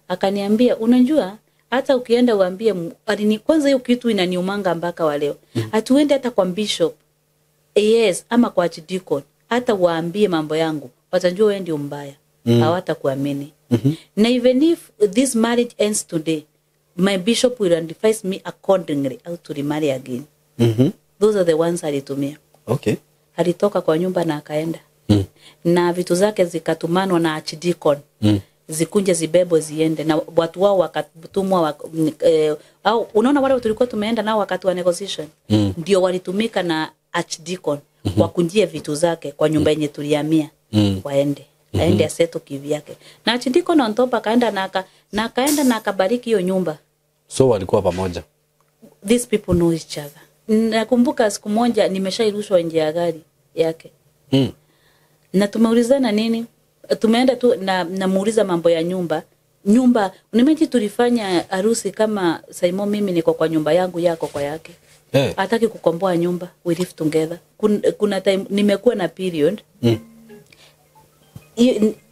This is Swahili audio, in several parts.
Akaniambia, unajua hata ukienda uambie kwanza hiyo kitu inaniumanga mpaka wa leo. Hatuende hata kwa bishop. Yes, ama kwa archdeacon. Hata waambie mambo yangu, watajua wewe ndio mbaya. Hawatakuamini. Na even if this marriage ends today, my bishop will advise me accordingly how to remarry again. Those are the ones alitumia. Okay. Alitoka kwa nyumba na akaenda. Na vitu zake zikatumanwa na archdeacon. Zikunje zibebo ziende na watu wao wakatumwa au unaona wale tulikuwa tumeenda nao wakati wa negotiation. Ndio walitumika na archdeacon wakunjie vitu zake kwa nyumba yenye tulihamia. Waende. Aende aseto kivyake. Na archdeacon on top akaenda na akaenda na akabariki hiyo nyumba. So walikuwa pamoja. These people know each other. Nakumbuka siku moja nimeshairushwa nje ya gari yake. Na tumeulizana nini? Tumeenda tu na namuuliza mambo ya nyumba. Nyumba, nimeji tulifanya harusi kama Saimo, mimi niko kwa nyumba yangu, yako kwa yake. Hataki kukomboa nyumba, we live together. Kuna time nimekuwa na period.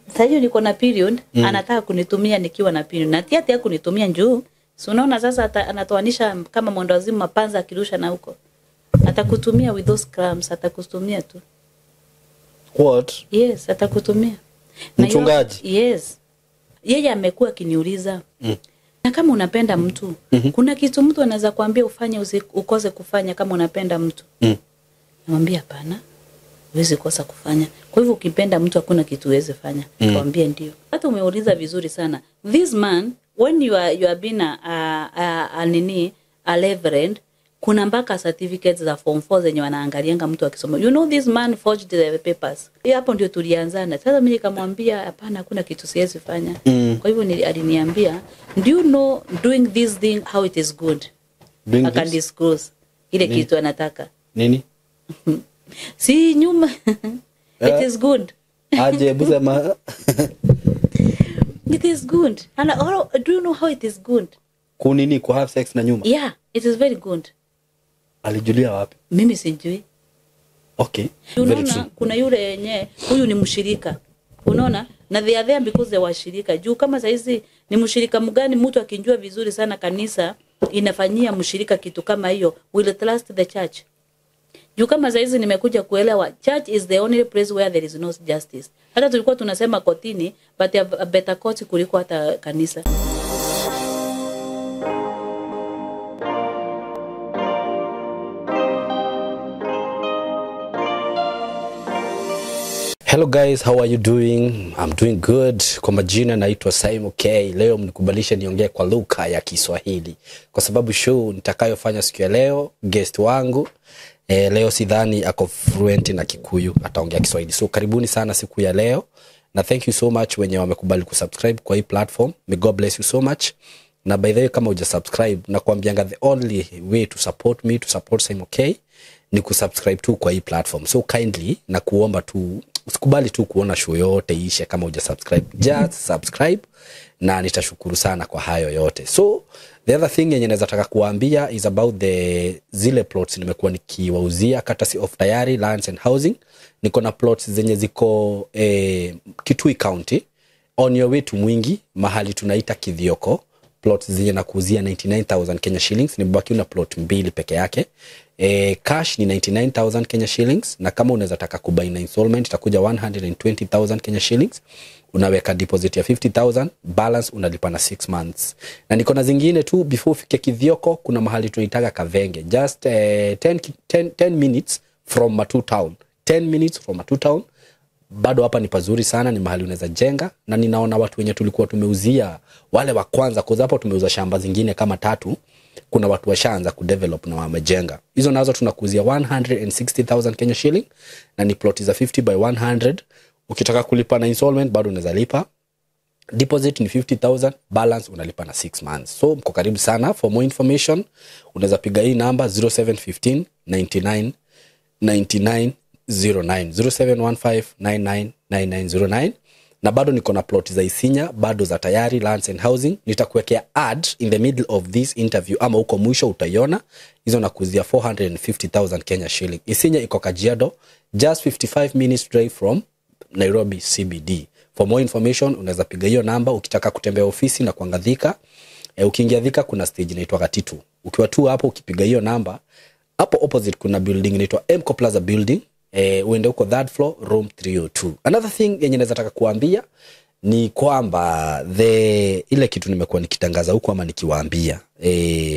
Sasa niko na period, anataka kunitumia nikiwa na period. Na tia kunitumia njoo. So unaona sasa anatoanisha kama mwendawazimu mapanza akirusha na huko. Atakutumia with those cramps, atakutumia tu. What? Yes, atakutumia. Mchungaji? Yes. Yeye amekuwa akiniuliza. Na kama unapenda mtu, kuna kitu mtu anaweza kuambia ufanye ukose kufanya kama unapenda mtu. Namwambia hapana. Huwezi kosa kufanya. Kwa hivyo ukipenda mtu hakuna kitu huwezi fanya. Nikamwambia ndio. Hata umeuliza vizuri sana. This man, when you are being a reverend, kuna mpaka certificates za form 4 zenye wanaangalianga mtu akisoma. You know this man forged the papers. Hapo ndio tulianzana. Sasa mimi nikamwambia hapana, hakuna kitu siwezi fanya. Kwa hivyo aliniambia, do you know doing this thing how it is good? Doing I can disclose ile kitu anataka. Nini? Si nyuma. It is good. Aje hebu sema. It is good. And do you know how it is good? Kunini ku have sex na nyuma? Yeah, it is very good. Alijulia wapi? Mimi sijui. Okay. Unaona kuna yule yenye huyu ni mshirika. Unaona? Na they are there because they washirika. Juu kama saizi ni mshirika mgani mtu akinjua vizuri sana kanisa inafanyia mshirika kitu kama hiyo, will trust the church. Juu kama saizi nimekuja kuelewa church is the only place where there is no justice. Hata tulikuwa tunasema kotini, but a better court kuliko hata kanisa. Hello guys, how are you doing? I'm doing good. Kwa majina naitwa Saimo K. Leo mnikubalishe niongee kwa lugha ya Kiswahili kwa sababu show nitakayofanya siku ya leo, guest wangu leo sidhani ako fluent na Kikuyu, ataongea Kiswahili. So karibuni sana siku ya leo na thank you so much wenye wamekubali kusubscribe kwa hii platform. May God bless you so much. Na by the way, kama hujasubscribe, nakwambianga the only way to support me, to support Saimo K, ni kusubscribe tu kwa hii platform. So kindly na kuomba tu, usikubali tu kuona show yote ishe kama hujasubscribe. Just subscribe na nitashukuru sana kwa hayo yote. So the other thing yenye naweza taka kuambia is about the zile plots nimekuwa nikiwauzia courtesy of Tayari Lands and Housing. Niko na plots zenye ziko Kitui County on your way to Mwingi, mahali tunaita Kithioko. Plots zenye nakuuzia 99,000 Kenya shillings, nimebaki na plot 2 peke yake. Cash ni 99,000 Kenya shillings, na kama unaweza taka kubuy na installment itakuja 120,000 Kenya shillings. Unaweka deposit ya 50,000, balance unalipa na 6 months. Na niko na zingine tu before ufike Kithioko, kuna mahali tunaitaga Kavenge, just 10 minutes from Matu Town. 10 minutes from Matu Town. Bado hapa ni pazuri sana, ni mahali unaweza jenga, na ninaona watu wenye tulikuwa tumeuzia wale wa kwanza, kwa hapo tumeuza shamba zingine kama 3, kuna watu washaanza kudevelop na wamejenga. Hizo nazo tunakuuzia 160,000 Kenya shilling, na ni plot za 50 by 100. Ukitaka kulipa na installment bado unaweza lipa. Deposit ni 50,000, balance unalipa na 6 months. So mko karibu sana. For more information unaweza piga hii namba 0715 99 99 09, 0715 99 9909. Na bado niko na plot za Isinya, bado za Tayari Lands and Housing. Nitakuwekea ad in the middle of this interview ama huko mwisho utaiona. Hizo nakuuzia 450,000 Kenya shilling. Isinya iko Kajiado, just 55 minutes drive from Nairobi CBD. For more information unaweza piga hiyo namba ukitaka kutembea ofisi na kuanga Thika. Ukiingia Thika kuna stage inaitwa Gatitu. Ukiwa tu hapo ukipiga hiyo namba, hapo opposite kuna building inaitwa Mco Plaza building. Uende huko third floor room 302. Another thing yenye naweza taka kuambia ni kwamba ile kitu nimekuwa nikitangaza huko ama nikiwaambia,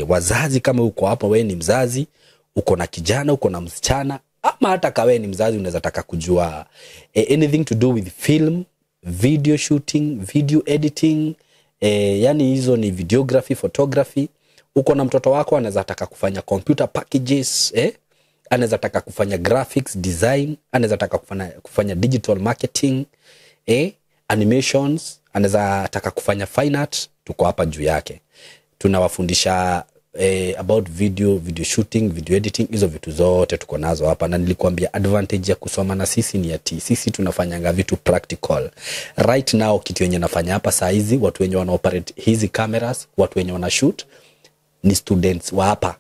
wazazi, kama uko hapo wewe ni mzazi, uko na kijana, uko na msichana, ama hata kawe ni mzazi unaweza taka kujua anything to do with film, video shooting, video editing, yani hizo ni videography, photography. Uko na mtoto wako anaweza taka kufanya computer packages, anaweza taka kufanya graphics design, anaweza taka kufanya digital marketing, animations, anaweza taka kufanya fine art. Tuko hapa juu yake. Tunawafundisha about video shooting, video editing, hizo vitu zote tuko nazo hapa. Na nilikuambia advantage ya kusoma na sisi ni ati sisi tunafanyanga vitu practical. Right now kitu yenye nafanya hapa saa hizi, watu wenye wana operate hizi cameras, watu wenye wana shoot ni students wa hapa.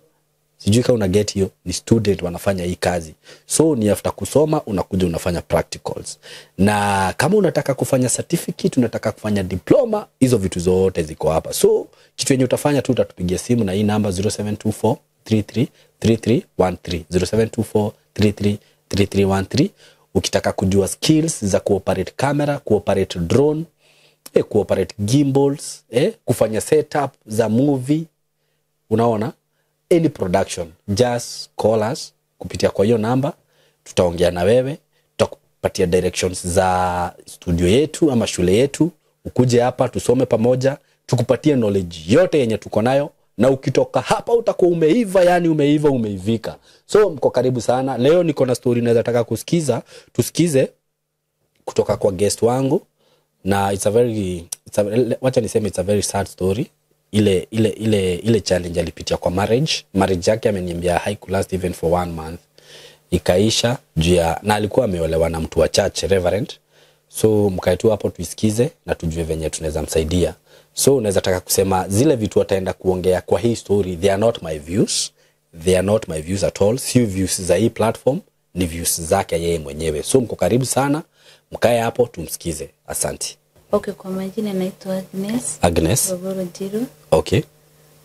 Sijui kama una get hiyo, ni student wanafanya hii kazi. So ni after kusoma unakuja unafanya practicals. Na kama unataka kufanya certificate, unataka kufanya diploma, hizo vitu zote ziko hapa. So kitu yenye utafanya tu utatupigia simu na hii namba 0724 33 3313, 0724 33 3313. Ukitaka kujua skills za kuoperate camera, kuoperate drone, kuoperate gimbals, kufanya setup za movie, unaona, any production, just call us kupitia kwa hiyo namba. Tutaongea na wewe, tutakupatia directions za studio yetu ama shule yetu, ukuje hapa tusome pamoja, tukupatie knowledge yote yenye tuko nayo, na ukitoka hapa utakuwa umeiva, yani umeiva, umeivika. So mko karibu sana. Leo niko na story naweza taka kusikiza, tusikize kutoka kwa guest wangu, na wacha niseme it's a very sad story. Ile challenge alipitia kwa marriage yake, ameniambia haikulast even for 1 month, ikaisha juu ya, na alikuwa ameolewa na mtu wa church reverend. So mkae tu hapo tuisikize na tujue venye tunaweza msaidia. So unaweza taka kusema zile vitu ataenda kuongea kwa hii story, they are not my views, they are not my views at all, si views za hii platform, ni views zake yeye mwenyewe. So mko karibu sana, mkae hapo tumsikize. Asante. Okay, kwa majina naitwa Agnes. Agnes Boboro Njiru. Okay.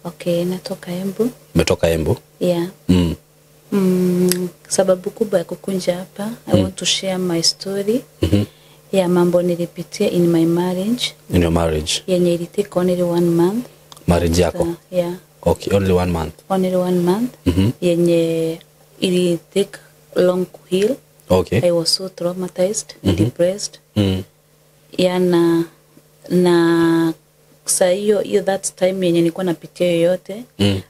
Okay, natoka Embu. Umetoka Embu? Yeah. Sababu kubwa ya kukunja hapa, I want to share my story. Ya mambo nilipitia in my marriage. In your marriage. Yenye ili take only 1 month. Marriage yako? Yeah. Okay, only 1 month. Only 1 month. Yenye ili take long to heal. Okay. I was so traumatized, depressed. Ya na saa hiyo that time yenye nilikuwa napitia yoyote,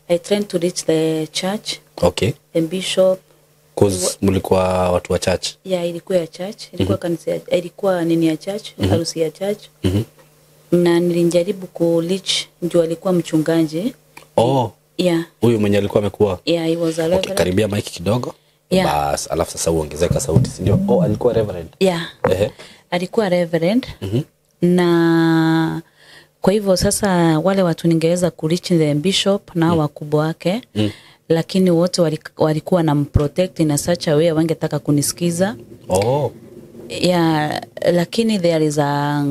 I tried to reach the church. Okay. The bishop. Cause mlikuwa watu wa church. Yeah, ilikuwa ya church, ilikuwa kanisa, ilikuwa nini ya church, harusi ya church. Na nilijaribu ku reach, ndio alikuwa mchungaji. Oh. Yeah. Huyu mwenye alikuwa amekuwa. Yeah, he was a reverend. Okay, karibia mic kidogo. Yeah. Bas, alafu sasa uongezeka sauti, si ndio? Oh, alikuwa reverend. Yeah. Alikuwa reverend. Na kwa hivyo sasa wale watu ningeweza ku reach the bishop na wakubwa wake, lakini wote walikuwa na mprotect in such a way wangetaka kunisikiza. Oh. Yeah, lakini there is a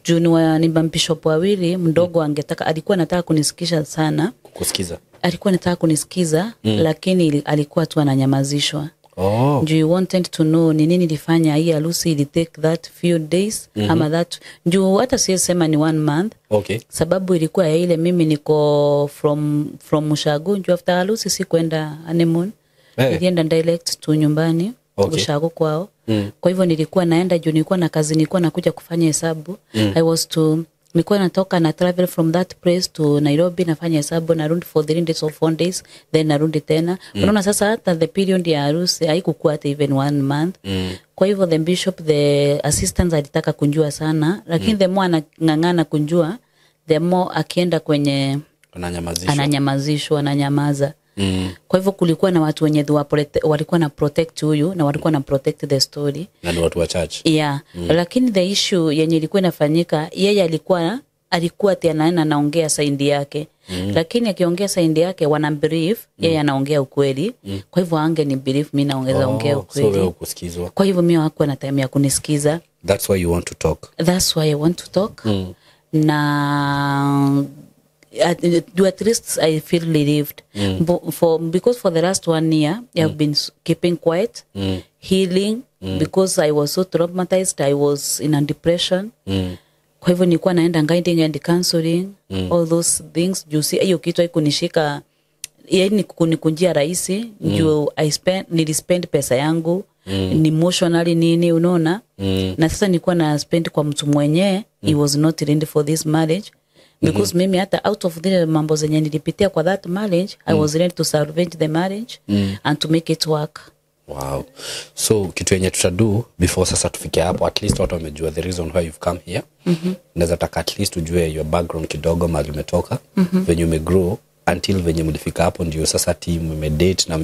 junior ni bishop wawili, mdogo angetaka, alikuwa anataka kunisikiza sana. Kukusikiza. Alikuwa anataka kunisikiza, lakini alikuwa tu ananyamazishwa. Oh. You wanted to know ni nini nilifanya hii harusi ili take that few days, ama that juu hata siwezi sema ni 1 month. Okay. Sababu ilikuwa ya ile mimi niko from Ushago, juu after harusi sikwenda honeymoon. Hey. Nilienda direct tu nyumbani. Okay. Ushago kwao. Kwa hivyo nilikuwa naenda juu nilikuwa na kazi, nilikuwa nakuja kufanya hesabu. I was to nilikuwa natoka na travel from that place to Nairobi, nafanya hesabu, narudi for 3 days or 4 days, then narudi tena. Unaona sasa hata the period ya harusi haikukuwa hata even 1 month. Kwa hivyo the bishop, the assistants alitaka kunjua sana, lakini the more anang'ang'ana kunjua, the more akienda kwenye ananyamazishwa, ananyamaza. Kwa hivyo kulikuwa na watu wenye walikuwa na protect huyu na walikuwa na protect the story. Na ni watu wa church. Yeah. Lakini the issue yenye ilikuwa inafanyika, yeye alikuwa tena anaongea side yake. Lakini akiongea side yake wana brief, yeye anaongea ukweli. Kwa hivyo ange ni brief mimi naongeza ongea ukweli. So wewe ukusikizwa. Kwa hivyo mimi hakuwa na time ya kunisikiza. That's why you want to talk. That's why I want to talk. Na at least I feel relieved. Because for the last 1 year I've been keeping quiet, healing, because I was so traumatized. I was in a depression. Kwa hivyo nilikuwa naenda guiding and counseling, all those things. Juu si hiyo kitu haikunishika, yaani kunikunjia rahisi. Juu nilispend pesa yangu emotionally nini, unaona. Na sasa nilikuwa na spend kwa mtu mwenyewe. He was not ready for this marriage. Because mimi hata out of the mambo zenye nilipitia kwa that marriage, I was ready to salvage the marriage and to make it work. Wow. So kitu yenye tutadu before sasa tufike hapo, at least watu wamejua the reason why you've come here. Naweza taka at least ujue your background kidogo, mahali umetoka, venye umegrow until venye mlifika hapo, ndio sasa team mmedate na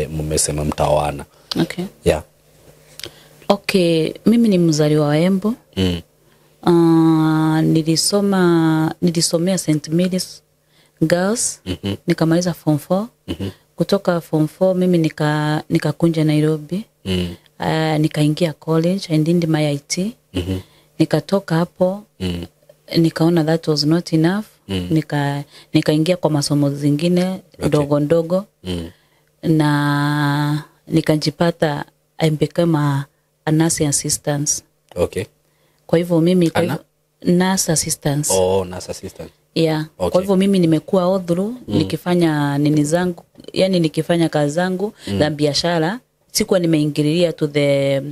mmesema mtaoana. Okay. Yeah. Okay, mimi ni mzaliwa wa Embu. Nilisomea St. Mary's Girls. Nikamaliza form 4. Kutoka form 4 mimi nikakunja Nairobi. Nikaingia college and did my IT. Nikatoka hapo. Nikaona that was not enough. Nikaingia kwa masomo zingine ndogo ndogo. Na nikajipata I became a nurse assistant. Okay. Kwa hivyo mimi nurse assistant. Oh, nurse assistant. Yeah. Okay. Kwa hivyo mimi nimekuwa all through nikifanya nini zangu, yani nikifanya kazi zangu za biashara. Sikuwa nimeingililia to the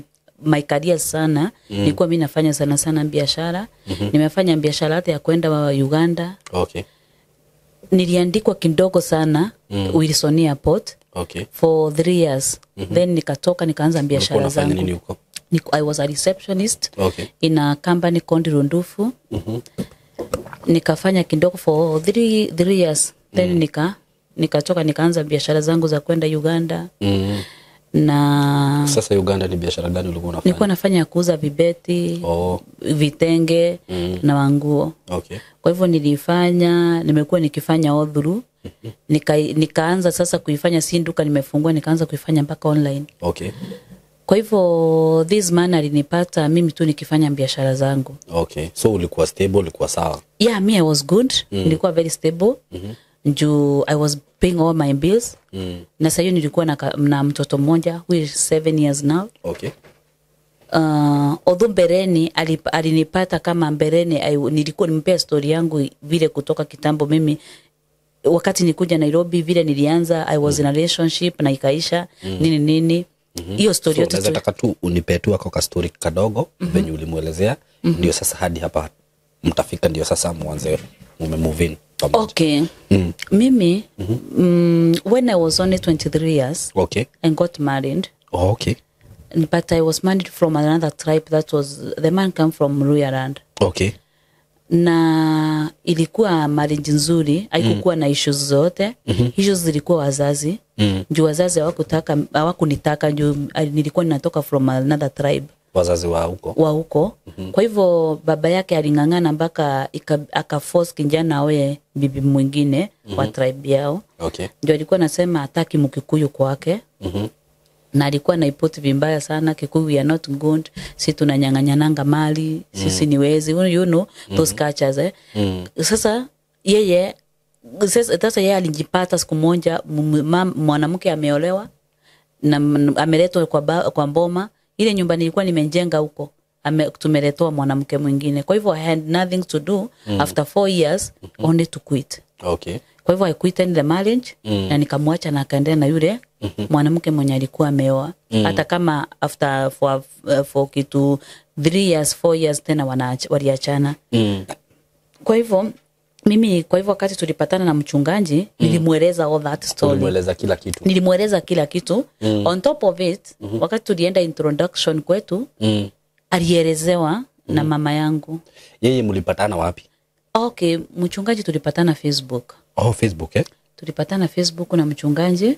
my career sana. Nilikuwa mimi nafanya sana sana biashara. Nimefanya biashara hata ya kwenda Uganda. Okay. Niliandikwa kidogo sana Wilson Airport. Okay. For 3 years. Then nikatoka nikaanza biashara zangu. Nini huko? I was a receptionist. Okay. In a company called Rundufu. Nikafanya kidogo for 3 years. Then nikatoka nikaanza biashara zangu za kwenda Uganda. Na sasa Uganda ni biashara gani ulikuwa unafanya? Nilikuwa nafanya kuuza vibeti, vitenge na nguo. Okay. Kwa hivyo nilifanya, nimekuwa nikifanya all through. Nikaanza sasa kuifanya, si duka nimefungua, nikaanza kuifanya mpaka online. Okay. Kwa hivyo this man alinipata mimi tu nikifanya biashara zangu. Okay. So ulikuwa stable, ulikuwa sawa? Yeah, me I was good. Nilikuwa very stable. Juu I was paying all my bills. Na sasa hiyo nilikuwa na mtoto mmoja who is 7 years now. Okay. Although mbeleni alinipata kama mbeleni, nilikuwa nimpea story yangu vile kutoka kitambo mimi wakati nikuja Nairobi vile nilianza, I was in a relationship na ikaisha nini nini. Hiyo story yote naweza taka tu unipe tu kwa story kadogo venye ulimuelezea, ndio sasa hadi hapa mtafika, ndio sasa muanze mume move in pamoja. Okay. Mimi when I was only 23 years, okay, I got married. Oh, okay. But I was married from another tribe, that was the man came from Ruyaland. Okay. Na ilikuwa marriage nzuri, haikukuwa na issues zote. Issues zilikuwa wazazi. Juu wazazi hawakunitaka juu nilikuwa ninatoka from another tribe. Wazazi wa huko. Wa huko. Kwa hivyo baba yake aling'ang'ana mpaka akaforce kijana aoe bibi mwingine wa tribe yao. Okay. Ndio alikuwa anasema hataki Mkikuyu kwake. Na alikuwa anaipoti vibaya sana, Kikuyu we are not good, sisi tunanyang'anyananga mali, sisi ni wezi, you know those cultures, eh. Sasa yeye sasa yeye alijipata siku moja mwanamke ameolewa na ameletwa kwa mboma. Ile nyumba nilikuwa nimejenga huko, tumeletwa mwanamke mwingine. Kwa hivyo I had nothing to do after 4 years only to quit. Okay. Kwa hivyo I quit the marriage na nikamwacha na akaendelea na yule mwanamke mwenye alikuwa ameoa. Hata kama after for kitu 3 years 4 years tena waliachana. Kwa hivyo mimi, kwa hivyo wakati tulipatana na mchungaji, nilimueleza all that story. Nilimueleza kila kitu. Nilimueleza kila kitu. On top of it, wakati tulienda introduction kwetu, alielezewa na mama yangu. Yeye mlipatana wapi? Okay, mchungaji tulipatana Facebook. Oh, Facebook, eh? Tulipatana Facebook na mchungaji.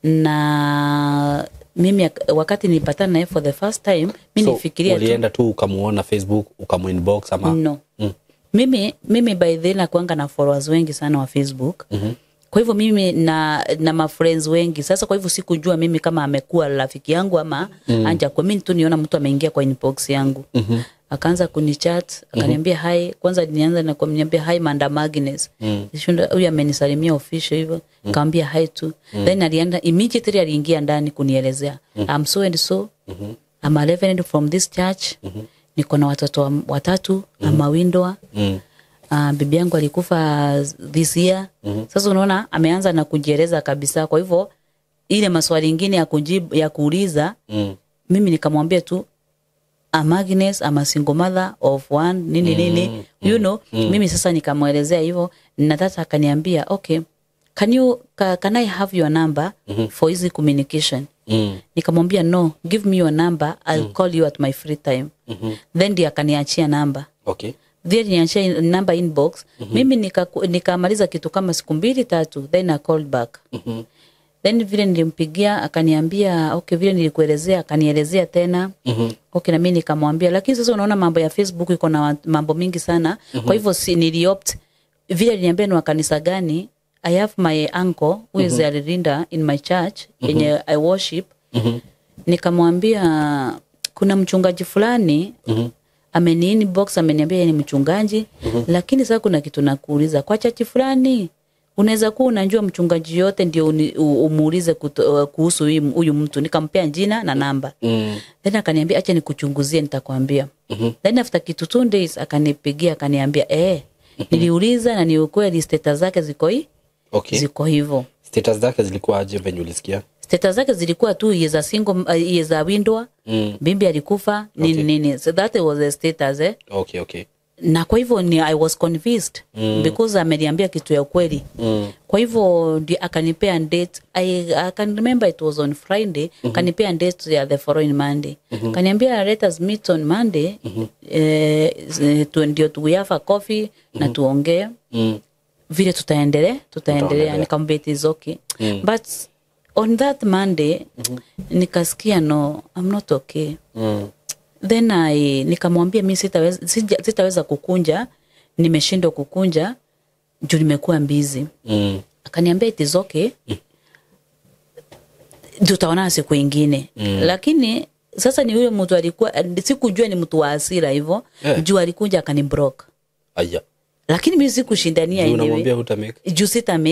Na mimi wakati nilipatana naye for the first time, mimi nilifikiria tu. Ulienda tu ukamuona Facebook, ukamuinbox ama? No. Mimi by then nakuanga na followers wengi sana wa Facebook. Kwa hivyo mimi na mafriends wengi. Sasa kwa hivyo sikujua mimi kama amekuwa rafiki yangu ama anja kwa mimi tu niona mtu ameingia kwa inbox yangu. Akaanza kunichat, akaniambia hi. Kwanza nianza na kuniambia hi Madam Agnes. Nishinda huyu amenisalimia official hivyo. Nikamwambia hi tu. Then alienda immediately aliingia ndani kunielezea. I'm so and so. I'm a reverend from this church. Niko na watoto watatu, I'm a widower. Bibi yangu alikufa this year. Sasa unaona ameanza na kujieleza kabisa. Kwa hivyo ile maswali ingine ya kujibu ya kuuliza, mimi nikamwambia tu I'm Agnes, I'm a single mother of one, nini nini, you know. Mimi sasa nikamwelezea hivyo, na tata akaniambia okay, can I have your number for easy communication? Nikamwambia no, give me your number, I'll call you at my free time. Then ndiye akaniachia namba. Okay. Then niachia namba inbox. Mimi nikamaliza kitu kama siku 2-3, then I called back. Then vile nilimpigia akaniambia okay, vile nilikuelezea, akanielezea tena. Okay, na mimi nikamwambia, lakini sasa unaona mambo ya Facebook iko na mambo mingi sana. Kwa hivyo si niliopt vile aliniambia ni wa kanisa gani. I have my uncle who is a leader in my church yenye I worship. Nikamwambia kuna mchungaji fulani ameni inbox ameniambia yeye ni mchungaji, lakini sasa kuna kitu nakuuliza kwa church fulani unaweza kuwa unajua mchungaji yote ndio umuulize kuhusu huyu mtu. Nikampea jina na namba. Then akaniambia acha nikuchunguzie nitakwambia. Then after kitu 2 days akanipigia akaniambia niliuliza na ni ukweli status zake ziko hii. Okay. Ziko hivyo. Status zake zilikuwa aje venye ulisikia? Status zake zilikuwa tu he is a single, he is a widower. Bibi alikufa nini nini. So that was the status Okay, okay. Na kwa hivyo ni I was convinced because ameniambia kitu ya ukweli. Kwa hivyo ndio akanipea date. I can remember it was on Friday. Akanipea date ya the following Monday. Kaniambia let us meet on Monday. Ndio tu have a coffee na tuongee. Vile tutaendelea. Nikamwambia it is okay. But on that Monday nikasikia no, I'm not okay. Then nikamwambia mimi sitaweza kukunja, nimeshindwa kukunja juu nimekuwa busy. Akaniambia it is okay. Tutaonana siku nyingine. Lakini sasa ni huyo mtu alikuwa sikujua ni mtu wa hasira hivyo, juu alikuja akaniblock. Aya. Lakini mimi sikushindania anyway. Unamwambia hutamake? Juu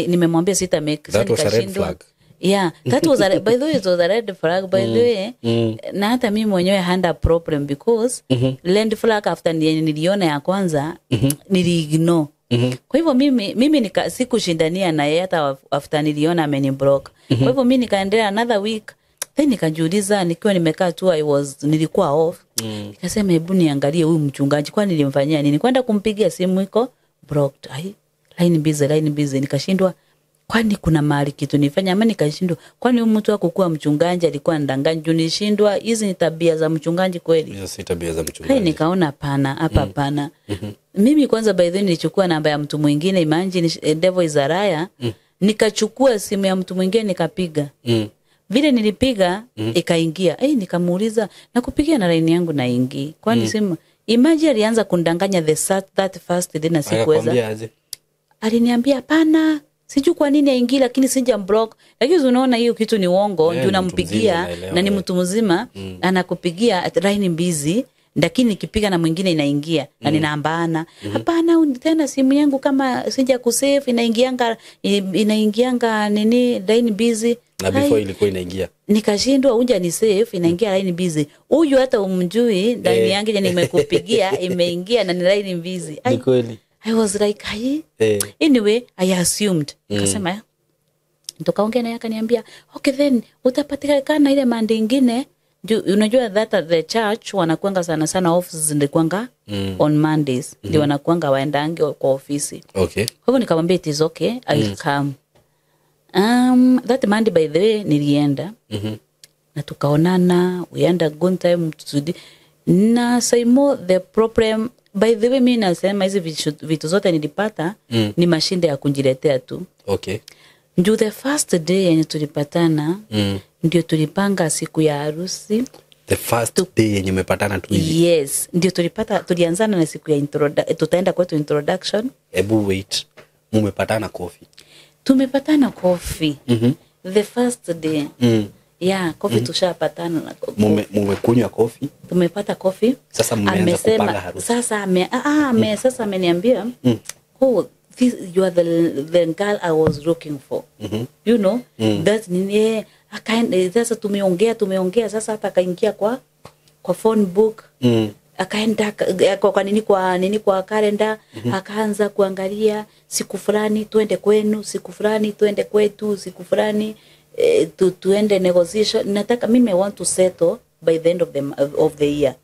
nimemwambia sitamake. That was a red flag. Yeah, that was by the way it was a red flag by the way. Na hata mimi mwenyewe had a problem because red flag after niliona ya kwanza niliignore. Kwa hivyo mimi sikushindania na yeye hata after niliona ameniblock. Kwa hivyo mimi nikaendelea another week. Then nikajiuliza nikiwa nimekaa tu nilikuwa off. Nikasema hebu niangalie huyu mchungaji kwani nilimfanyia nini? Kwenda kumpigia simu iko blocked. Ai, line busy. Nikashindwa kwani kuna mahali kitu nifanya ama nikashindwa kwani huyu mtu hakukuwa mchungaji alikuwa ndanganya? Nilishindwa, hizi ni tabia za mchungaji kweli? Hizo si tabia za mchungaji. Hai, nikaona hapana, hapa hapana. Mimi kwanza by the way nilichukua namba ya mtu mwingine, imagine devil is a liar. Nikachukua simu ya mtu mwingine nikapiga. Vile nilipiga ikaingia. Nikamuuliza nakupigia na line yangu na ingi. Kwani simu imagine alianza kundanganya the that first day na sikuweza. Aliniambia hapana, sijui kwa nini aingi lakini sija block. Lakini unaona hiyo kitu ni uongo, ndio unampigia na ni mtu mzima anakupigia line busy, lakini nikipiga na mwingine inaingia na ninaambana. Hapana, tena simu yangu kama sija kusave inaingianga nini line busy. Na before ilikuwa inaingia. Nikashindwa unja ni save inaingia line busy. Huyu hata umjui ndani yangu nimekupigia imeingia na ni line busy. Ni kweli. I was like, Anyway, I assumed. Nikasema, tukaongea naye akaniambia, okay then utapatikana ile Monday nyingine. Unajua that at the church wanakuanga sana sana offices zinakuanga on Mondays. Ndio wanakuanga waendange kwa ofisi. Okay. Kwa hivyo nikamwambia it is okay, I will come. That Monday by the way nilienda. Na tukaonana, we had a good time na Saimo the problem by the way mimi nasema hizi vitu zote nilipata ni mashinde ya kunjiletea tu. Okay. Ndio the first day yenye tulipatana ndio tulipanga siku ya harusi. The first day yenye umepatana tu hivi. Yes, ndio tulianzana na siku ya tutaenda kwetu introduction. Ebu wait. Mumepatana coffee. Tumepatana coffee. The first day. Yeah, coffee tushapatana na Mumekunywa coffee. Tumepata coffee. Sasa mmeanza kupanga harusi. Sasa sasa ameniambia, oh, this, you are the girl I was looking for. You know, that nini, sasa tumeongea sasa hata akaingia kwa phone book. Akaenda kwa kalenda, akaanza kuangalia siku fulani tuende kwenu, siku fulani tuende kwetu, siku fulani tuende negotiation. Nataka mimi I want to settle by the end of the year.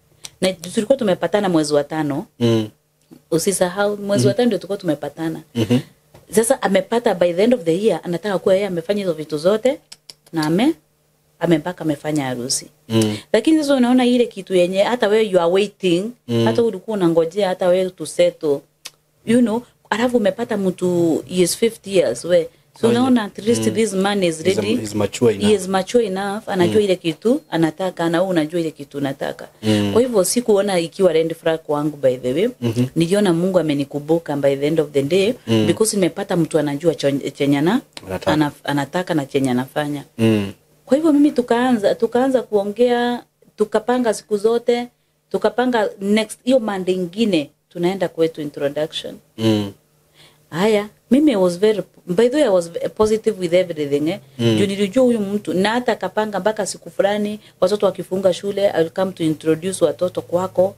Na tulikuwa tumepatana mwezi wa 5. Usisahau mwezi wa 5 ndio tulikuwa tumepatana. Sasa amepata by the end of the year, anataka kuwa yeye amefanya hizo vitu zote na amempaka amefanya harusi. Lakini sasa unaona ile kitu yenye hata wewe you are waiting, hata ulikuwa unangojea hata wewe to settle. You know, alafu umepata mtu he is 50 years we. So unaona at least this man is ready. He is mature enough. He is mature enough, anajua ile kitu anataka na wewe unajua ile kitu unataka. Kwa hivyo sikuona ikiwa red flag kwangu by the way. Niliona Mungu amenikumbuka by the end of the day because nimepata mtu anajua chenye anataka na chenye anafanya. Kwa hivyo mimi tukaanza kuongea, tukapanga siku zote, tukapanga next hiyo Monday nyingine tunaenda kwetu introduction. Haya, mimi was very, by the way I was positive with everything. Juu nilijua huyu mtu na hata akapanga mpaka siku fulani watoto wakifunga shule I will come to introduce watoto kwako.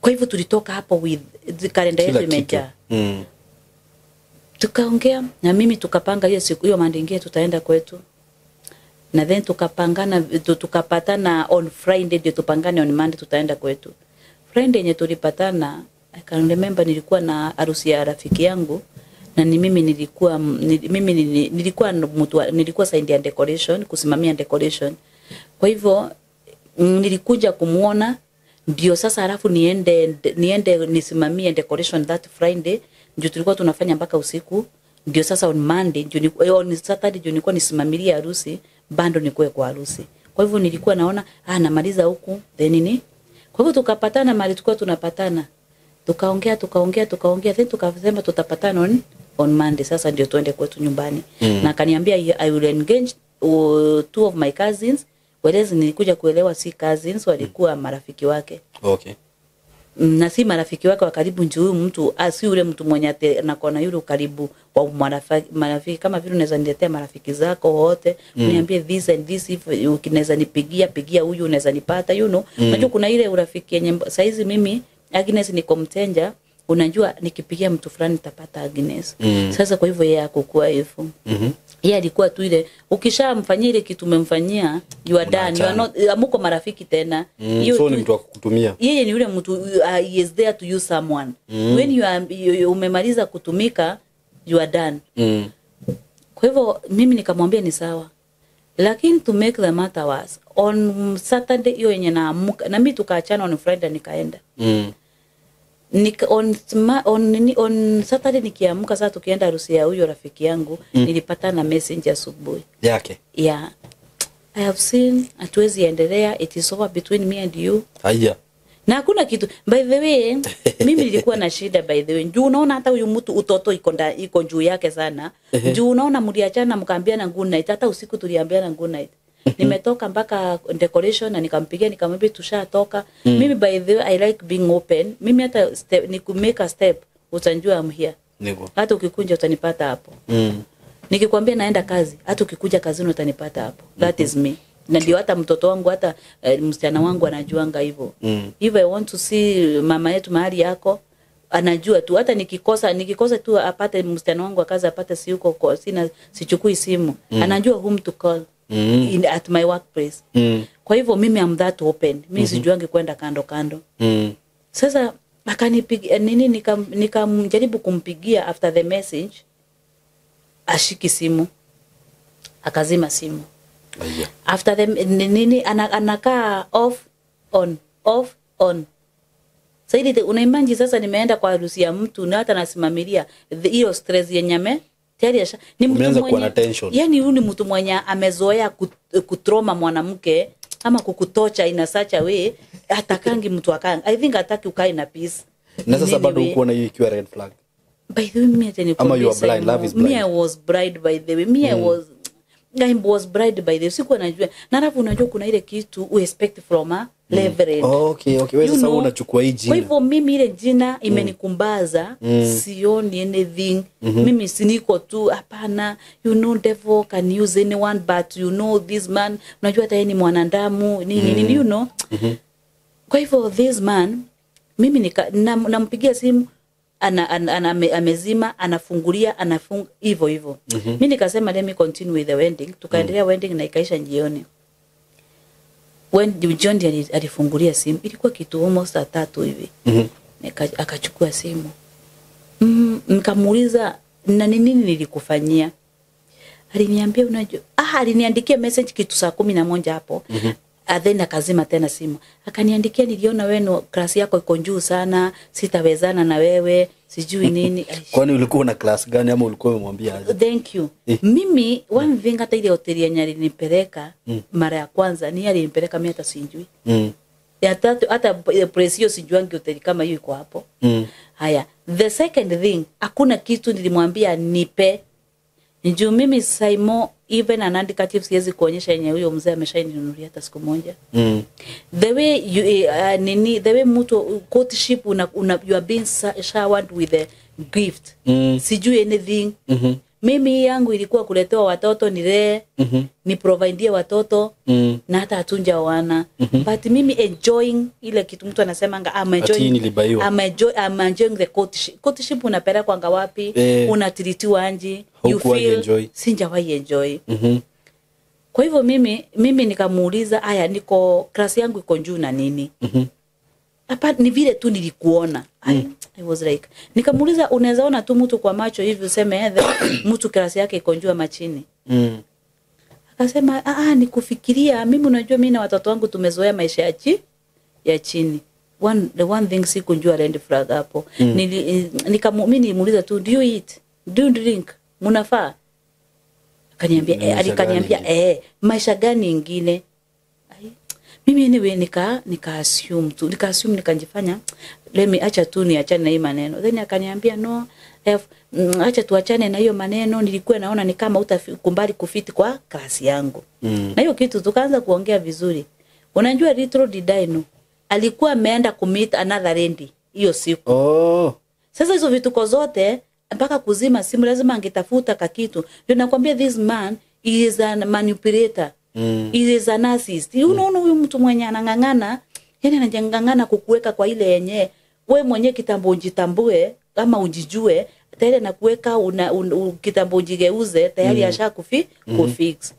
Kwa hivyo tulitoka hapo with the calendar yetu imejaa. Tukaongea na mimi tukapanga hiyo siku hiyo Monday nyingine tutaenda kwetu. Na then tukapangana, tukapatana on Friday ndio tupangane on Monday tutaenda kwetu. Friday yenye tulipatana, I can remember nilikuwa na harusi ya rafiki yangu na ni mimi nilikuwa nilikuwa sign ya decoration, kusimamia decoration. Kwa hivyo nilikuja kumuona ndio sasa halafu niende nisimamie decoration that Friday, ndio tulikuwa tunafanya mpaka usiku. Ndio sasa on Monday, ndio on Saturday ndio nilikuwa nisimamilia harusi, bado nikuwe kwa harusi. Kwa hivyo nilikuwa naona namaliza huku then nini. Kwa hivyo tukapatana mahali tulikuwa tunapatana. Tukaongea then tukasema tutapatana on Monday sasa ndio tuende kwetu nyumbani. Na akaniambia I will engage two of my cousins. Whereas nilikuja kuelewa si cousins, walikuwa marafiki wake. Okay. Na si marafiki wake wa karibu, njoo mtu si yule mtu mwenye anakuwa na yule karibu wa marafiki kama vile unaweza niletea marafiki zako wote, uniambie this and this, if unaweza nipigia pigia huyu unaweza nipata, you know. Unajua kuna ile urafiki yenye saizi mimi Agnes niko mtenja, unajua nikipigia mtu fulani nitapata Agnes. Sasa kwa hivyo yeye hakukuwa hivyo. Yeye alikuwa tu ile ukishamfanyia ile kitu umemfanyia you are done, you are not, amuko marafiki tena. So ni mtu wa kukutumia. Yeye ni yule mtu he is there to use someone. When you are umemaliza kutumika you are done. Kwa hivyo mimi nikamwambia ni sawa. Lakini to make the matter worse, on Saturday hiyo yenye naamuka na mimi tukaachana on Friday nikaenda. On Saturday nikiamka sasa tukienda harusi ya huyo rafiki yangu, nilipata na message asubuhi yake. Yeah. I have seen hatuwezi endelea, it is over between me and you. Haya. Na hakuna kitu. By the way, mimi nilikuwa na shida by the way. Juu unaona hata huyu mtu utoto iko juu yake sana. Juu unaona mliachana mkaambiana good night, hata usiku tuliambiana good night. Nimetoka mpaka decoration na nikampigia nikamwambia tushatoka. Mimi by the way I like being open. Mimi hata ni ku make a step utanjua I'm here. Niko. Hata ukikunja utanipata hapo. Nikikwambia naenda kazi, hata ukikuja kazini utanipata hapo. That is me. Na ndio hata mtoto wangu hata msichana wangu anajuanga hivyo. If I want to see mama yetu mahali yako, anajua tu. Hata nikikosa tu apate msichana wangu akaza apate si huko kwa sina sichukui simu. Anajua whom to call. At my workplace. Kwa hivyo mimi am that open. Mimi sijuangi kwenda kando kando. Sasa akanipigia nini, nikamjaribu kumpigia after the message, ashiki simu. Akazima simu. Yeah. After the nini anakaa off on off on. Saidi unaimagine sasa nimeenda kwa harusi ya mtu na hata nasimamilia hiyo stress yenye tayari ni mtu mwenye, yani huyu ni mtu mwenye amezoea kutroma mwanamke ama kukutocha in a such a way, atakangi mtu akanga. I think ataki ukae na peace. Na sasa bado uko na hiyo ikiwa red flag. By the way, mimi hata Ama you nikwambie are blind, Simon, love is blind. Me I was blind by the way. Me I was blind by the way. Sikuwa najua. Na alafu unajua kuna ile kitu we expect from a reverend. Oh, okay, okay. Wewe You sasa know, unachukua hii jina. Kwa hivyo mimi ile jina imenikumbaza, sioni anything. Mimi siniko tu hapana, you know devil can use anyone but you know this man, unajua hata yeye ni mwanadamu, nini nini you know. Kwa hivyo this man mimi nampigia simu amezima, anafungulia, anafunga hivyo hivyo. Mimi nikasema let me continue with the wedding. Tukaendelea wedding na ikaisha jioni. When John alifungulia simu, ilikuwa kitu almost saa 3 hivi. Akachukua simu. Nikamuuliza na ni nini nilikufanyia? Aliniambia unajua, aliniandikia message kitu saa 11 hapo. Then akazima tena simu. Akaniandikia niliona wewe class yako iko juu sana, sitawezana na wewe, sijui nini. Kwani ulikuwa na class gani ama ulikuwa umemwambia aje? Thank you. Mimi one thing hata ile hoteli yenye alinipeleka mara ya kwanza ni alinipeleka mimi hata sijui. Ya tatu hata place hiyo sijuangi hoteli kama hiyo iko hapo. Haya, the second thing hakuna kitu nilimwambia nipe. Njoo mimi Saimo even an handkerchief siwezi kuonyesha yenye huyo mzee ameshaninunulia hata siku moja. The way you nini the way mtu courtship una you are being showered with a gift. Sijui anything. Mimi yangu ilikuwa kuletewa watoto nilee, ni providie watoto na hata hatunja wana. But mimi enjoying ile kitu mtu anasemanga I'm enjoying. I'm enjoying the courtship. Courtship unapelekwa ngawapi? Unatiritiwa anji? You feel enjoy. Sinjawahi enjoy. Kwa hivyo mimi nikamuuliza haya niko class yangu iko juu na nini? Hapa ni vile tu nilikuona. I was like nikamuuliza unaweza ona tu mtu kwa macho hivi useme mtu class yake iko juu ama chini? Akasema nikufikiria mimi unajua mimi na watoto wangu tumezoea maisha ya chini. The one thing sikujua red flag hapo. Mimi nilimuuliza tu do you eat? Do you drink? Mnafaa? Akaniambia alikaniambia maisha gani ingine? Mimi anyway nika assume tu, nika assume nikajifanya let me acha tu niachane na hii maneno. Then akaniambia no, acha tuachane na hiyo maneno, nilikuwa naona ni kama utakumbali kufiti kwa class yangu. Na hiyo kitu tukaanza kuongea vizuri. Unajua Retro Didino alikuwa ameenda kumeet another lady hiyo siku. Sasa hizo vituko zote mpaka kuzima simu lazima angetafuta kakitu. Ndio nakwambia this man is a manipulator. He is a narcissist. Unaona huyu mtu mwenye anang'ang'ana, yani anajang'ang'ana kukuweka kwa ile yenye wewe mwenye kitambo ujitambue kama ujijue, tayari anakuweka kitambo ujigeuze tayari asha kufix.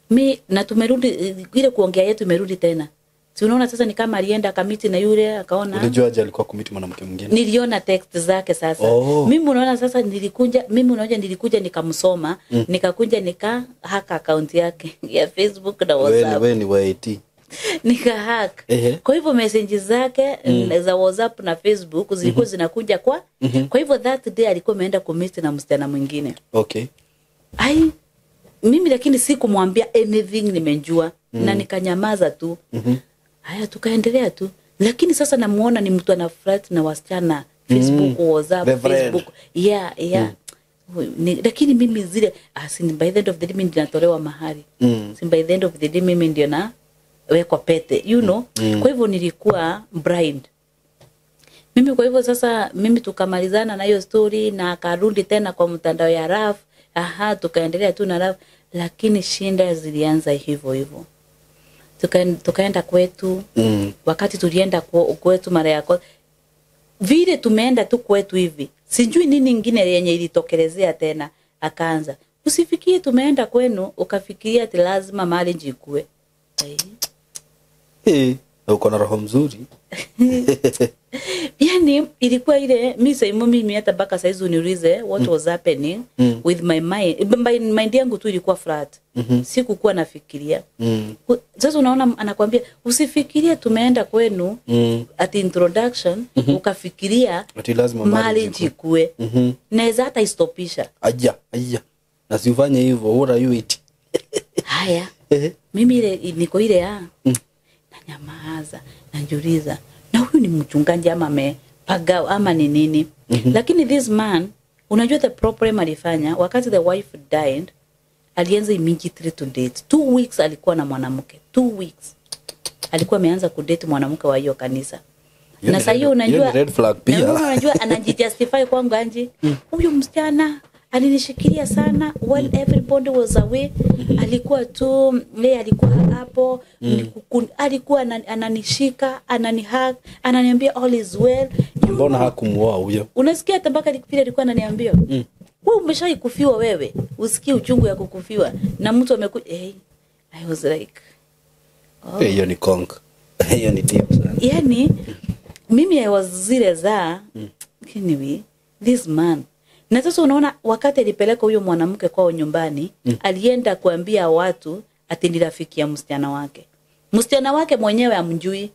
Mi na tumerudi ile kuongea yetu imerudi tena. Si unaona sasa ni kama alienda akamiti na yule akaona. Ulijua aje alikuwa kumiti mwanamke mwingine? Niliona text zake sasa. Mimi unaona sasa nilikuja nikamsoma, nikakuja nika hack account yake ya Facebook na WhatsApp. Wewe ni wa IT. Nika hack. Kwa hivyo message zake za WhatsApp na Facebook zilikuwa zinakuja kwa. Kwa hivyo that day alikuwa ameenda kumiti na msichana mwingine. Okay. Ai mimi lakini sikumwambia anything nimejua na nikanyamaza tu. Haya tukaendelea tu. Lakini sasa namuona ni mtu ana flirt na wasichana Facebook, WhatsApp, Facebook. Yeah, yeah. Lakini mimi zile by the end of the day mimi ndio natolewa mahali. Si by the end of the day mimi ndio na wekwa pete, you know. Kwa hivyo nilikuwa blind. Mimi kwa hivyo sasa mimi tukamalizana na hiyo story na akarudi tena kwa mtandao ya RAF. Aha, tukaendelea tu na RAF, lakini shinda zilianza hivyo hivyo. Tukaenda kwetu. Wakati tulienda kwetu mara ya kwanza, vile tumeenda tu kwetu hivi, sijui nini nyingine yenye ilitokelezea tena. Akaanza, usifikie tumeenda kwenu ukafikiria ati lazima marriage ikue. Uko na roho mzuri. Yani ilikuwa ile mimi sasa mimi hata mpaka saizi uniulize what was happening with my mind. Mind yangu tu ilikuwa flat. Sikukuwa nafikiria. Sasa unaona anakuambia usifikirie tumeenda kwenu at introduction ukafikiria ati lazima marriage ikue. Naweza hata istopisha. Aja, aja. Na sifanye hivyo, what are you eating? Haya. Mimi ile niko ile ya nanyamaza, najiuliza, na huyu ni mchungaji ama amepaga ama ni nini? Lakini this man, unajua the problem alifanya wakati the wife died, alianza immediately to date. 2 weeks alikuwa na mwanamke. 2 weeks alikuwa ameanza kudate mwanamke wa hiyo kanisa. Na sasa hiyo unajua red flag pia. Na unajua anajijustify kwangu Anji. Huyu msichana alinishikilia sana while everybody was away. Alikuwa tu yeye alikuwa hapo, alikuwa ananishika, ananihug, ananiambia all is well. Mbona hakumuoa huyo? Unasikia hata mpaka vile alikuwa ananiambia. Wewe umeshaikufiwa wewe, usikie uchungu ya kukufiwa na mtu amekuja. Hey, I was like, oh. Hiyo ni conk. Hiyo ni deep sana. Yani mimi I was zile za anyway, this man. Na sasa unaona wakati alipeleka huyo mwanamke kwao nyumbani, alienda kuambia watu ati ni rafiki ya msichana wake. Msichana wake mwenyewe amjui.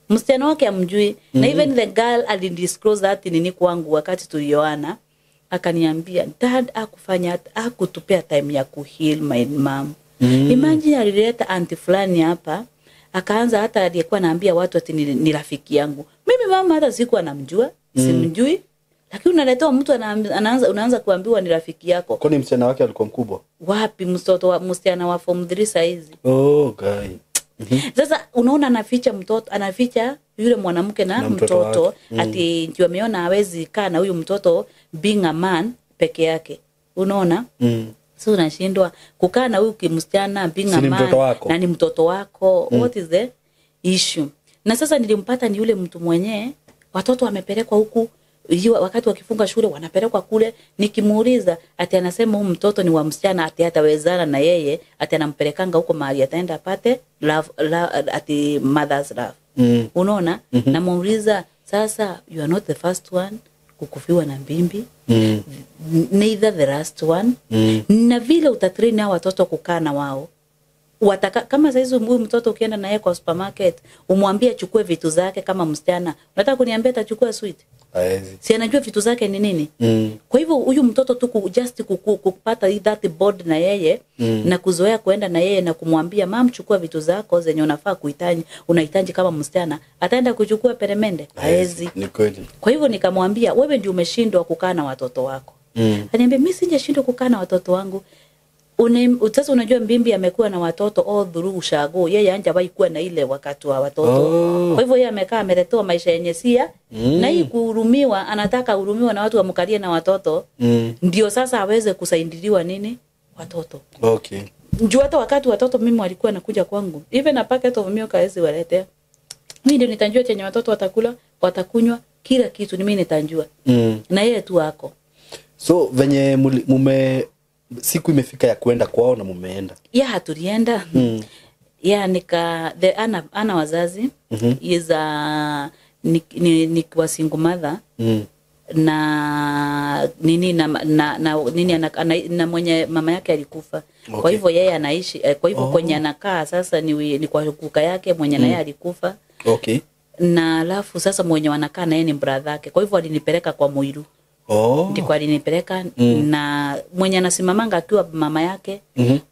Msichana wake amjui. Na even the girl alidisclose that nini kwangu wakati tulioana, akaniambia dad hakufanya, hakutupea time ya kuheal my mom. Imagine alileta auntie fulani hapa, akaanza hata aliyekuwa anaambia watu ati ni rafiki yangu. Mimi mama hata sikuwa namjua, simjui. Lakini unaletewa mtu anaanza unaanza kuambiwa ni rafiki yako. Kwani msichana wake alikuwa mkubwa? Wapi, mtoto wa msichana wa form 3 saizi. Oh guy. Sasa unaona anaficha mtoto, anaficha yule mwanamke na mtoto ati ndio ameona hawezi kaa na huyu mtoto being a man peke yake. Unaona? So unashindwa kukaa na huyu msichana being a man na ni mtoto wako. What is the issue? Na sasa nilimpata ni yule mtu mwenyewe, watoto wamepelekwa huku, wakati wakifunga shule wanapelekwa kule. Nikimuuliza ati anasema huyu mtoto ni wa msichana, ati hatawezana na yeye, ati anampelekanga huko mahali ataenda apate love, ati mother's love. Unaona? Namuuliza sasa, you are not the first one kukufiwa na mbimbi, neither the last one. Na vile utatrain hao watoto kukaa na wao. Wataka, kama saizi huyu mtoto ukienda na yeye kwa supermarket umwambie achukue vitu zake kama msichana, unataka kuniambia atachukua sweet? Haezi. Si anajua vitu zake ni nini? Kwa hivyo huyu mtoto tu just kupata that board na yeye, na kuzoea kuenda na yeye na kumwambia mam chukua vitu zako zenye unafaa kuhitaji, unahitaji kama msichana, ataenda kuchukua peremende? Haezi. Ni kweli. Kwa hivyo nikamwambia wewe ndio umeshindwa kukaa na watoto wako. Ananiambia mimi sijashindwa kukaa na watoto wangu. Sasa unajua mbimbi amekuwa na watoto all through ushago, yeye hajawahi kuwa na ile wakati wa watoto. Kwa hivyo yeye amekaa ameletewa maisha yenye sia, na hii kuhurumiwa, anataka hurumiwa na watu wamkalie na watoto, ndio sasa aweze kusaidiliwa nini watoto. Okay. Njoo hata wakati watoto mimi walikuwa nakuja kwangu, even a packet of milk hawezi waletea. Mimi ndio nitajua chenye watoto watakula, watakunywa, kila kitu ni mimi nitajua. Na yeye tu wako. So venye mume siku imefika ya kuenda kwao na mumeenda. Ya tulienda. Ya nika the ana wazazi is a ni kwa single mother. Na nini na nini na mwenye mama yake alikufa. Okay. Kwa hivyo yeye anaishi, kwa hivyo kwenye anakaa sasa ni kwa kuka yake mwenye naye alikufa. Okay. Na alafu sasa mwenye wanakaa na yeye ni brother yake. Kwa hivyo alinipeleka kwa Muiru. Ndiko alinipeleka na mwenye anasimamanga akiwa mama yake,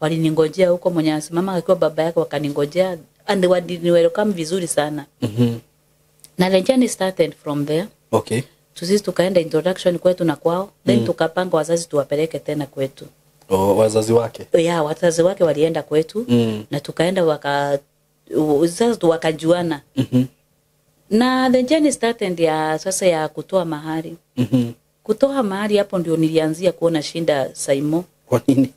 waliningojea huko, mwenye anasimamanga akiwa baba yake wakaningojea, and waliniwelcome vizuri sana. Na the journey started from there. Okay. Sisi tukaenda introduction kwetu na kwao, then tukapanga wazazi tuwapeleke tena kwetu. Oh, wazazi wake. Yeah, wazazi wake walienda kwetu, na tukaenda sasa wakajuana. Na the journey started ya sasa ya kutoa mahari. Kutoa mahari hapo ndio nilianzia kuona shinda Saimo. Kwa nini?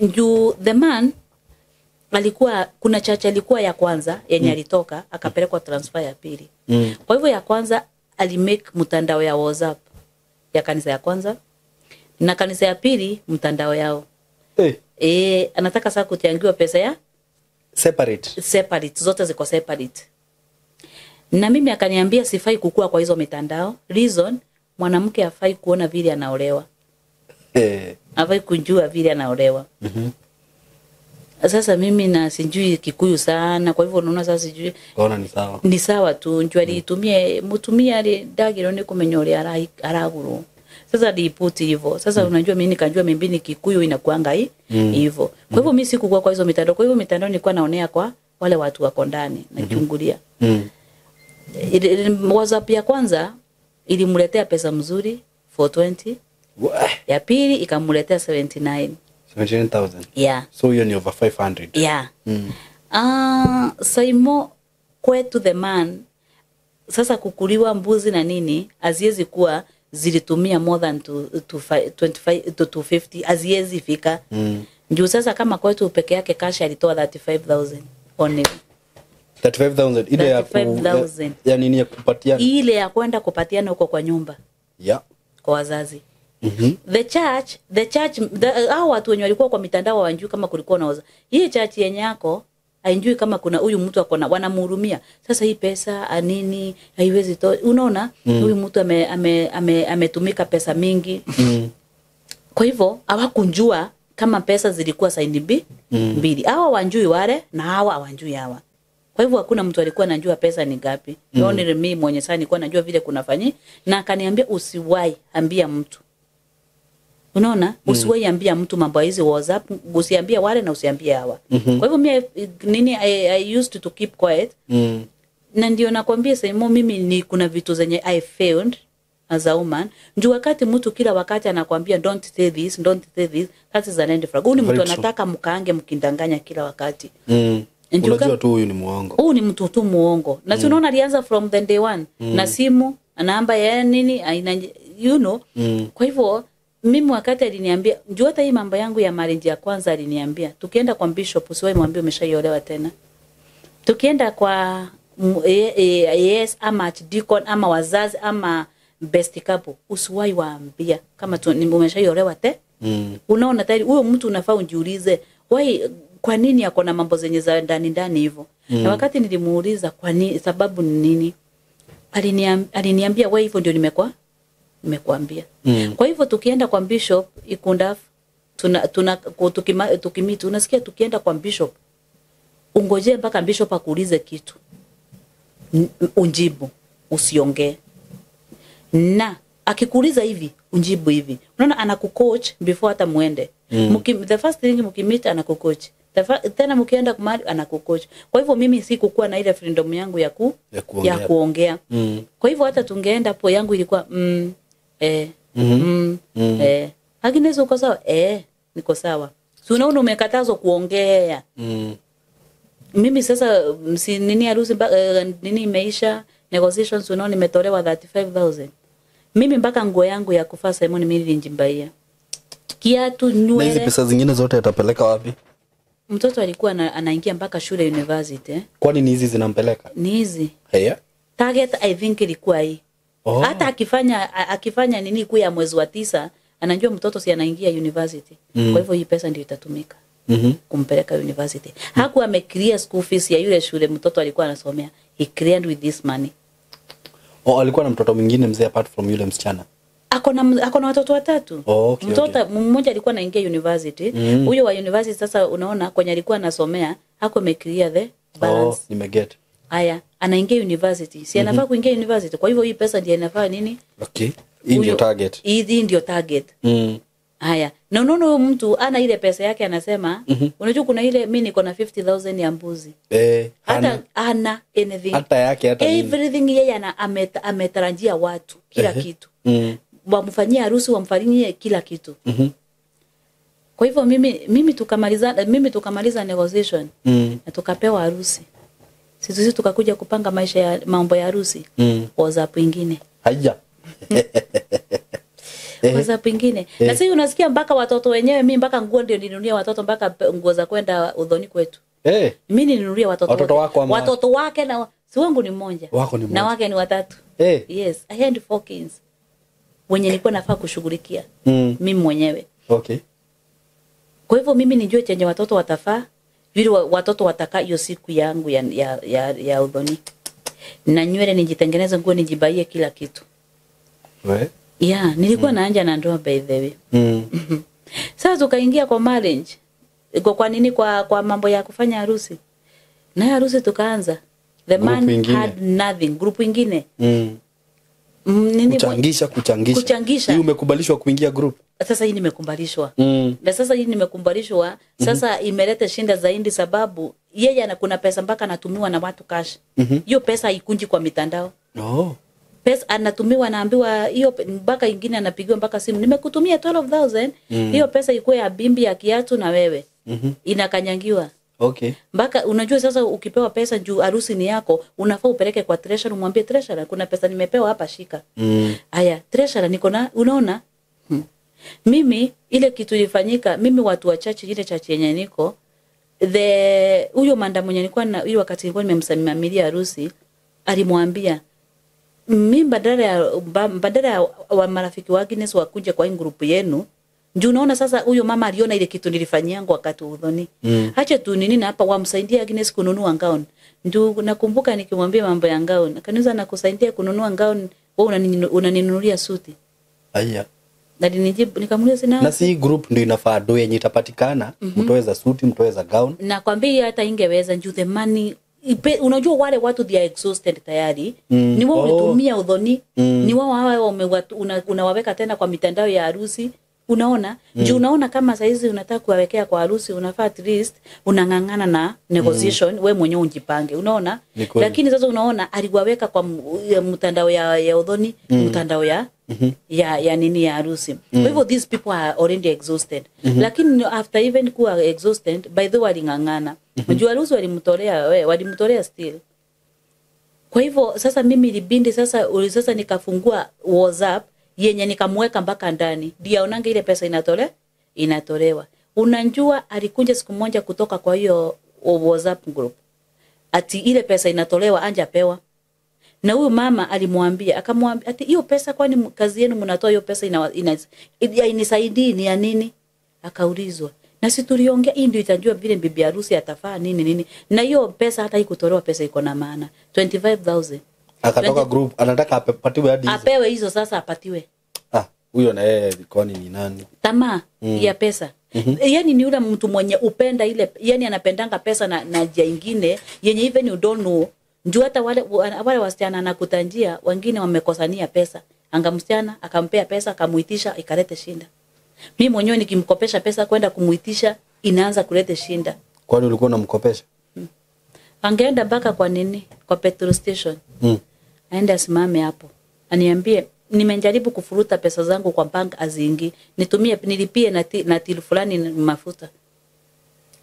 Juu the man alikuwa, kuna chacha alikuwa ya kwanza yenye alitoka akapelekwa transfer ya pili. Kwa hivyo ya kwanza alimake mtandao ya WhatsApp ya kanisa ya kwanza, na kanisa ya pili mtandao yao. Hey. Anataka sasa kuchangiwa pesa ya separate. Separate, zote ziko separate. Na mimi akaniambia sifai kukua kwa hizo mitandao. Reason, mwanamke hafai kuona vile anaolewa. Hafai kujua vile anaolewa. Sasa mimi na sijui Kikuyu sana, kwa hivyo unaona sasa sijui. Kaona ni sawa. Ni sawa tu, njua alitumie mutumia ali dagiro ni kumenyore araguru. Sasa aliiputi hivyo. Sasa unajua mimi nikajua mimi ni Kikuyu inakuanga hii hivyo. Kwa hivyo mimi sikukuwa kwa hizo mitandao. Kwa hivyo mitandao nilikuwa naonea kwa wale watu wako ndani nachungulia. WhatsApp ya kwanza Ilimletea pesa mzuri 420. Ya pili ikamletea 79. 79,000. Yeah. So hiyo ni over 500. Yeah. Saimo kwetu the man sasa kukuliwa mbuzi na nini haziwezi kuwa zilitumia more than 25 to 250, haziwezi fika. Juu sasa kama kwetu peke yake cash alitoa 35,000 only. 35,000 ile ya 35,000. ya nini ya kupatiana? Ile ya kwenda kupatiana huko kwa nyumba. Yeah. Kwa wazazi. The church hao watu wenye walikuwa kwa mitandao hawajui kama kulikuwa na wazazi. Hii church yenye yako haijui kama kuna huyu mtu akona, wanamhurumia. Sasa hii pesa nini haiwezi to, unaona huyu mtu ametumika pesa mingi. Kwa hivyo hawakunjua kama pesa zilikuwa saini mbili. Hawa wanjui wale na hawa hawanjui hawa. Kwa hivyo hakuna mtu alikuwa anajua pesa ni ngapi. Only mimi mwenye sana nilikuwa najua vile kunafanyi, na akaniambia usiwahi ambia mtu. Unaona? Usiwahi ambia mtu mambo hizi WhatsApp, usiambie wale na usiambie hawa. Kwa hivyo mimi nini I used to keep quiet. Na ndio nakwambia Saimo, mimi ni kuna vitu zenye I failed as a woman. Ndio wakati mtu kila wakati anakuambia don't say this, don't say this, that is an end flag. Huyu ni mtu anataka mkaange mkindanganya kila wakati. Unajua tu huyu ni muongo. Huyu ni mtu tu muongo. Na si unaona alianza from the day one. Na simu, namba ya nini, aina, you know. Kwa hivyo mimi wakati aliniambia, njoo hata hii mambo yangu ya marriage ya kwanza aliniambia, tukienda kwa bishop usiwahi mwambie umeshaiolewa tena. Tukienda kwa yes ama archdeacon ama wazazi ama best couple, usiwahi waambia kama umeshaiolewa te. Unaona tayari huyo mtu unafaa ujiulize, why, kwa nini ako na mambo zenye za ndani ndani hivyo? Na wakati nilimuuliza kwa nini, sababu ni nini, aliniambia wewe hivyo ndio nimekuambia. Kwa hivyo tukienda kwa bishop Ikundaf, tukimiti unasikia tukienda kwa bishop ungojee mpaka bishop akuulize kitu, unjibu, usiongee. Na akikuuliza hivi unjibu hivi. Unaona anakucoach before hata muende. The first thing mkimit anakucoach. Tena mkienda kumali anakucoach. Kwa hivyo mimi sikukuwa na ile freedom yangu ya kuongea. Kwa hivyo hata tungeenda hapo yangu ilikuwa Agnes uko sawa? Niko sawa. Si unaona umekatazwa kuongea. Mimi sasa si nini harusi nini imeisha, negotiations unaona nimetolewa 35,000. Mimi mpaka nguo yangu ya kuvaa Simon mimi nilijimbaia. Kiatu, nywele. Na hizi pesa zingine zote atapeleka wapi? Mtoto alikuwa anaingia mpaka shule university. Kwani ni hizi zinampeleka? Ni hizi. Haya. Target I think ilikuwa hii. Hata akifanya nini kuu ya mwezi wa 9, anajua mtoto si anaingia university. Kwa hivyo hii pesa ndio itatumika kumpeleka university. Hakuwa ameclear school fees ya yule shule mtoto alikuwa anasomea. He cleared with this money. Oh, alikuwa na mtoto mwingine mzee apart from yule msichana? Ako na watoto watatu. Mtoto mmoja alikuwa anaingia university. Huyo wa university sasa unaona kwenye alikuwa anasomea hakuwa ameclear the balance. Nimeget. Haya, anaingia university. Si anafaa kuingia university. Kwa hivyo hii pesa ndiyo inafaa nini? Okay. Hii ndio target. Hii ndio target. Haya. Na unaona huyo mtu ana ile pesa yake anasema, unajua kuna ile mimi niko na 50,000 ya mbuzi. Hata ana anything. Hata yake hata nini. Everything yeye ana ametarajia watu kila kitu. Wamfanyie harusi, wamfanyie kila kitu. Kwa hivyo mimi tukamaliza negotiation na tukapewa harusi. Sisi tukakuja kupanga maisha ya mambo ya harusi. WhatsApp ingine. Haija. WhatsApp ingine. Na sasa unasikia mpaka watoto wenyewe, mimi mpaka nguo ndio nilinunulia watoto, mpaka nguo za kwenda udhoni kwetu. Mimi nilinunulia watoto wako ama watoto wake, na si wangu ni mmoja. Wako ni mmoja. Na wake ni watatu. Yes, I had 4 kids. Wenye nilikuwa nafaa kushughulikia. Mimi mwenyewe. Okay. Kwa hivyo mimi nijue chenye watoto watafaa, vile watoto watakaa hiyo siku yangu ya udhoni. Na nywele nijitengeneze, nguo nijibaie, kila kitu. We? Yeah, nilikuwa naanja na ndoa by the way. Sasa tukaingia kwa marriage. Kwa nini kwa mambo ya kufanya harusi. Na harusi tukaanza. The group man ingine. Had nothing. Group ingine. Nini kuchangisha. Hii umekubalishwa kuingia group. Sasa hii nimekubalishwa. Na sasa hii nimekubalishwa, sasa imeleta shinda zaidi sababu yeye ana kuna pesa mpaka anatumiwa na watu cash. Hiyo pesa haikunji kwa mitandao. Pesa anatumiwa, anaambiwa hiyo, mpaka ingine anapigiwa mpaka simu, nimekutumia 12,000 hiyo pesa ikuwe ya bimbi ya kiatu na wewe. Inakanyangiwa. Okay. Mpaka unajua sasa ukipewa pesa juu harusi ni yako, unafaa upeleke kwa treasurer, umwambie treasurer kuna pesa nimepewa hapa, shika. Haya, treasurer niko na, unaona? Mimi ile kitu ilifanyika, mimi watu wa church, ile church yenye niko, the huyo manda mwenye nilikuwa na hiyo wakati nilikuwa nimemsimamia harusi, alimwambia mimi badala ya wa marafiki wa Agnes wakuje kwa hii group yenu, juu unaona sasa huyo mama aliona ile kitu nilifanyiangu wakati udhoni. Acha tu nini na hapa wamsaidie Agnes kununua gown. Ndio nakumbuka nikimwambia mambo ya gown, akaniuliza nakusaidia kununua gown, wewe unaninunulia suti. Aya. Na nilijibu nikamuuliza sina. Na si group ndio inafaa do yenye itapatikana, mtoe za suti, mtoe za gown. Nakwambia hata ingeweza juu the money unajua wale watu they are exhausted tayari. Ni wao ulitumia udhoni, ni wao hawa unawaweka tena kwa mitandao ya harusi. Unaona? Juu unaona kama saizi unataka kuwawekea kwa harusi, unafaa at least unang'ang'ana na negotiation, wewe mwenyewe ujipange. Unaona? Lakini sasa unaona aliwaweka kwa mtandao ya udhoni, mtandao ya ya nini ya harusi. Kwa hivyo these people are already exhausted. Lakini after even kuwa exhausted, by the way waling'ang'ana. Juu harusi walimtolea, wewe walimtolea still. Kwa hivyo sasa mimi ilibindi sasa nikafungua WhatsApp yenye nikamweka mpaka ndani. Ndio aonange ile pesa inatolewa. Unajua alikunja siku moja kutoka kwa hiyo WhatsApp group. Ati ile pesa inatolewa anjapewa. Na huyu mama alimwambia, akamwambia ati hiyo pesa kwani kazi yenu mnatoa hiyo pesa inisaidii ni ya nini? Akaulizwa. Na si tuliongea hii ndio itajua vile bibi harusi atafaa nini nini. Na hiyo pesa hata ikutolewa pesa iko na maana 25,000. Akatoka group anataka apatiwe hadi hizo. Apewe hizo sasa apatiwe. Ah, huyo na yeye kwani ni nani? Tamaa ya pesa. Yaani ni yule mtu mwenye upenda ile, yani anapendanga pesa na njia nyingine yenye even you don't know. Njoo hata wale wasichana anakutanjia wengine wamekosania pesa. Anga msichana akampea pesa akamuitisha ikalete shinda. Mimi mwenyewe nikimkopesha pesa kwenda kumuitisha inaanza kulete shinda. Kwani ulikuwa unamkopesha? Angeenda mpaka kwa nini? Kwa petrol station. Aende asimame hapo. Aniambie nimejaribu kufuruta pesa zangu kwa bank azingi. Nitumie nilipie na till fulani mafuta.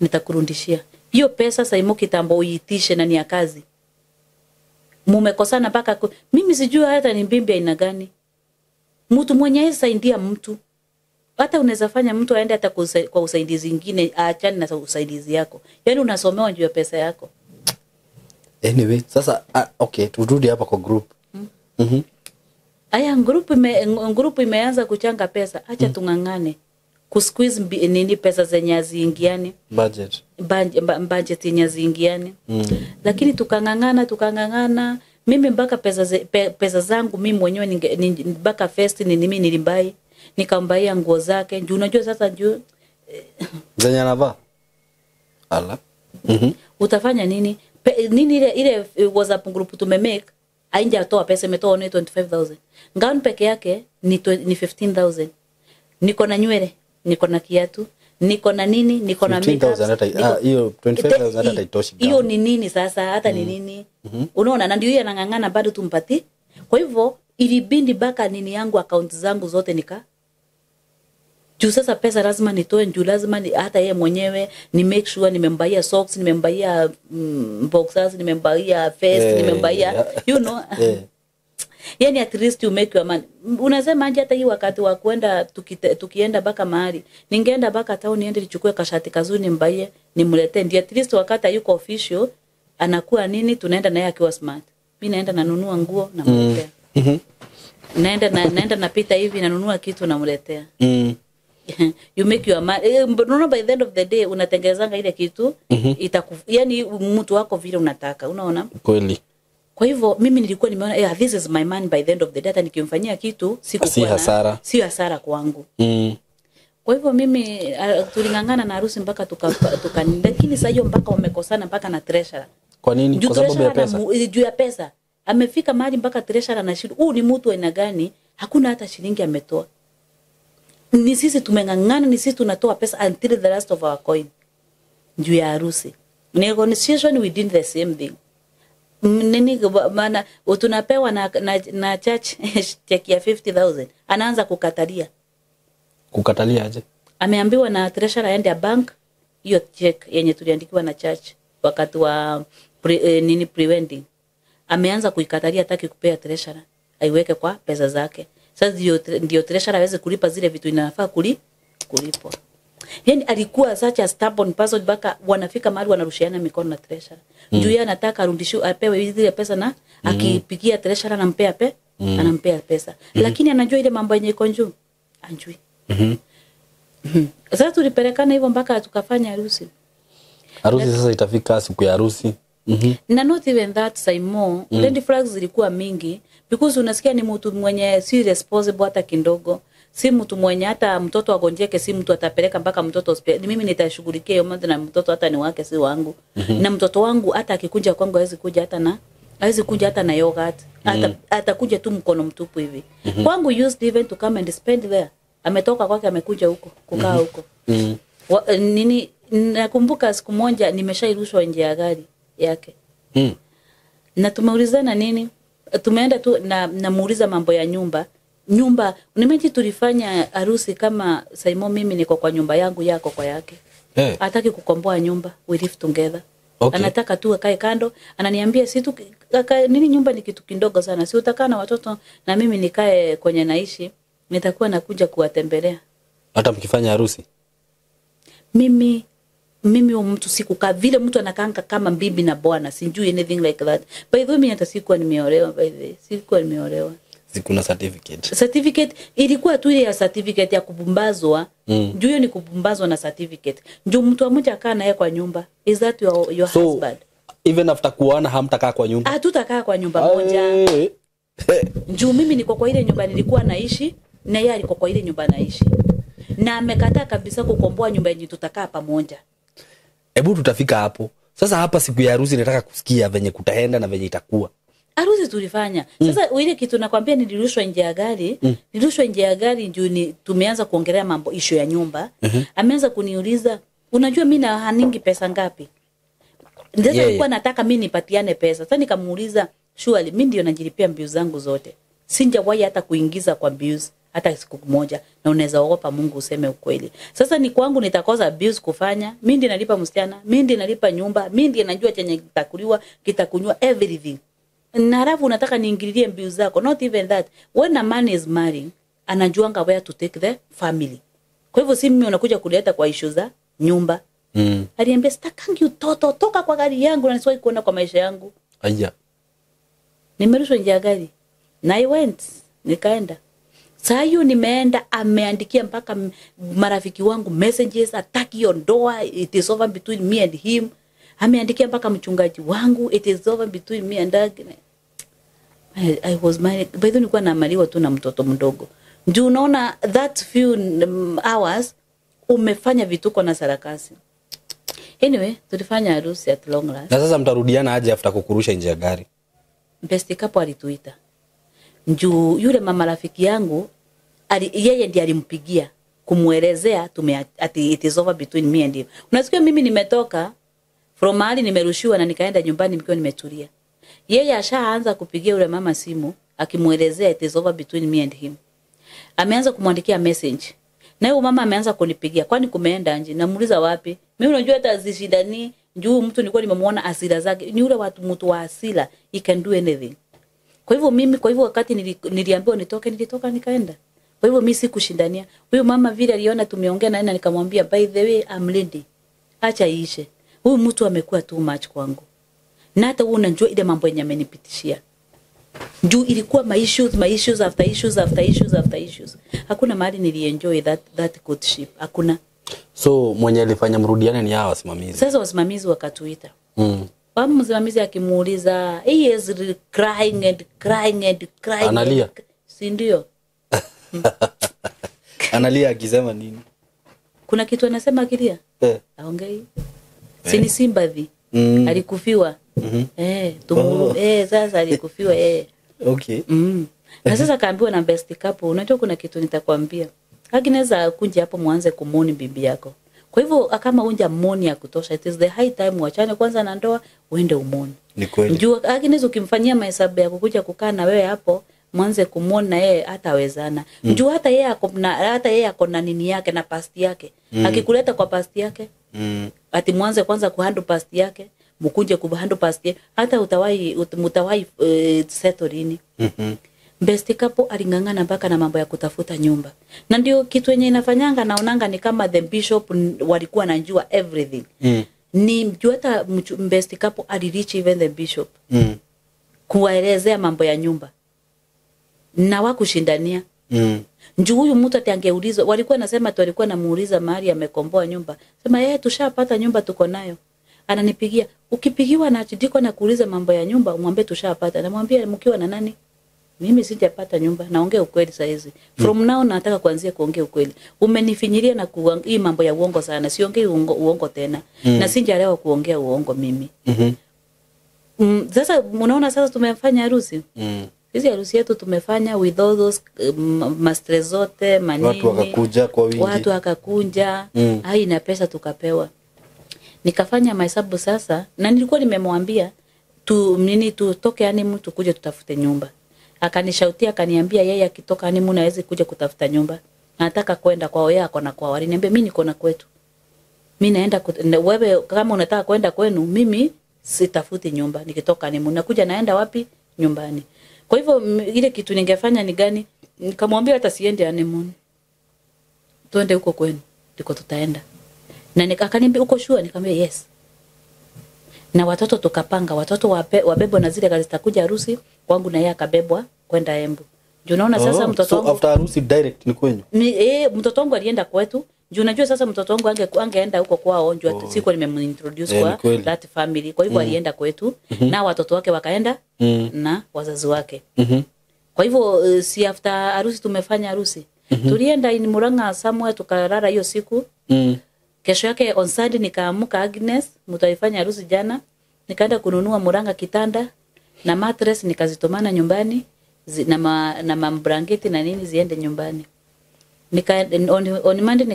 Nitakurudishia. Hiyo pesa Saimo kitambo uitishe na ni ya kazi. Mumekosana mpaka mimi sijui hata ni mbimbi aina gani. Mtu mwenye saidia mtu. Hata unaweza fanya mtu aende hata kwa usaidizi nyingine, aachane na usaidizi yako. Yaani unasomewa juu ya pesa yako. Anyway, sasa okay, turudi hapa kwa group. Aya, group imeanza kuchanga pesa. Acha tungangane. Kusqueeze nini pesa zenye haziingiani. Budget. Budget yenye haziingiani. Lakini tukangangana. Mimi mpaka pesa zangu mimi mwenyewe mpaka fest ni mimi nilimbai. Nikambaia nguo zake. Juu unajua sasa juu zenye anavaa. Ala. Utafanya nini? Nini ile WhatsApp group tumemake haijatoa pesa, imetoa only 25,000. Gown peke yake ni 15,000. Niko na nywele, niko na kiatu, niko na nini, niko na makeup. 15,000 hata hiyo 25,000 hata haitoshi. Hiyo ni nini sasa? Hata ni nini? Unaona, na ndio hiyo anang'ang'ana bado tumpati. Kwa hivyo ilibindi baka nini yangu account zangu zote nika juu sasa pesa lazima nitoe, juu lazima hata yeye mwenyewe ni make sure nimembaia socks, nimembaia boxers, nimembaia face, nimembaia you know. Yani at least you make your money. Unasema aje hata hii wakati wa kwenda tukienda baka mahali, ningeenda baka town niende nichukue kashati kazuri nimbaie, nimletee, ndio at least wakati yuko official anakuwa nini, tunaenda naye akiwa smart. Mimi naenda nanunua nguo namletea. Naenda napita hivi nanunua kitu namletea. You make your money. No, by the end of the day unatengenezanga ile kitu yani mtu wako vile unataka, unaona? Kweli. Kwa hivyo mimi nilikuwa nimeona this is my man by the end of the day, hata nikimfanyia kitu sikuwa hasara. Si hasara kwangu. Kwa hivyo mimi tulingangana na harusi mpaka tuka lakini sasa hiyo mpaka wamekosana mpaka na treasurer. Kwa nini? Kwa sababu ya pesa. Juu ya pesa. Amefika mahali mpaka treasurer anashindwa, huu ni mtu aina gani? Hakuna hata shilingi ametoa. Ni sisi tumengangana, ni sisi tunatoa pesa until the last of our coin. Juu ya harusi. Negotiation we did the same thing. Nini maana tunapewa na church check ya 50,000. Anaanza kukatalia. Kukatalia aje? Ameambiwa na treasurer aende ya bank hiyo check yenye tuliandikiwa na church wakati wa pre-wedding. Ameanza kuikatalia, hataki kupea treasurer aiweke kwa pesa zake. Sasa ndio treasurer aweze kulipa zile vitu inafaa kulipwa. Yaani alikuwa such a stubborn person mpaka wanafika mahali wanarushiana mikono na treasurer. Juu yeye anataka arudishiwe apewe zile pesa na akipigia treasurer anampea anampea pesa. Lakini anajua ile mambo yenye iko juu. Anjui. Sasa tulipelekana hivyo mpaka tukafanya harusi. Harusi sasa itafika siku ya harusi. Na not even that Saimo, red flags zilikuwa mingi because unasikia ni mtu mwenye si responsible hata kidogo. Si mtu mwenye hata mtoto agonjeke, si mtu atapeleka mpaka mtoto hospitali. Mimi nitashughulikia hiyo mambo na mtoto hata ni wake si wangu. Na mtoto wangu hata akikunja kwangu hawezi kuja hata na yogurt. Hata atakuja tu mkono mtupu hivi. Kwangu used even to come and spend there. Ametoka kwake amekuja huko kukaa huko. Nini nakumbuka siku moja nimeshairushwa nje ya gari yake. Na tumeulizana nini? Tumeenda tu na namuuliza mambo ya nyumba. Nyumba nimeji tulifanya harusi kama Saimo, mimi niko kwa nyumba yangu yako kwa yake. Hey. Hataki kukomboa nyumba, we live together. Okay. Anataka tu akae kando, ananiambia si tu nini nyumba ni kitu kidogo sana. Si utakaa na watoto na mimi nikae kwenye naishi, nitakuwa nakuja kuwatembelea. Hata mkifanya harusi? Mimi mtu sikukaa vile mtu anakaanga kama bibi na bwana, sijui anything like that. By the way mimi hata sikuwa nimeolewa, by the way sikuwa nimeolewa. Sikuna certificate. Certificate ilikuwa tu ile ya certificate ya kubumbazwa. Juu hiyo ni kubumbazwa na certificate. Juu mtu mmoja akaa naye kwa nyumba. Is that your so, husband? Even after kuoana hamtakaa kwa nyumba? Hatutakaa kwa nyumba moja. Juu mimi niko kwa ile nyumba nilikuwa naishi na yeye alikuwa kwa ile nyumba naishi. Na amekataa kabisa kukomboa nyumba yenye tutakaa pamoja. Hebu tutafika hapo. Sasa hapa siku ya harusi nataka kusikia venye kutaenda na venye itakuwa. Harusi tulifanya. Sasa ile kitu nakwambia nilirushwa nje ya gari, nilirushwa nje ya gari juu ni tumeanza kuongelea mambo issue ya nyumba. Ameanza kuniuliza, unajua mimi na haningi pesa ngapi? Ndio nilikuwa nataka mimi nipatiane pesa. Sasa nikamuuliza, surely mimi ndio najilipia mbiu zangu zote. Sinjawahi hata kuingiza kwa bills hata siku moja, na unaweza ogopa Mungu useme ukweli. Sasa ni kwangu nitakosa bills kufanya, mimi ndiye nalipa msichana, mimi ndiye nalipa nyumba, mimi ndiye najua chenye kitakuliwa, kitakunywa, everything. Na halafu unataka niingililie bills zako. Not even that. When a man is marrying, anajuanga where to take the family. Kwa hivyo si mimi unakuja kuleta kwa issue za nyumba. Aliambia sitakangi utoto, toka kwa gari yangu na nisiwahi kuona kwa maisha yangu. Aya. Nimerushwa nje ya gari. Na I went, nikaenda. Saa hiyo nimeenda, ameandikia mpaka marafiki wangu messages, hataki hiyo ndoa, it is over between me and him. Ameandikia mpaka mchungaji wangu, it is over between me and Agnes. I was married. By the way, nilikuwa naamaliwa tu na mtoto mdogo. Ndio unaona that few hours umefanya vituko na sarakasi. Anyway, tulifanya harusi at long last. Na sasa mtarudiana aje after kukurusha nje ya gari? Best couple alituita. Njuu yule mama rafiki yangu yeye ndiye alimpigia kumuelezea ati it is over between me and him. Unasikia mimi nimetoka from mahali nimerushiwa na nikaenda nyumbani nikiwa nimetulia. Yeye ashaanza kupigia yule mama simu akimuelezea it is over between me and him. Ameanza kumwandikia message. Na yule mama ameanza kunipigia, kwani kumeenda nje? Namuuliza wapi? Mimi unajua hata zishindani, njoo mtu nilikuwa nimemuona hasira zake. Ni yule watu mtu wa hasira, he can do anything. Kwa hivyo mimi, kwa hivyo wakati niliambiwa nitoke, nilitoka nikaenda. Kwa hivyo mimi sikushindania. Huyu mama vile aliona tumeongea naye na nikamwambia by the way I'm ready. Acha iishe. Huyu mtu amekuwa too much kwangu. Na hata wewe unajua ile mambo yenye amenipitishia. Juu ilikuwa my issues after issues after issues after issues. Hakuna mahali nilienjoy that courtship. Hakuna. So mwenye alifanya mrudiane ni hao wasimamizi. Sasa wasimamizi wakatuita. Msimamizi akimuuliza, he is crying and crying and crying. Analia. Si ndio? Analia akisema nini? Kuna kitu anasema akilia? Aongei. Si ni sympathy. Alikufiwa. Sasa alikufiwa Okay. Na sasa kaambiwa na best couple, unajua kuna kitu nitakwambia. Akinaweza kunja hapo muanze kumoni bibi yako. Kwa hivyo kama unja moni ya kutosha, it is the high time uachane kwanza na ndoa uende umoni. Ni kweli. Njua Agnes ukimfanyia mahesabu ya kukuja kukaa na wewe hapo mwanze kumwona yeye hatawezana. Njua hata yeye ako na hata yeye ako na nini yake na past yake. Akikuleta kwa past yake, ati mwanze kwanza kuhandle past yake, mkuje kuhandle past yake, hata utawahi mtawahi settle lini. Best couple aling'ang'ana mpaka na mambo ya kutafuta nyumba. Na ndio kitu yenye inafanyanga naonanga ni kama the bishop walikuwa wanajua everything. Ni mjua hata best couple alireach even the bishop. Kuwaelezea mambo ya nyumba. Na wakushindania. Njoo huyu mtu ati angeulizwa, walikuwa nasema tu walikuwa namuuliza mahali amekomboa nyumba. Sema yeye tushapata nyumba tuko nayo. Ananipigia, ukipigiwa na Chidiko na kuuliza mambo ya nyumba, umwambie tushapata. Namwambia mkiwa na nani? Mimi sijapata nyumba, naongea ukweli saa hizi. From now nataka kuanzia kuongea ukweli. Umenifinyilia na hii mambo ya uongo sana. Siongei uongo tena. Na sijalewa kuongea uongo mimi. Sasa unaona sasa tumefanya harusi. Sisi harusi yetu tumefanya with all those mastre zote manini. Watu wakakuja kwa wingi. Watu wakakuja. Hai na pesa tukapewa. Nikafanya mahesabu sasa na nilikuwa nimemwambia tu nini tutoke yani mtu kuja tutafute nyumba. Akanishautia akaniambia yeye akitoka yani mimi naweza kuja kutafuta nyumba. Nataka kwenda kwao yeye ako na kwao. Aliniambia mimi niko na kwetu. Mimi naenda wewe kama unataka kwenda kwenu mimi sitafuti nyumba. Nikitoka ni mimi nakuja naenda wapi? Nyumbani. Kwa hivyo ile kitu ningefanya ni gani? Nikamwambia hata siende honeymoon. Tuende huko kwenu ndiko tutaenda. Na akaniambia uko sure? Nikamwambia yes. Na watoto tukapanga, watoto wabebwa na zile kazi zitakuja harusi kwangu na yeye akabebwa kwenda Embu. Ndio unaona sasa mtoto so wangu after harusi direct ni kwenyu. Mtoto wangu alienda kwetu. Ndio unajua sasa mtoto wangu angeenda huko kwao ndio sikuwa nimemintroduce kwa that family. Kwa hivyo alienda kwetu na watoto wake wakaenda na wazazi wake. Kwa hivyo si after harusi tumefanya harusi. Tulienda in Murang'a somewhere tukalala hiyo siku. Kesho yake on Sunday nikaamka Agnes, mtaifanya harusi jana. Nikaenda kununua Murang'a kitanda na mattress nikazitomana nyumbani na mablanketi na nini ziende nyumbani. On Monday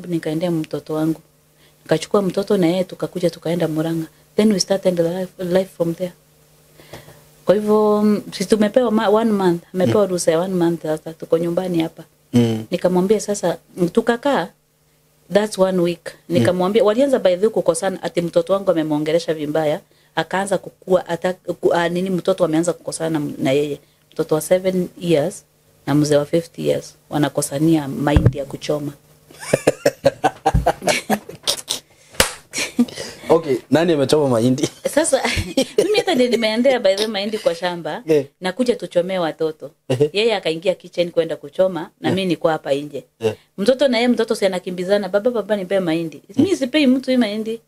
nikaenda mtoto wangu. Nikachukua mtoto na yeye tukakuja tukaenda Murang'a. Then we started the life from there. Kwa hivyo sisi tumepewa 1 month, amepewa ruhusa ya 1 month sasa tuko nyumbani hapa. Nikamwambia sasa tukakaa that's 1 week. Nikamwambia walianza by the way kukosana ati mtoto wangu amemuongelesha vibaya, akaanza kukua nini mtoto ameanza kukosana na yeye. Mtoto wa 7 years na mzee wa 50 years wanakosania mahindi ya kuchoma. Okay, nani amechoma mahindi? Sasa mimi hata nimeendea by the mahindi kwa shamba na kuja tuchomee watoto. Yeye akaingia kitchen kwenda kuchoma na mimi niko hapa nje. Mtoto na yeye mtoto si anakimbizana, baba baba nipe mahindi. Mimi sipei mtu hii mahindi.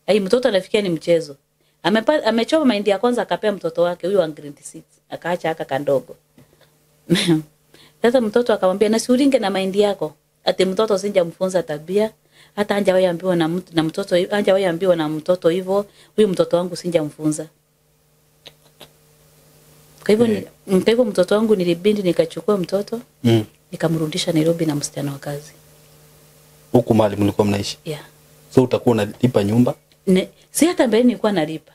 Ai mtoto anafikia ni mchezo. Amechoma mahindi ya kwanza akapea mtoto wake huyu wa grade 6, akaacha aka kandogo. Sasa mtoto akamwambia na siuringe na mahindi yako. Ati mtoto sijamfunza tabia. Hata hajawahi ambiwa na mtoto, hajawahi ambiwa na mtoto hivyo, huyu mtoto wangu sijamfunza. Kwa hivyo kwa hivyo mtoto wangu nilibidi nikachukua mtoto nikamrudisha Nairobi na msichana wa kazi. Huku mahali mlikuwa mnaishi? Yeah. So utakuwa unalipa nyumba? Si hata mbele nilikuwa nalipa.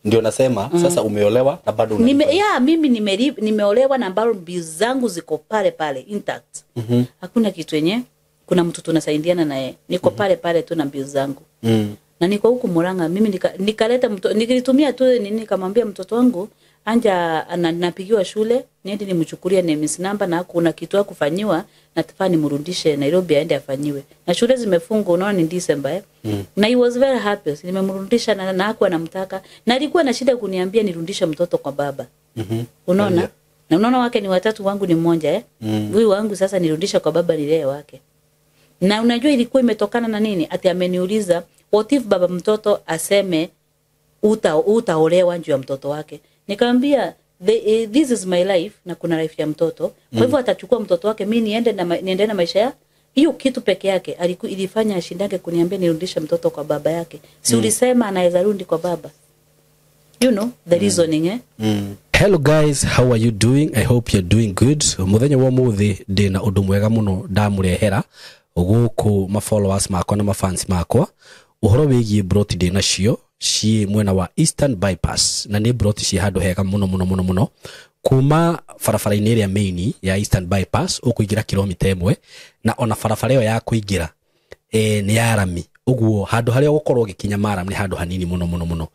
Ndio nasema sasa umeolewa na bado unalipa. Mimi nimeolewa na bado bills zangu ziko pale pale intact. Hakuna kitu yenye kuna mtu tunasaidiana naye. Niko pale pale tu na bills zangu. Na niko huku Murang'a mimi nikaleta mtoto nilitumia tu nini nikamwambia mtoto wangu anja napigiwa shule niende nimchukulie NMS number na kuna kitu ya kufanyiwa na tafaa nimrudishe Nairobi aende afanyiwe. Na shule zimefungwa unaona ni December Na he was very happy. Nimemrudisha na hakuwa anamtaka na alikuwa na shida kuniambia nirudishe mtoto kwa baba. Unaona? Na unaona wake ni watatu wangu ni mmoja Huyu wangu sasa nirudisha kwa baba nilee wake. Na unajua ilikuwa imetokana na nini? Ati ameniuliza what if baba mtoto aseme utaolewa juu ya mtoto wake. Nikamwambia this is my life na kuna life ya mtoto. Kwa hivyo atachukua mtoto wake mimi niende na maisha ya hiyo kitu peke yake ilifanya ashindange kuniambia nirudishe mtoto kwa baba yake. Si ulisema anaweza rudi kwa baba. You know the reasoning Hello guys, how are you doing? I hope you're doing good. Muthenya wa muthi ndina undu mwega muno ndamurehera. Gũkũ ma followers makwa na ma fans makwa ũhoro wĩgiĩ broti ndĩ nacio ciĩ mwena wa Eastern Bypass, na nĩ broti ciĩ handũ hega mũno mũno mũno mũno. Kuma barabara-inĩ ĩrĩa main ya Eastern Bypass ũkũingĩra kilomita 1, na ona barabara ĩyo ya kũingĩra nĩ ya rami. Ũguo handũ harĩa ũgũkorwo ũgĩkinya maram nĩ handũ hanini mũno mũno mũno.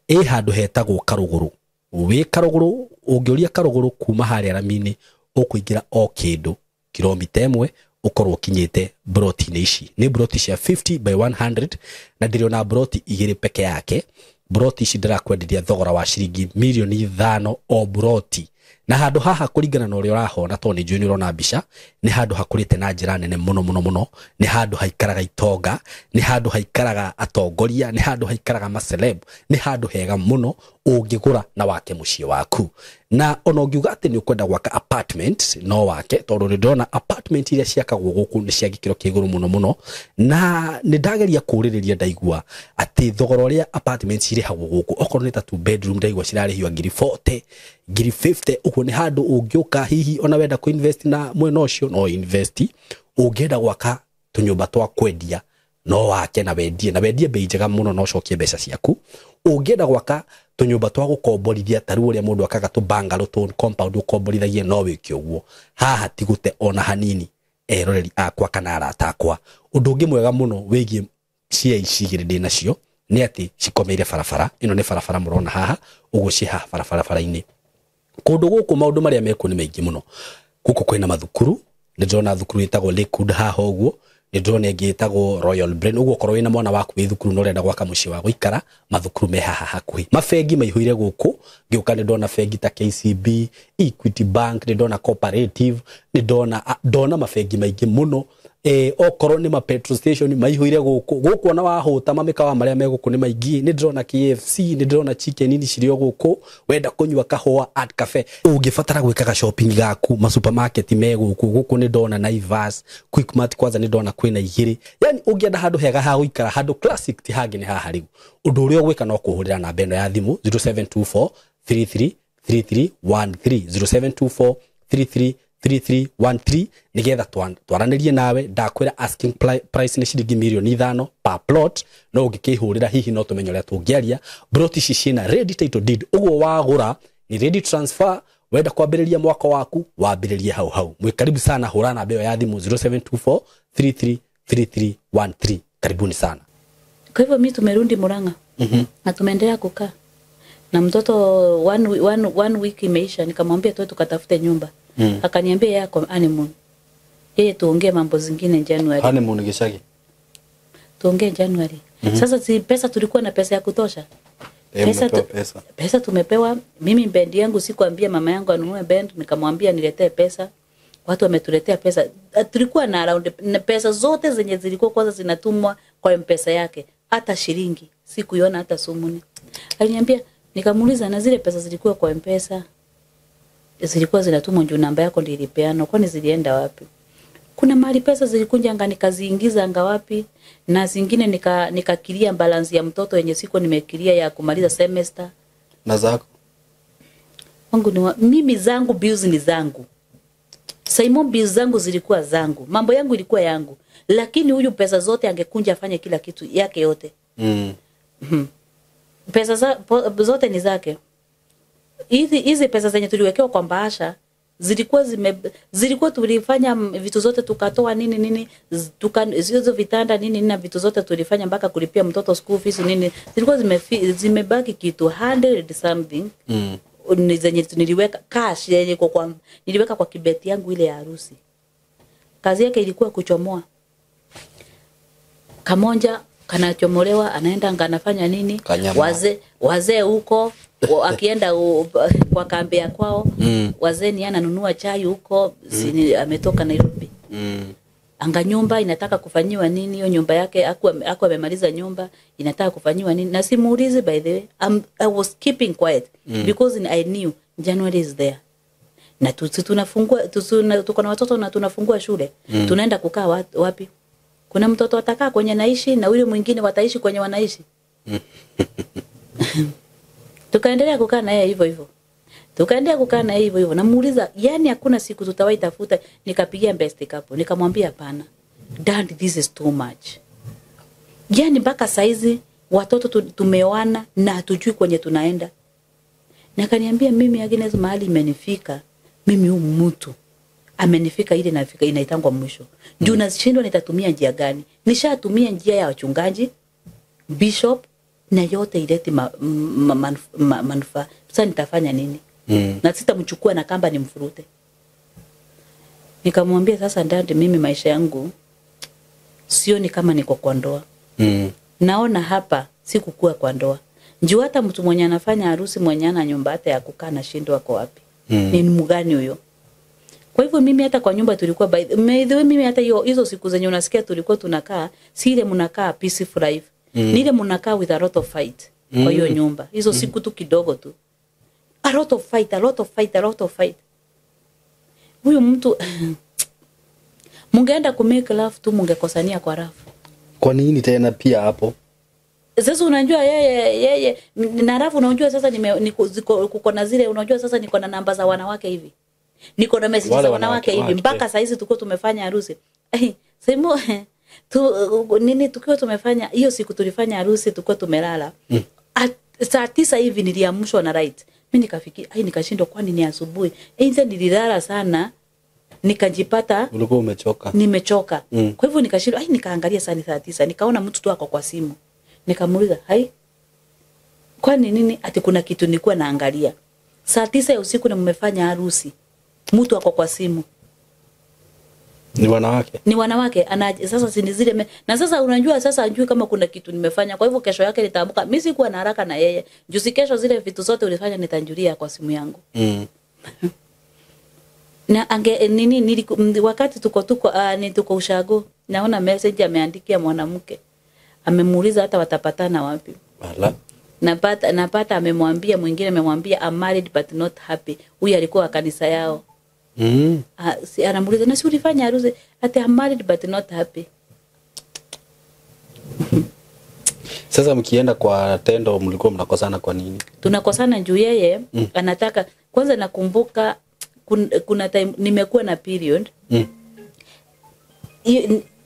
Ĩ handũ hetagwo Karũgũrũ. Wĩ Karũgũrũ, ũngĩũria Karũgũrũ kuma harĩa rami-inĩ ũkũingĩra o kĩndũ kilomita 1 ũkorwo ũkinyĩte broti-inĩ ici. Nĩ broti cia 50 by 100 na ndĩrĩ ona broti 2 peke yake. Broti ici ndĩrakwenderia thogora wa ciringi mirioni 5 o broti. Na handũ haha kũringana na ũrĩa ũrahona, tondũ nĩ njũĩ nĩ ũrona mbica, nĩ handũ hakũrĩte na njĩra nene mũno mũno mũno. Nĩ handũ haikaraga itonga, nĩ handũ haikaraga atongoria, nĩ handũ haikaraga maceleb, nĩ handũ hega mũno ũngĩgũra na wake mũciĩ waku. Na ona ũngiuga atĩ nĩ ũkwenda gwaka apartment no wake, tondũ nĩ ndĩrona apartment iria ciakagwo gũkũ nĩ cia gĩkĩro kĩa igũrũ mũno mũno. Na nĩ ndageria kũũrĩrĩria ndaigua atĩ thogora ũrĩa apartment cirĩhagwo gũkũ, okorwo nĩ ta 2 bedroom ndaigua cirarĩhio ngiri 40, ngiri 50. Ũguo nĩ handũ ũngĩũka hihi ona wenda kũ-invest na mwena ũcio no invest. Ũngĩenda gwaka tũnyũmba twa kwendia no wake na wendie, na wendie bei njega mũno na ũcokie mbeca ciaku. Ũngĩenda gwaka tũnyũmba twa gũkomborithia ta rĩu ũrĩa mũndũ akaga tũ bungalow tũ compound ũkomborithagie no wĩke ũguo. Haha ti gũte ona hanini eroreri akwa kana arata akwa. Ũndũ ũngĩ mwega mũno wĩgiĩ cia ici igĩrĩ ndĩ nacio nĩ atĩ cikomeire barabara. Ĩno nĩ barabara mũrona haha, ũguo ciĩ haha barabara-inĩ. Kũndũ gũkũ maũndũ marĩa mekuo nĩ maingĩ mũno. Gũkũ kwĩna mathukuru, nĩ ndĩrona thukuru ĩtagwo Lakewood haha ũguo, nĩ ndĩrona ĩngĩ ĩtagwo Royal Brain. Ũguo okorwo wĩna mwana waku wĩ thukuru na ũrenda gwaka mũciĩ wa gũikara, mathukuru me haha hakuhĩ. Mabengi maihũire gũkũ, ngĩũka nĩ ndona bengi ta KCB, Equity Bank, nĩ ndona Cooperative, nĩ ndona mabengi maingĩ mũno. Okorwo nĩ ma petrol station maihũire gũkũ. Gũkũ ona wahũta mamĩkawa marĩa me gũkũ nĩ maingĩ. Nĩ ndĩrona KFC, nĩ ndĩrona chicken ini cirĩ o gũkũ. Wenda kũnyua kahũa at cafe, ũngĩbatara gwĩkaga shopping gaku, ma supermarket me gũkũ. Gũkũ nĩ ndona Naivas, Quickmart kwanza nĩ ndona kwĩna 2. Yani ũngĩenda handũ hega ha gũikara, handũ classic ti hangĩ nĩ haha rĩu. Ũndũ ũrĩa ũgwĩka no kũhũrĩra namba ĩno ya thimũ 0724 33 33 13, 0724 33 33 13, nigetha twaranĩrie nawe. Ndakwĩra asking price nĩ ciringi mirioni 5 per plot, no ũngĩkĩhũrĩra hihi no tũmenye ũrĩa tũngĩaria. Broti ici ciĩna ready title deed, ũguo wagũra ni ready transfer. Wenda kwambĩrĩria mwaka waku wambĩrĩrie hau hau. Mwĩ karibu sana, hũra namba ĩyo ya thimũ 0724 33 33 13. Karibuni sana. Kwa hivyo mimi tumerudi Murang'a. Na tumeendelea kukaa na mtoto one week imeisha, nikamwambia tuwe tukatafute nyumba. Akaniambia yeye ako honeymoon. Yeye tuongee mambo zingine January. Honeymoon gicagi? Tuongee January. Sasa si pesa tulikuwa na pesa ya kutosha. Pesa. Pesa tumepewa. Mimi bend yangu sikuambia mama yangu anunue bend, nikamwambia niletee pesa. Watu wametuletea pesa. Tulikuwa na around na pesa zote zenye zilikuwa kwanza zinatumwa kwa M-Pesa yake. Hata shilingi sikuiona hata sumuni. Aliniambia, nikamuuliza na zile pesa zilikuwa kwa M-Pesa zilikuwa zinatumwa juu namba yako ndio ilipeanwa, kwani zilienda wapi? Kuna mahali pesa zilikunja anga nikaziingiza anga wapi, na zingine nikakilia balance ya mtoto yenye siku nimekilia ya kumaliza semester. Na zako? Wangu ni mimi zangu bills ni zangu. Simon bills zangu zilikuwa zangu. Mambo yangu ilikuwa yangu. Lakini huyu pesa zote angekunja afanye kila kitu yake yote. Pesa zote ni zake. Hizi pesa zenye tuliwekewa kwa bahasha zilikuwa tulifanya vitu zote, tukatoa nini nini, hizo vitanda nini nini na vitu zote tulifanya mpaka kulipia mtoto school fees nini, zilikuwa zimebaki kitu 100 something. Ni zenye niliweka cash yenye niliweka kwa kibeti yangu ile ya harusi. Kazi yake ilikuwa kuchomoa. Kamonja kanachomolewa, anaenda anafanya nini? Wazee huko akienda kwa kambi ya kwao, wazee ni ananunua chai huko, ametoka Nairobi. Anga nyumba inataka kufanyiwa nini, hiyo nyumba yake aku amemaliza nyumba inataka kufanyiwa nini, na simuulizi by the way. I was keeping quiet because I knew January is there. Na tunafungua, tuko na watoto na tunafungua shule. Tunaenda kukaa wapi? Kuna mtoto atakaa kwenye naishi na yule mwingine wataishi kwenye wanaishi. Tukaendelea kukaa na yeye hivyo hivyo. Tukaendelea kukaa na yeye hivyo hivyo. Namuuliza, yani hakuna siku tutawahi tafuta. Nikapigia best couple, nikamwambia hapana. Dad, this is too much. Yani mpaka saizi watoto tumeoana na hatujui kwenye tunaenda. Na akaniambia mimi Agnes, mahali imenifika, mimi huyu mtu amenifika ile nafika inaitangwa mwisho. Juu nashindwa nitatumia njia gani? Nishatumia njia ya wachungaji, bishop, na yote ileti manufaa. Sasa nitafanya nini? Na sitamchukua na kamba nimfurute. Nikamwambia sasa dad, mimi maisha yangu sioni kama niko kwa ndoa. Naona hapa sikukua kwa ndoa. Njoo hata mtu mwenye anafanya harusi mwenye ana nyumba hata ya kukaa na shindwa kwa wapi. Ni mgani huyo? Kwa hivyo mimi hata kwa nyumba tulikuwa by the way, mimi hata hizo siku zenye unasikia tulikuwa tunakaa, si ile mnakaa peaceful life. Ni ile mnakaa with a lot of fight kwa hiyo nyumba. Hizo siku tu kidogo tu. A lot of fight, a lot of fight, a lot of fight. Huyu mtu mungeenda ku make love tu mungekosania kwa rafu. Kwa nini tena pia hapo? Sasa unajua yeye na rafu, unajua sasa kuko na zile, unajua sasa niko na namba za wanawake hivi. Niko na message za wanawake hivi mpaka saa hizi tuko tumefanya harusi. Sema tu nini tukiwa tumefanya hiyo siku tulifanya harusi tukiwa tumelala. Saa 9 hivi niliamshwa na right. Mimi nikafikiri ai, nikashindwa kwani ni asubuhi. Aidha nililala sana nikajipata ulikuwa umechoka. Nimechoka. Kwa hivyo nikashindwa ai, nikaangalia saa 9 nikaona mtu tu ako kwa simu. Nikamuuliza, "Hai? Kwani nini ati kuna kitu nilikuwa naangalia?" Saa 9 ya usiku na mmefanya harusi. Mtu ako kwa simu. Ni wanawake. Ni wanawake. Sasa si zile na sasa unajua sasa ajui kama kuna kitu nimefanya. Kwa hivyo kesho yake nitaamka. Mimi sikuwa na haraka na yeye. Juzi kesho zile vitu zote ulifanya nitanjulia kwa simu yangu. Na ange nini wakati tuko ushago, naona message ameandikia mwanamke. Amemuuliza hata watapatana wapi. Wala. Napata amemwambia mwingine, amemwambia I'm married but not happy. Huyu alikuwa kanisa yao. Si anamuuliza na si ulifanya harusi? Ati I'm married but not happy. Sasa mkienda kwa tendo mlikuwa mnakosana kwa nini? Tunakosana juu yeye anataka kwanza. Nakumbuka kuna time nimekuwa na period.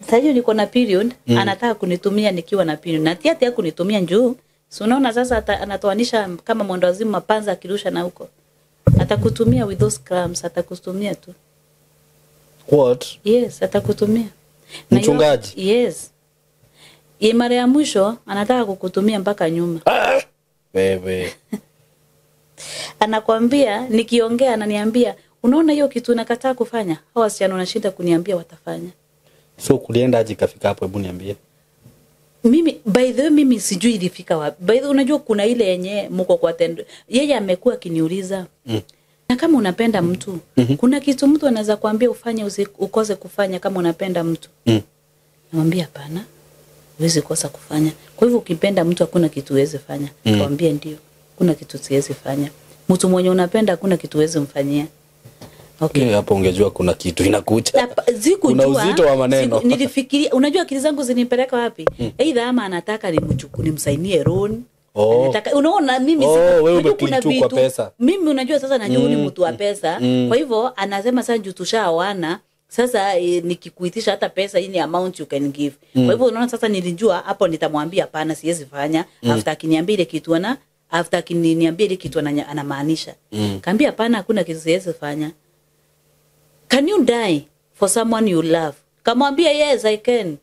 Sasa hiyo niko na period, anataka kunitumia nikiwa na period. Na tia kunitumia njoo. So unaona sasa anatoanisha kama mwendawazimu mapanza akirusha na huko. Atakutumia with those cramps, atakutumia tu. What? Yes, atakutumia. Mchungaji? Yes. Ye mara ya mwisho anataka kukutumia mpaka nyuma. Wewe. Anakuambia nikiongea ananiambia, unaona hiyo kitu nakataa kufanya? Hao wasichana wanashinda kuniambia watafanya. So kulienda aje kafika hapo, hebu niambie. Mimi by the way mimi sijui ilifika wapi. By the way unajua kuna ile yenye mko kwa tendo. Yeye amekuwa akiniuliza. Na kama unapenda mtu, kuna kitu mtu anaweza kuambia ufanye ukose kufanya kama unapenda mtu. Namwambia hapana. Huwezi kosa kufanya. Kwa hivyo ukipenda mtu hakuna kitu huwezi fanya. Nikamwambia ndio. Kuna kitu siwezi fanya. Mtu mwenye unapenda hakuna kitu huwezi mfanyia. Okay. Hapo ungejua kuna kitu inakuja. Sikujua. Kuna uzito wa maneno. Nilifikiria, unajua akili zangu zinipeleka wapi? Either ama anataka nimsainie loan. Anataka, unaona mimi wewe kuna vitu kwa pesa. Mimi unajua sasa najua ni mtu wa pesa. Kwa hivyo anasema sasa juu tushaoana, sasa nikikuitisha hata pesa hii ni amount you can give. Kwa hivyo unaona sasa nilijua hapo nitamwambia hapana siwezi fanya. After akiniambia ile kitu ana after akiniambia ile kitu anamaanisha. Kaambia hapana hakuna kitu siwezi fanya. Can you die for someone you love? Kamwambia yes I can.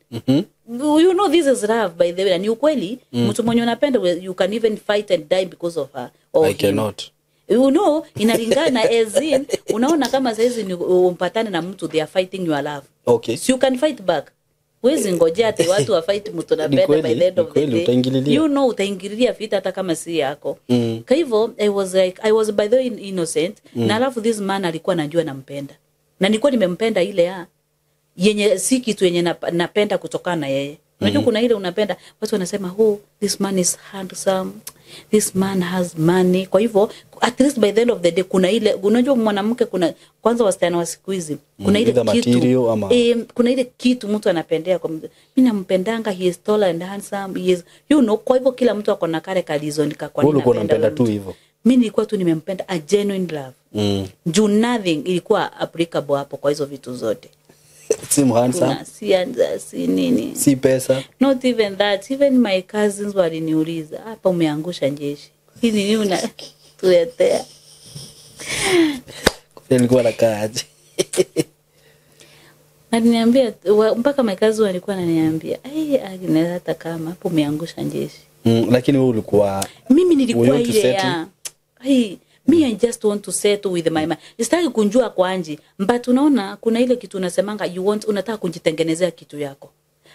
You know this is love by the way. Ni ukweli mtu mwenye unapenda you can even fight and die because of her or I him. Cannot. You know inalingana as in unaona kama saizi ni umpatane na mtu they are fighting your love. Okay. So you can fight back. Huwezi ngojea ati watu wa fight mtu napenda by the end of the day. Utaingililia. You know utaingililia vita hata kama si yako. Kwa hivyo I was like I was by the way innocent. Na alafu this man alikuwa anajua nampenda. Na nilikuwa nimempenda ile ya yenye si kitu yenye napenda kutokana na yeye. Unajua kuna ile unapenda watu wanasema oh this man is handsome, this man has money. Kwa hivyo at least by the end of the day kuna ile unajua mwanamke kuna kwanza wasichana wa siku hizi kuna ile kitu ama... kuna ile kitu mtu anapendea kwa mimi nampendanga he is tall and handsome he is you know. Kwa hivyo kila mtu akona kale kalizo nika kwa nini napenda tu hivyo. Mimi nilikuwa tu nimempenda a genuine love. Juu nothing ilikuwa applicable hapo kwa hizo vitu zote. Si handsome. Kuna si si nini, Si pesa. Not even that. Even my cousins waliniuliza, hapa umeangusha jeshi, hii nini unatuletea? Nilikuwa nakaa aje? Aliniambia mpaka my cousins walikuwa wananiambia, "Ai, Agnes, hata kama hapo umeangusha jeshi." Lakini wewe ulikuwa Mimi nilikuwa you want to ile settle? ya, ai, me I just want to settle with my mind. Sitaki kunjua kwa Anji, but unaona kuna ile kitu unasemanga you want, unataka kujitengenezea kitu yako.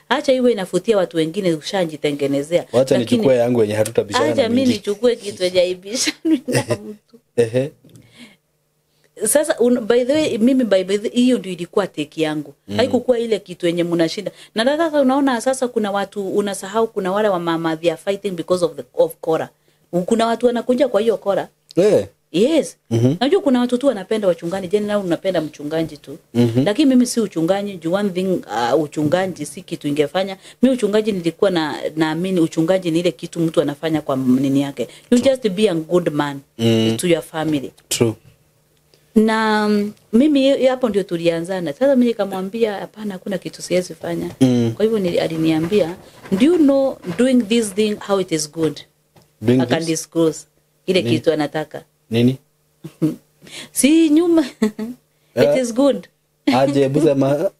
Acha iwe inafutia watu wengine, ushajitengenezea. Wacha Lakini nichukue yangu yenye hatutabishana acha na mimi mwingine. nichukue kitu yenye haibishani na mtu. Ehe. Sasa by the way, mimi by the hiyo ndio ilikuwa take yangu. Haikukuwa ile kitu yenye mnashinda. Na sasa unaona sasa kuna watu unasahau, kuna wale wa mama, they are fighting because of Kora. Kuna watu wanakuja kwa hiyo Kora. Yes. Najua kuna watu tu wanapenda wachungaji, jeni nao unapenda mchungaji tu. Lakini mimi si uchungaji, juu one thing, uchungaji si kitu ingefanya. Mimi uchungaji nilikuwa na naamini uchungaji ni ile kitu mtu anafanya kwa nini yake. You just be a good man to your family. True. Na mimi hapo ndio tulianzana. Sasa mimi nikamwambia hapana, hakuna kitu siwezi fanya. Kwa hivyo aliniambia, do you know doing this thing how it is good? Doing I can this? disclose ile kitu anataka. Nini? Si nyuma. It is good. Aje busema.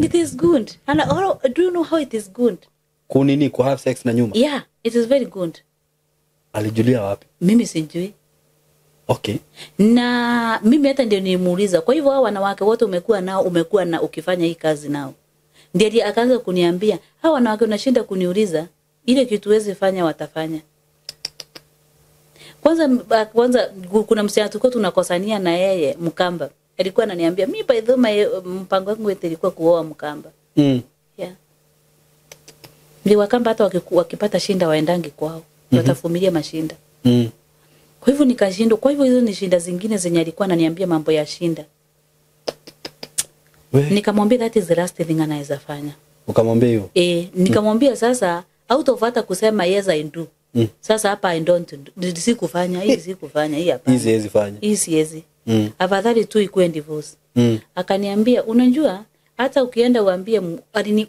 It is good. And do you know how it is good? Kunini, ku have sex na nyuma? Yeah, it is very good. Alijulia wapi? Mimi sijui. Okay. Na mimi hata ndio nilimuuliza, kwa hivyo hao wanawake wote umekuwa nao, umekuwa na ukifanya hii kazi nao? Ndiye akaanza kuniambia, hao wanawake unashinda kuniuliza, ile kitu huwezi fanya watafanya. Kwanza kuna msichana tulikuwa tunakosania na yeye Mkamba. Alikuwa ananiambia, mimi by the way mpango wangu wote ilikuwa kuoa Mkamba. Yeah. Ndio Wakamba hata wakipata shinda waendangi kwao. Watavumilia mashinda. Kwa hivyo nikashindwa. Kwa hivyo hizo ni shinda zingine zenye alikuwa ananiambia mambo ya shinda. Nikamwambia that is the last thing anaweza fanya. Ukamwambia hivyo? Nikamwambia sasa out of hata kusema yes I do. Sasa hapa I don't do. Sikufanya, hii sikufanya, hii hapana. Hii siwezi fanya. Hii siwezi. Afadhali tu ikuwe divorce. Akaniambia unajua hata ukienda uambie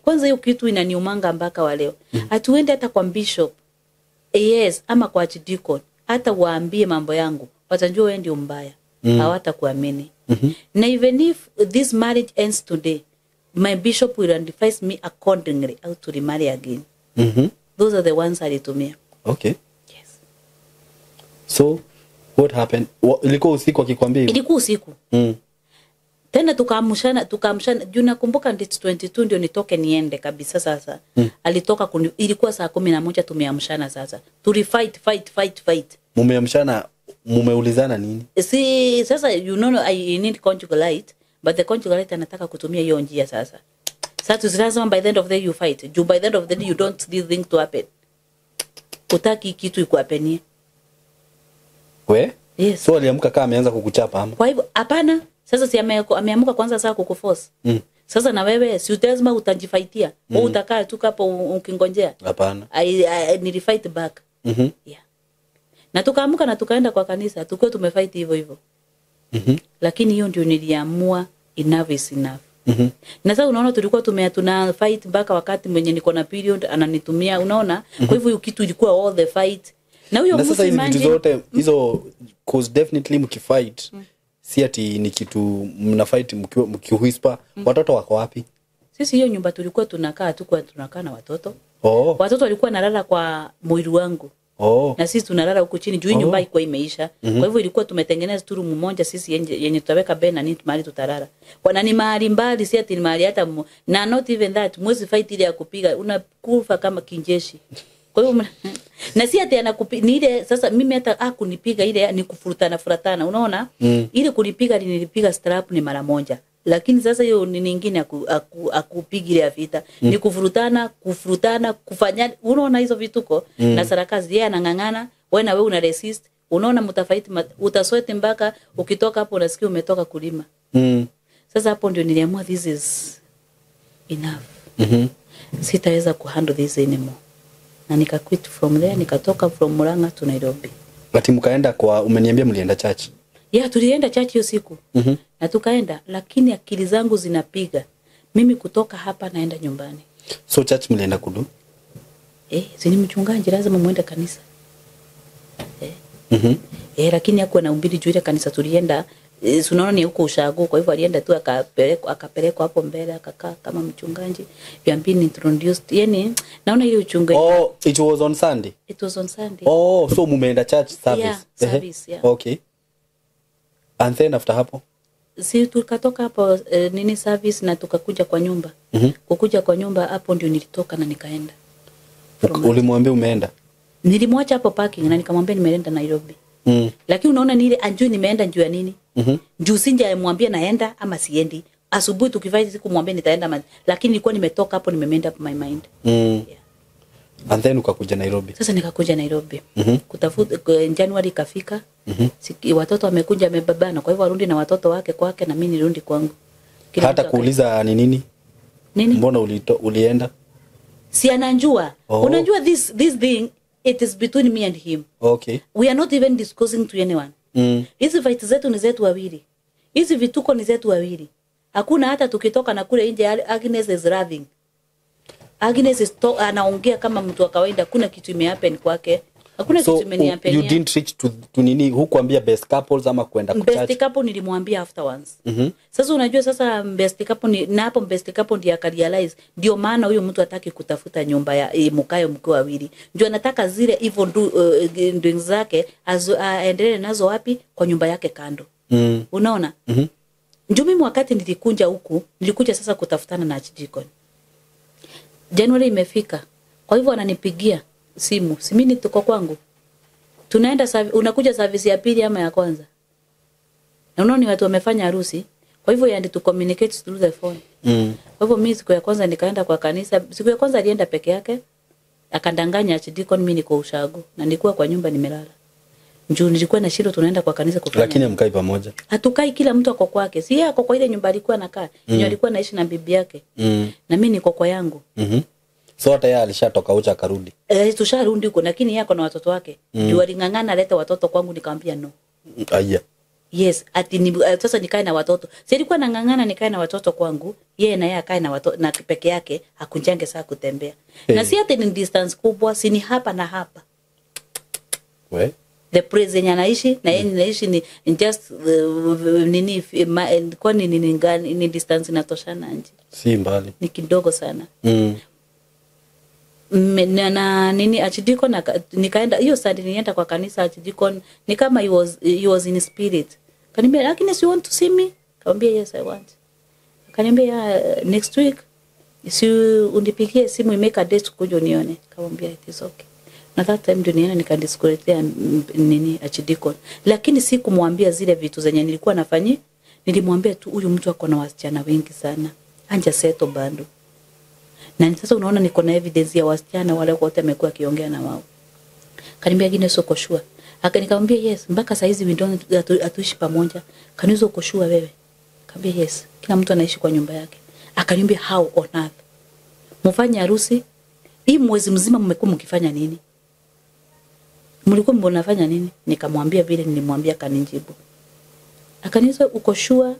kwanza hiyo kitu inaniumanga mpaka wa leo. Atuende hata kwa bishop. Yes, ama kwa archdeacon. Hata waambie mambo yangu, watajua wewe ndio mbaya. Hawatakuamini. Na even if this marriage ends today, my bishop will advise me accordingly how to remarry again. Those are the ones alitumia. Okay. Yes. So what happened? Ilikuwa usiku akikwambia hivyo? Ilikuwa usiku. Tena tukaamshana. Juu nakumbuka date 22 ndio nitoke niende kabisa sasa. Alitoka ilikuwa saa 11 tumeamshana sasa. Tuli fight. Mumeamshana, mumeulizana nini? Si sasa you know I need conjugal right, but the conjugal right anataka kutumia hiyo njia sasa. Sasa lazima by the end of the day you fight. Juu by the end of the day you don't this thing to happen. Utaki kitu ikuhapenie. We? Yes. So aliamka kama ameanza kukuchapa ama? Kwa hivyo hapana. Sasa si ameamka kwanza saa kukuforce. Sasa na wewe si lazima utajifaitia. Wewe utakaa tu hapo ukingonjea. Hapana. I nilifight back. Yeah. Na tukaamka na tukaenda kwa kanisa, tulikuwa tumefight hivyo hivyo. Lakini hiyo ndio niliamua enough is enough. Na sasa unaona tulikuwa tuna fight mpaka wakati mwenye niko na period ananitumia, unaona? Kwa hivyo hiyo kitu ilikuwa all the fight. Na huyo na sasa hizi vitu zote hizo, cause definitely mkifight si ati ni kitu mna fight mkiwhisper. Watoto wako wapi? Sisi hiyo nyumba tulikuwa tunakaa, tulikuwa tunakaa na watoto. Watoto walikuwa wanalala kwa mwili wangu. Na sisi tunalala huku chini juu nyumba ilikuwa imeisha. Kwa hivyo ilikuwa tumetengeneza tu room moja sisi yenye tutaweka bed na nini mahali tutalala. Kwa nani mahali mbali, si ati ni mahali hata na not even that, mwezi fight ile ya kupiga unakufa kama kinjeshi. Kwa hivyo na si ati anakupiga ni ile sasa mimi hata hakunipiga ile ni kufurutana furatana, unaona? Ile kunipiga nilipiga strap ni mara moja. Lakini sasa hiyo ni nyingine akupiga ile vita. Ni kufurutana, kufanya, unaona hizo vituko. Na sarakazi yeye anang'ang'ana, wewe na wewe una resist. Unaona mtafight, utasweat mpaka ukitoka hapo unasikia umetoka kulima. Sasa hapo ndio niliamua this is enough. Sitaweza kuhandle this anymore. Na nika quit from there, nikatoka from Murang'a to Nairobi. Ati mkaenda kwa, umeniambia mlienda church? Yeah, tulienda church hiyo siku. Na tukaenda, lakini akili zangu zinapiga. Mimi kutoka hapa naenda nyumbani. So church mlienda kudu? Si ni mchungaji lazima muende kanisa. Lakini hakuwa na ubiri juu ile kanisa tulienda. Unaona ni huko ushago, kwa hivyo alienda tu akapelekwa hapo mbele akakaa kama mchungaji. You have been introduced. Yani naona ile uchungaji. Oh, it was on Sunday. It was on Sunday. Oh, so mumeenda church service. Yeah, service, yeah. Okay. And then after hapo? Si tukatoka hapo nini service na tukakuja kwa nyumba. Kukuja kwa nyumba hapo ndio nilitoka na nikaenda. Ulimwambia umeenda? Nilimwacha hapo parking na nikamwambia nimeenda Nairobi. Lakini unaona ni ile anjui nimeenda njuu ya nini? Njuu sinjamwambia naenda ama siendi. Asubuhi tukifight sikumwambia nitaenda, lakini nilikuwa nimetoka hapo nimeenda my mind. Yeah. And then ukakuja Nairobi. Sasa nikakuja Nairobi. Kutafuta January ikafika. Watoto wamekuja wamebabana, kwa hivyo warudi na watoto wake kwake na mimi nirudi kwangu. Kila hata kuuliza ni nini? Nini? Mbona ulienda? Si anajua. Oh. Unajua this thing it is between me and him. Okay. We are not even discussing to anyone. Hizi fight zetu ni zetu wawili. Hizi vituko ni zetu wawili. Hakuna hata tukitoka na kule nje Agnes is laughing. Agnes is anaongea kama mtu wa kawaida, hakuna kitu imehappen kwake. Hakuna so, kitu imenihappen. You didn't reach to nini hukuambia best couples ama kwenda kwa church? Best couple nilimwambia afterwards. Sasa unajua sasa best couple ni na hapo best couple ndiye akarealize ndio maana huyo mtu hataki kutafuta nyumba ya mkae mkiwa wawili. Ndio anataka zile hivyo doings zake aendelee nazo wapi kwa nyumba yake kando. Unaona? Ndio mimi wakati nilikunja huku, nilikuja sasa kutafutana na Archdeacon. January imefika. Kwa hivyo ananipigia simu. Si mimi tuko kwangu. Tunaenda unakuja service ya pili ama ya kwanza. Na unaona ni watu wamefanya harusi. Kwa hivyo yani to communicate through the phone. Kwa hivyo mimi siku ya kwanza nikaenda kwa kanisa. Siku ya kwanza alienda peke yake. Akandanganya Archdeacon mimi niko ushago na nilikuwa kwa nyumba nimelala. Njoo nilikuwa na shida tunaenda kwa kanisa kufanya. Lakini hamkai pamoja. Hatukai, kila mtu ako kwake. Si yeye ako kwa ile nyumba alikuwa anakaa. Yeye alikuwa anaishi na bibi yake. Na mimi niko kwa yangu. So hata yeye alishatoka ucha akarudi. Tusharudi huko lakini yeye ako na watoto wake. Juu aling'ang'ana alete watoto kwangu nikamwambia no. Aya. Yes, ati ni sasa nikae na watoto. Si alikuwa anang'ang'ana nikae na watoto kwangu, yeye na yeye akae na watoto na peke yake akunjange saa kutembea. Hey. Na si ati ni distance kubwa, si ni hapa na hapa. We? The place yenye anaishi na yeye anaishi ni just nini kwa nini ni distance inatoshana nje. Si mbali. Ni kidogo sana. Na nini Archdeacon nikaenda hiyo Sunday nienda kwa kanisa Archdeacon ni kama he was in spirit. Kaniambia Agnes you want to see me? Nikamwambia yes I want. Akaniambia next week si unipigie simu make a date kuja unione. Nikamwambia it is okay. Na that time ndio nienda nikadiskuletea nini Archdeacon. Lakini sikumwambia zile vitu zenye nilikuwa nafanyia. Nilimwambia tu huyu mtu ako na wasichana wengi sana. Anja seto bado. Na sasa unaona niko na evidence ya wasichana wale wote amekuwa akiongea na wao. Kaniambia Agnes uko sure? Akaniambia yes, mpaka saa hizi we don't hatuishi pamoja. Kaniuliza uko sure wewe? Nikamwambia yes, kila mtu anaishi kwa nyumba yake. Akaniambia how on earth? Mfanye harusi hii mwezi mzima mmekuwa mkifanya nini? Mlikuwa mnafanya nini? Nikamwambia vile nilimwambia, akanijibu. Akaniuliza uko sure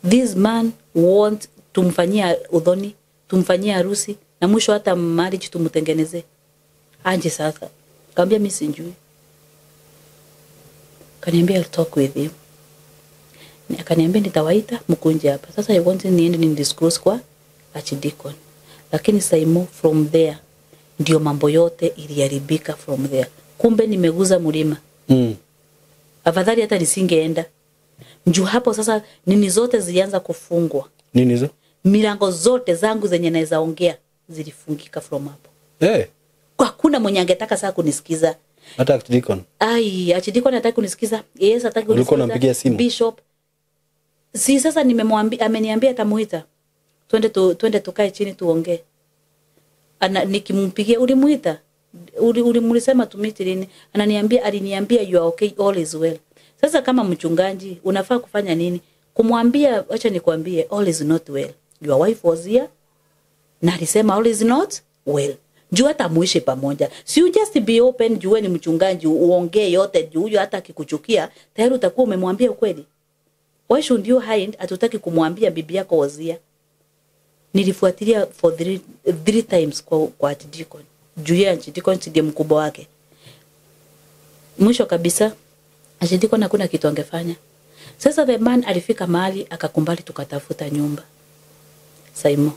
this man want tumfanyia udhoni, tumfanyia harusi na mwisho hata marriage tumtengeneze. Anje sasa. Nikamwambia mimi sijui. Akaniambia I'll talk with him. Akaniambia nitawaita mkunje hapa. Sasa I want niende ni disclose kwa Archdeacon. Lakini Saimo from there ndio mambo yote iliharibika from there. Kumbe nimeguza mlima. Afadhali hata nisingeenda. Njoo hapo sasa nini zote zilianza kufungwa. Nini hizo? Milango zote zangu zenye naweza ongea zilifungika from hapo. Hakuna mwenye angetaka sasa kunisikiza. Hata Archdeacon. Ai, Archdeacon hataki kunisikiza. Yes, hataki kunisikiza. Ulikuwa unampigia simu? Bishop. Si sasa nimemwambia, ameniambia atamuita. Twende tukae chini tuongee. Ana nikimpigia ulimuita? Ulimulisema tumiti lini? Ananiambia aliniambia you are okay, all is well. Sasa kama mchungaji unafaa kufanya nini? Kumwambia acha nikwambie all is not well. Your wife was here na alisema all is not well. Juu hata muishi pamoja. Si you just be open, juu ni mchungaji, uongee yote, juu huyo hata akikuchukia tayari utakuwa umemwambia ukweli. Why should you hide? Hatutaki kumwambia bibi yako wazia. Nilifuatilia for three times kwa archdeacon. Juu ya archdeacon ndiye mkubwa wake. Mwisho kabisa archdeacon hakuna kitu angefanya. Sasa the man alifika mahali akakumbali tukatafuta nyumba. Saimo.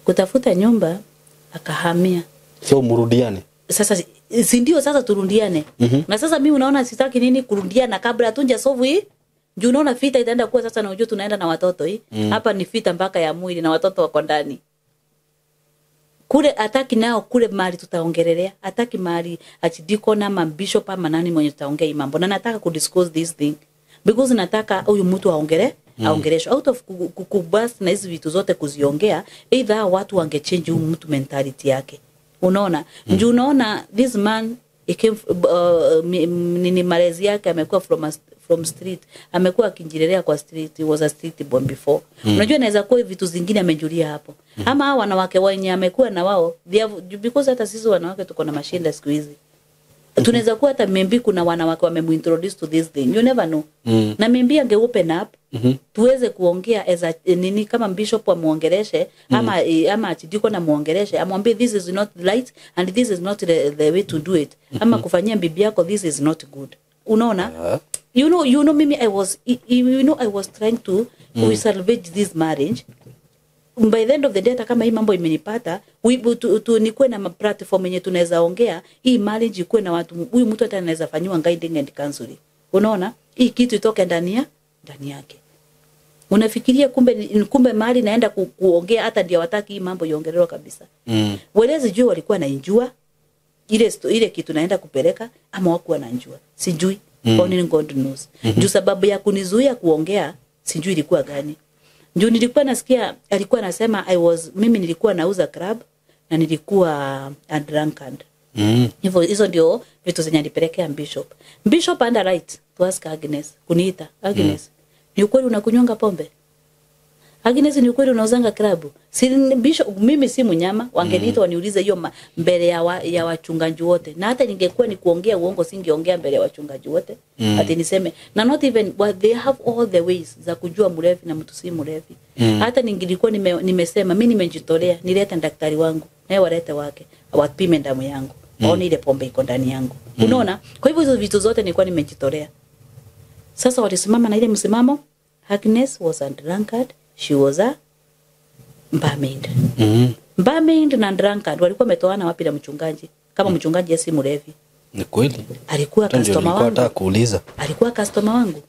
Kutafuta nyumba akahamia. So murudiane. Sasa si ndio sasa turundiane. Na sasa mimi unaona sitaki nini kurundiana kabla tunja solve hii. Juu unaona vita itaenda kuwa sasa, na unajua tunaenda na watoto hii. Hapa ni vita mpaka ya mwili na watoto wako ndani. Kule ataki nao kule mahali tutaongelelea, ataki mahali archdeacon ama bishop ama nani mwenye tutaongea hii mambo. Na nataka ku discuss this thing because nataka huyu mtu aongele, aongeleshwe out of kubas na hizi vitu zote kuziongea, either watu wangechange huyu mtu mentality yake. Unaona? Juu unaona this man he came nini malezi yake amekuwa from street, amekuwa akijilelea kwa street, he was a street born before. Unajua inaweza kuwa vitu zingine amejulia hapo. Ama hao wanawake wenye amekuwa na wao, they have, because hata sisi wanawake tuko na mashinda siku hizi. Tunaweza kuwa hata maybe kuna wanawake wamemuintroduce to this thing. You never know. Na maybe ange open up tuweze kuongea as a, nini kama bishop amuongeleshe ama archdeacon amuongeleshe, amwambie this is not right and this is not the way to do it. Ama kufanyia bibi yako this is not good. Unaona? You know mimi I was you know I was trying to we salvage this marriage. By the end of the day hata kama hii mambo imenipata, nikuwe na platform yenye tunaweza ongea, hii marriage ikuwe na watu, huyu mtu hata anaweza fanywa guiding and counseling. Unaona? Hii kitu itoke ndani yake. Unafikiria kumbe mahali naenda kuongea hata ndio wataki hii mambo iongelewe kabisa. Welezi juu walikuwa nainjua ile kitu naenda kupeleka ama hawakuwa nainjua. Sijui. Only God knows. Juu sababu ya kunizuia kuongea sijui ilikuwa gani. Juu nilikuwa nasikia alikuwa anasema mimi nilikuwa nauza club na nilikuwa a drunkard. Hivyo hizo ndio vitu zenye nilipelekea bishop. Bishop under right to ask Agnes, kuniita Agnes. Ni ukweli unakunywanga pombe? Agnes, ni ukweli unauzanga club? Si bishop, mimi si mnyama, wangeniita waniulize hiyo mbele ya wachungaji wote. Na hata ningekuwa ni kuongea uongo singeongea mbele ya wachungaji wote. Ati niseme na not even but they have all the ways za kujua mlevi na mtu si mlevi. Hata ningilikuwa nimesema mimi nimejitolea nilete daktari wangu naye walete wake wapime damu yangu. Waone ile pombe iko ndani yangu. Unaona? Kwa hivyo hizo vitu zote nilikuwa nimejitolea. Sasa walisimama na ile msimamo, Agnes was a drunkard, she was a barmaid. Barmaid na drunkard walikuwa wametoana wapi na mchungaji? Kama mchungaji si mlevi. Ni kweli. Alikuwa customer wangu. Nilikuwa kuuliza. Alikuwa customer wangu.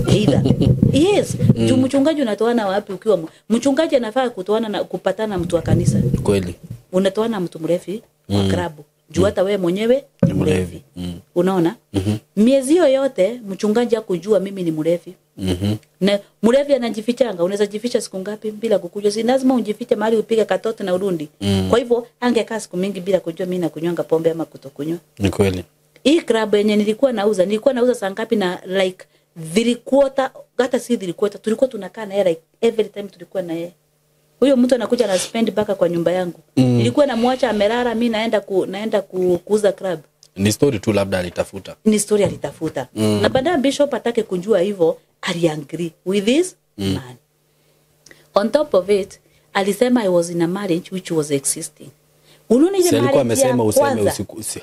Either. Yes, juu mchungaji unatoana wapi ukiwa mchungaji anafaa kutoana na kupatana mtu wa kanisa. Kweli. Unatoana mtu mlevi kwa klabu. Juu hata wewe mwenyewe ni mlevi. Unaona? Miezi hiyo yote mchungaji hakujua mimi ni mlevi. Na mlevi anajifichanga, unaweza jificha siku ngapi bila kukujua? Si lazima ujifiche mahali upige katoto na urundi. Kwa hivyo angekaa siku mingi bila kujua mimi nakunywanga pombe ama kutokunywa. Ni kweli. Hii club yenye nilikuwa nauza saa ngapi na like 3/4, hata si 3/4, tulikuwa tunakaa na yeye like every time tulikuwa na yeye. Huyo mtu anakuja na spend mpaka kwa nyumba yangu. Nilikuwa namwacha amelala, mimi naenda kuuza club. Ni story tu labda alitafuta. Ni story alitafuta. Na baadaye bishop atake kujua hivyo, aliagree with this man. On top of it, alisema I was in a marriage which was existing. Unaona ile marriage alikuwa amesema useme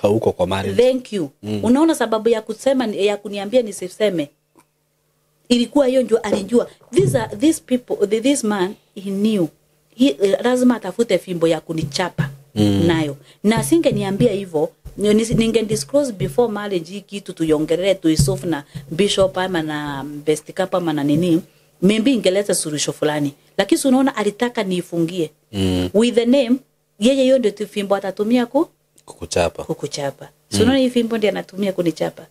hauko kwa marriage. Thank you. Unaona sababu ya kusema ya kuniambia nisiseme. Ilikuwa hiyo ndio alijua. These people, this man he knew. Lazima atafute fimbo ya kunichapa nayo. Na singeniambia hivyo, ninge disclose before marriage hii kitu tuiongelee tuisolve na bishop ama na best cup ama na nini, maybe ingeleta suluhisho fulani. Lakini unaona alitaka niifungie. With the name, yeye hiyo ndio fimbo atatumia kukuchapa. Kukuchapa. So unaona hii fimbo ndiye anatumia kunichapa.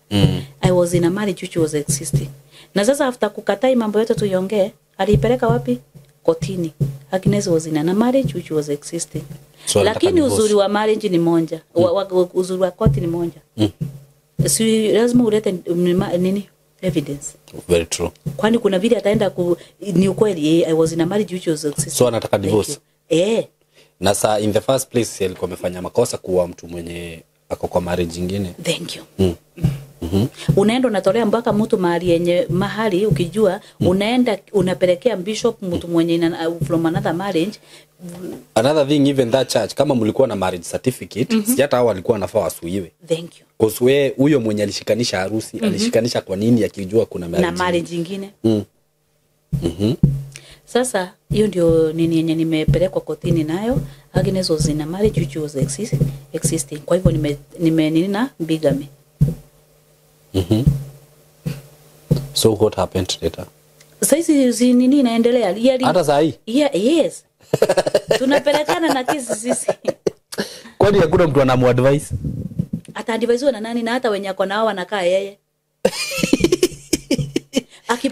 I was in a marriage which was existing. Na sasa after kukatai mambo yote tuiongee, aliipeleka wapi? Kotini. Agnes was in a marriage which was existing. So, lakini uzuri wa marriage ni moja. Uzuri wa koti ni moja. Si lazima ulete nini? Evidence. Very true. Kwani kuna vile ataenda ni ukweli I was in a marriage which was existing. So anataka divorce. Na saa in the first place alikuwa amefanya makosa kuwa mtu mwenye ako kwa marriage nyingine. Thank you. Unaenda unatolea mpaka mtu mahali yenye mahali ukijua unaenda unapelekea bishop mtu mwenye from another marriage. Another thing, even that church, kama mlikuwa na marriage certificate, si hata hao walikuwa wanafaa wasuiwe. Thank you. Cause we huyo mwenye alishikanisha harusi, alishikanisha kwa nini akijua kuna marriage? Na marriage nyingine. Sasa hiyo ndio nini yenye nimepelekwa kotini nayo. Agnes was in a marriage which was existing. Kwa hivyo nime nini na bigamy. So what happened later? Sasa hizi nini inaendelea? Hata saa hii? Yeah, yes. Tunapelekana na kesi sisi. Kwani hakuna mtu anamuadvise? Ataadvisiwa na nani? Na hata wenye ako nao wanakaa yeye.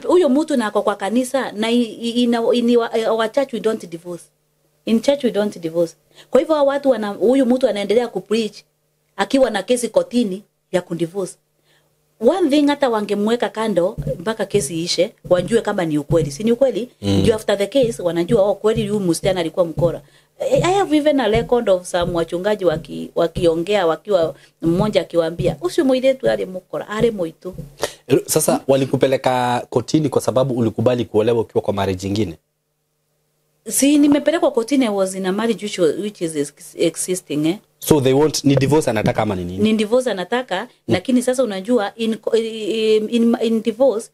Huyo mtu na ako kwa kanisa na in our church we don't divorce. In church we don't divorce. Kwa hivyo watu huyu mtu anaendelea kupreach akiwa na kesi kotini ya kudivorce. One thing, hata wangemweka kando mpaka kesi ishe, wajue kama ni ukweli. Si ni ukweli? Juu after the case wanajua oh kweli huyu msichana alikuwa mkora. I have even a record of some wachungaji wakiongea wakiwa mmoja akiwaambia usi muiletu ale mkora, ale moitu. Sasa walikupeleka kotini kwa sababu ulikubali kuolewa ukiwa kwa marriage nyingine? Si nimepelekwa kotini, I was in a marriage which is existing, eh. So they want ni divorce anataka ama ni nini? Ni divorce anataka, lakini sasa unajua in divorce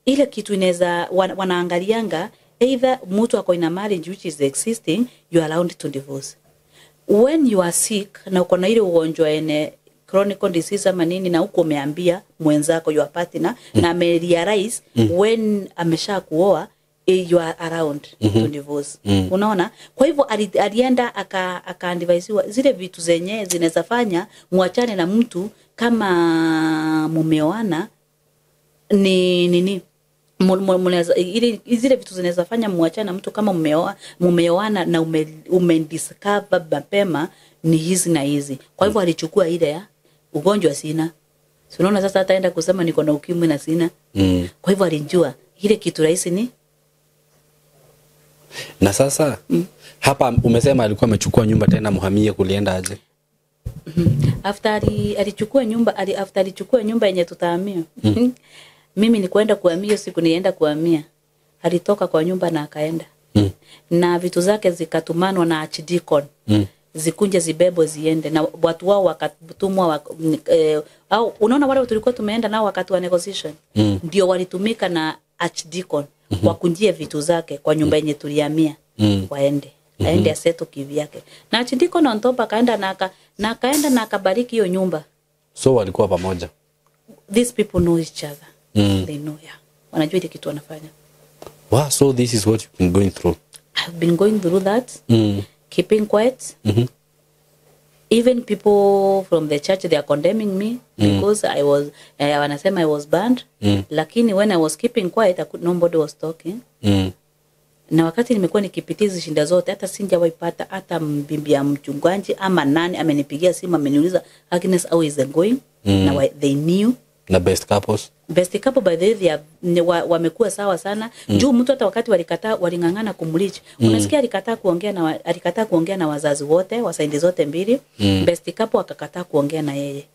ile kitu inaweza wanaangalianga either mtu ako in a marriage which is existing, you are allowed to divorce. When you are sick na uko na ile ugonjwa ene chronic disease ama nini na uko umeambia mwenzako your partner na amerealize when ameshakuoa, you are around to divorce. Unaona? Kwa hivyo alienda akaadvisiwa zile vitu zenye zinaweza fanya muachane na mtu kama mumeoana ni nini? Zile vitu zinaweza fanya muachane na mtu kama mumeoana na umediscover mapema ni hizi na hizi. Kwa hivyo alichukua ile ya ugonjwa sina. Si unaona sasa ataenda kusema niko na ukimwi na sina. Kwa hivyo alijua ile kitu rahisi ni. Na sasa hapa umesema alikuwa amechukua nyumba tena muhamie, kulienda aje? After alichukua nyumba, after alichukua nyumba yenye tutahamia. Mimi nilikwenda kuhamia siku nienda kuhamia. Alitoka kwa nyumba na akaenda. Na vitu zake zikatumanwa na archdeacon. Zikunje zibebo ziende na watu wao wakatumwa au unaona wale tulikuwa tumeenda nao wakati wa negotiation. Ndio walitumika na archdeacon. Wakunjie vitu zake kwa nyumba yenye tulihamia. Waende. Aende aseto kivyake. Na archdeacon on top akaenda na akaenda na akabariki hiyo nyumba. So walikuwa pamoja. These people know each other. They know, yeah. Wanajua ile kitu wanafanya. Wow, so this is what you've been going through. I've been going through that. Keeping quiet. Even people from the church, they are condemning me because I was wanasema I was banned. Lakini when I was keeping quiet, nobody was talking. Na wakati nimekuwa nikipitia hizi shinda zote, hata sijawahi pata hata mbimbi ya mchungaji ama nani amenipigia simu ameniuliza Agnes how is it going? Na they knew. Na best couples? Best couple by the way, wamekuwa sawa sana. Juu mtu hata wakati walikataa walingangana kumreach. Unasikia alikataa kuongea na wazazi wote, wasaidi zote mbili. Best couple akakataa kuongea na yeye.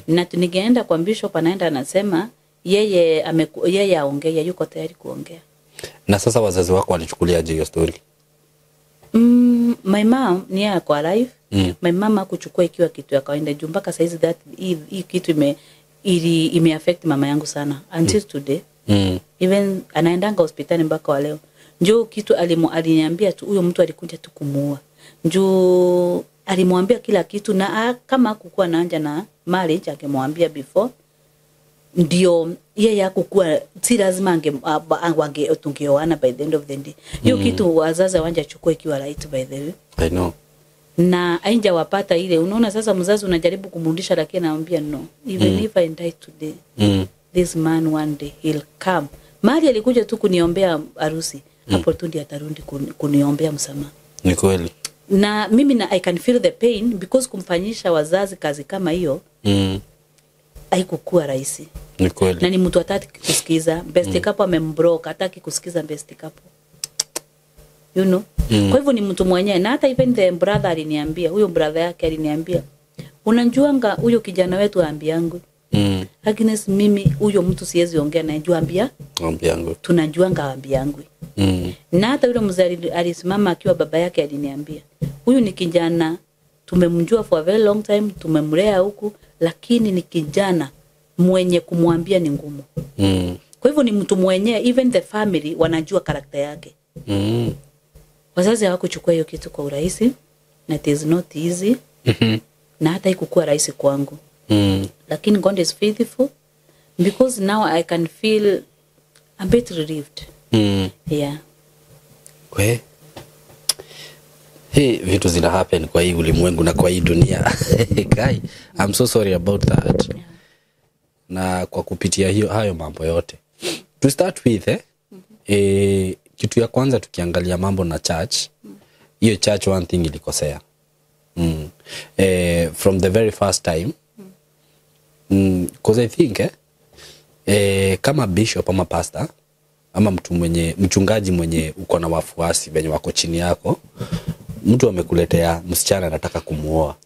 Na ningeenda kwa bishop anaenda anasema yeye yeye aongea, yuko tayari kuongea. Na sasa wazazi wako walichukuliaje hiyo story? My mom ni yako alive. My mama hakuchukua ikiwa kitu ya kawaida juu mpaka saizi that hii kitu ime affect mama yangu sana until today. Even anaendanga hospitali mpaka wa leo. Njoo kitu aliniambia tu huyo mtu alikuja tu kumuua. Njoo alimwambia kila kitu na kama hakukuwa naanja na marriage angemwambia before. Ndio yeye hakukuwa si lazima ange tungeoana by the end of the day. Hiyo kitu wazazi hawajachukua ikiwa right by the way. I know. Na haija wapata ile unaona sasa mzazi unajaribu kumrudisha lakini anamwambia no, even if I die today this man one day he'll come. Mali alikuja tu kuniombea harusi, hapo tu ndiye atarudi kuniombea msamaha. Ni kweli. Na mimi na I can feel the pain because kumfanyisha wazazi kazi kama hiyo haikukuwa rahisi. Ni kweli. Na ni mtu hataki kusikiza. Best couple amembroke, hataki kusikiza best couple. you know. Kwa hivyo ni mtu mwenyewe. Na hata even the brother aliniambia, huyo brother yake aliniambia, unajuanga huyo kijana wetu ambiangu. Agnes, mimi huyo mtu siwezi ongea naye juu ambia ambiangu. Tunajuanga ambiangu. Na hata yule mzee alisimama akiwa baba yake aliniambia, huyu ni kijana tumemjua for a very long time, tumemlea huku, lakini ni kijana mwenye kumwambia ni ngumu. Kwa hivyo ni mtu mwenye even the family wanajua karakta yake. Wazazi hawakuchukua hiyo kitu kwa urahisi, na it is not easy. Na hata haikuwa rahisi kwangu. Lakini God is faithful, because now I can feel a bit relieved. Yeah. We. Hey, vitu zina happen kwa hii ulimwengu na kwa hii dunia. Guy, I'm so sorry about that. Yeah. Na kwa kupitia hiyo hayo mambo yote. To start with, kitu ya kwanza tukiangalia mambo na church, hiyo church one thing ilikosea. From the very first time, cause I think kama bishop ama pastor ama mtu mwenye mchungaji mwenye uko na wafuasi wenye wako chini yako, mtu amekuletea msichana anataka kumuoa.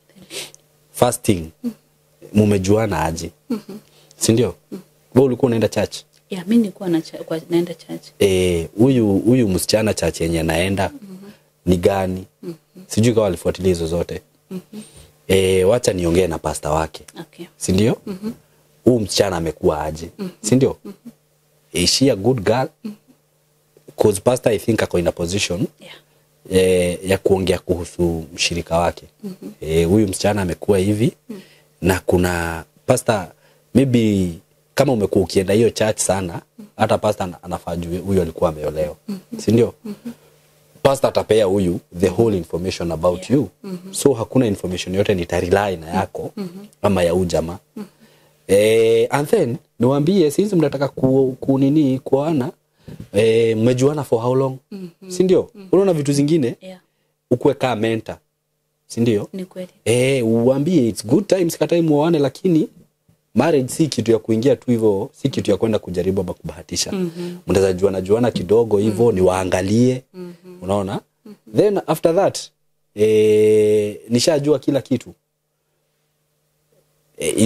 First thing, mumejuana aje? Si ndio? Wewe ulikuwa unaenda church? Yeah, mimi nilikuwa naenda church. Huyu msichana church yenye anaenda ni gani? Sijui kama alifuatilia hizo zote. Wacha niongee na pastor wake. Okay. Si ndio? Huyu msichana amekuwa aje? Si ndio? Is she a good girl? Cause pastor I think ako in a position ya kuongea kuhusu mshirika wake. Huyu msichana amekuwa hivi, na kuna pastor maybe kama umekuwa ukienda hiyo church sana, hata pastor anafaa ajue huyu alikuwa ameolewa. Si ndio? Pastor atapea huyu the whole information about you. So hakuna information yote nitarely na yako ama ya huyu jamaa. And then niwaambie sisi mnataka ku nini kuoana, mmejuana for how long? Si ndio? Unaona vitu zingine? Yeah. Ukuwe kaa mentor. Si ndio? Ni kweli. Uambie it's good time, sikatai muoane, lakini marriage si kitu ya kuingia tu hivyo, si kitu ya kwenda kujaribu ama kubahatisha. Mnaweza juana juana kidogo hivyo, niwaangalie. Unaona? Then after that, nishajua kila kitu.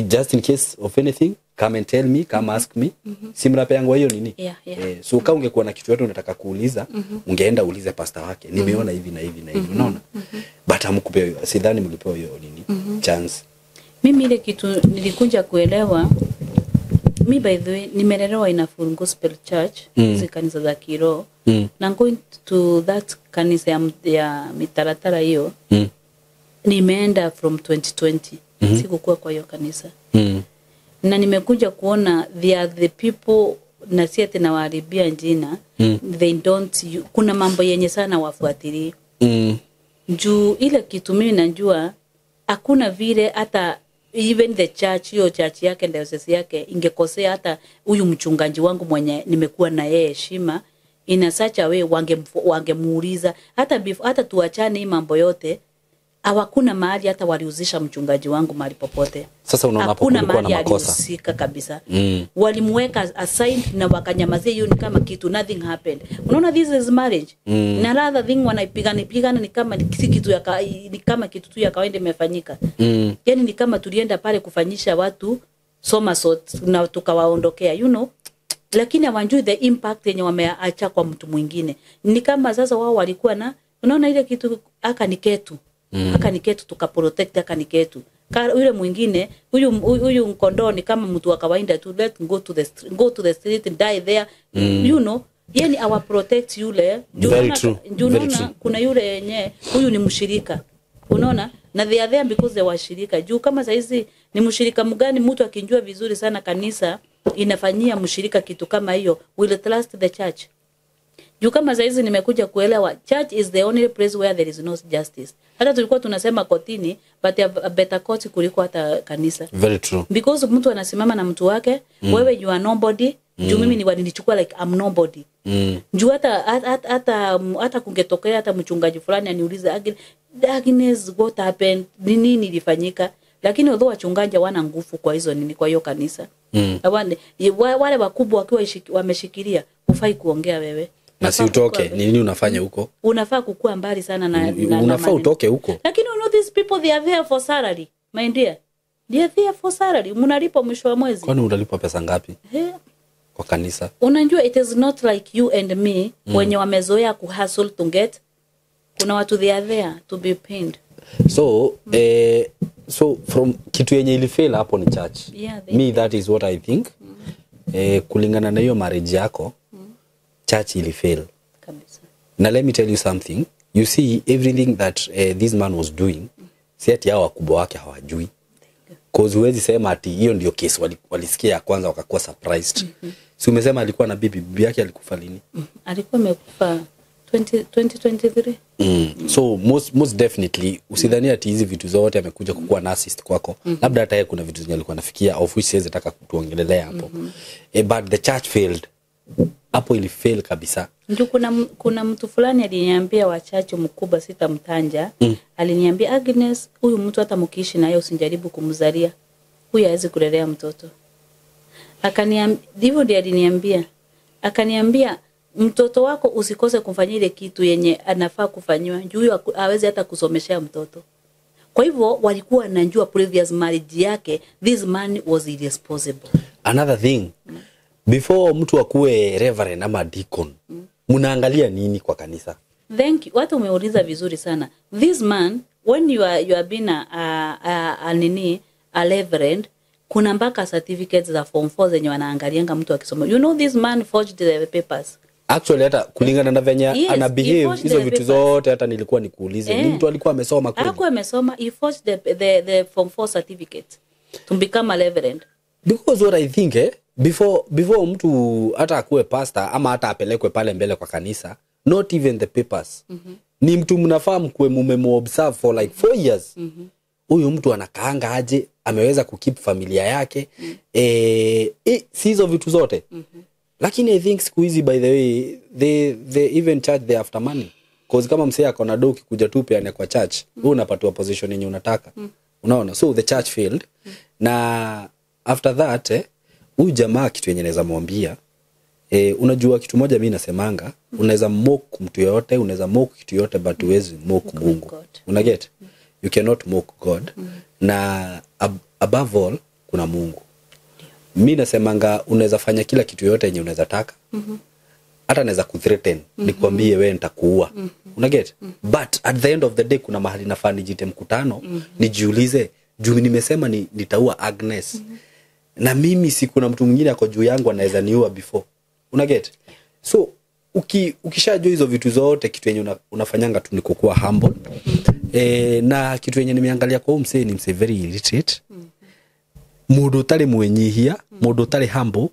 Just in case of anything, come and tell me, come ask me. Si mnapeangwa hiyo nini? Yeah. So kama ungekuwa na kitu yote unataka kuuliza, ungeenda uulize pastor wake. Nimeona hivi na hivi na hivi, unaona? But hamkupewa hiyo. Sidhani mlipewa hiyo nini? Chance. Mimi ile kitu nilikuja kuelewa, mi by the way nimelelewa in a full gospel church, hizi kanisa za kiroho. Na going to that kanisa ya mitaratara hiyo, nimeenda from 2020. Sikukuwa kwa hiyo kanisa. Na nimekuja kuona they are the people, na si ati nawaharibia jina, they don't, kuna mambo yenye sana wafuatilii. Juu ile kitu mimi najua, hakuna vile hata even the church, hiyo church yake, diocese yake ingekosea hata huyu mchungaji wangu mwenye nimekuwa na yeye heshima in a such a way wangemuuliza hata before, hata tuachane hii mambo yote. Hawakuna mahali hata walihusisha mchungaji wangu mahali popote. Sasa unaona hapo Hakuna kulikuwa na mahali makosa. alihusika kabisa. Walimweka aside na wakanyamazia hiyo, ni kama kitu nothing happened. Unaona, this is marriage. Na rather thing wanaipigana pigana ni kama si kitu ya ni kama kitu tu ya kawaida imefanyika. Yani ni kama tulienda pale kufanyisha watu somersault na tukawaondokea. Lakini hawajui the impact yenye wameacha kwa mtu mwingine. Ni kama sasa wao walikuwa na, unaona ile kitu, aka ni ketu. Aka ni ketu, tukaprotect aka ni ketu. Yule mwingine, huyu kondoo ni kama mtu wa kawaida tu, let go to the street and die there. Yani our protect yule. Juu Very true. juu Very unaona true. kuna yule yenye huyu ni mshirika. Unaona? Na they are there because they washirika. Juu kama saizi ni mshirika mgani mtu akijua vizuri sana kanisa inafanyia mshirika kitu kama hiyo, will trust the church? Juu kama saizi nimekuja kuelewa church is the only place where there is no justice. Hata tulikuwa tunasema kotini, but a better court kuliko hata kanisa. Very true. Because mtu anasimama na mtu wake, wewe you are nobody. Juu mimi ni walinichukua like I'm nobody. Juu hata kungetokea hata mchungaji fulani aniulize, "Agnes, what happened? Ni nini ilifanyika?" Lakini although wachungaji hawana nguvu kwa hizo nini, kwa hiyo kanisa. Wale wakubwa wakiwa wameshikilia, hufai kuongea wewe. Na si utoke, ni nini unafanya huko? Unafaa kukua mbali sana na unafaa utoke huko. Lakini you know these people, they are there for salary, my dear. They are there for salary. Mnalipwa mwisho wa mwezi. Kwani unalipwa pesa ngapi? Kwa kanisa. Unajua it is not like you and me wenye wamezoea kuhustle to get. Kuna watu they are there to be paid. So so from kitu yenye ilifail hapo ni church. Yeah, me that is what I think. Kulingana na hiyo marriage yako, church ilifail. Kabisa. Na let me tell you something. You see everything that this man was doing, si ati hao wakubwa wake hawajui. Cause huwezi sema ati hiyo ndio case walisikia ya kwanza wakakuwa surprised. Si umesema alikuwa na bibi yake alikufa lini? Alikuwa amekufa 2023. So most definitely usidhani ati hizi vitu zote amekuja kukuwa narcissist kwako. Labda hata yeye kuna vitu zenye alikuwa anafikia, of which siwezi taka kutuongelelea hapo. But the church failed. Hapo ili fail kabisa. Ndio kuna mtu fulani aliniambia wa church mkubwa, sitamtanja. Aliniambia Agnes, huyu mtu hata mkiishi naye usijaribu kumzalia. Huyu hawezi kulelea mtoto. Akaniambia hivyo, ndiye aliniambia. Akaniambia mtoto wako usikose kumfanyia ile kitu yenye anafaa kufanywa. Juu huyu hawezi hata kusomeshea mtoto. Kwa hivyo walikuwa wanajua previous marriage yake, this man was irresponsible. Another thing, before mtu akuwe reverend ama deacon, mnaangalia nini kwa kanisa? Thank you. Watu umeuliza vizuri sana. This man, when you are being a reverend, kuna mpaka certificates za form 4 zenye wanaangalianga mtu akisoma. You know this man forged the papers. Actually hata kulingana na venye ana behave hizo vitu zote, hata nilikuwa nikuulize ni mtu alikuwa amesoma kweli? Alikuwa amesoma. He forged the form 4 certificate to become a reverend. Because what I think before mtu hata akuwe pastor ama hata apelekwe pale mbele kwa kanisa, not even the papers. Ni mtu mnafaa mkuwe mumemobserve for like 4 years. Huyu mtu anakaanga aje, ameweza kukeep familia yake. Si hizo vitu zote. Lakini I think siku hizi by the way they even charge the after money. Cause kama msee ako na doki kuja tu peane kwa church, wewe unapatiwa position yenye unataka. Unaona? So the church failed. Na after that huyu jamaa kitu yenye naweza mwambia, unajua kitu moja mimi nasemanga, unaweza mock mtu yote, unaweza mock kitu yote, but huwezi mock Mungu. Una get? You cannot mock God. Na above all kuna Mungu. Mimi nasemanga unaweza fanya kila kitu yote yenye unaweza taka. Hata naweza kuthreaten, nikwambie wewe nitakuua. Una get? But at the end of the day kuna mahali nafaa nijite mkutano, nijiulize, juu nimesema nitaua Agnes. Na mimi si kuna mtu mwingine ako juu yangu anaweza niua before. Una get? So ukishajua hizo vitu zote, kitu yenye unafanyanga tu ni kukuwa humble. Na kitu yenye nimeangalia kwa msee ni msee very illiterate. Mundu utari mwenyihia, mundu utari humble.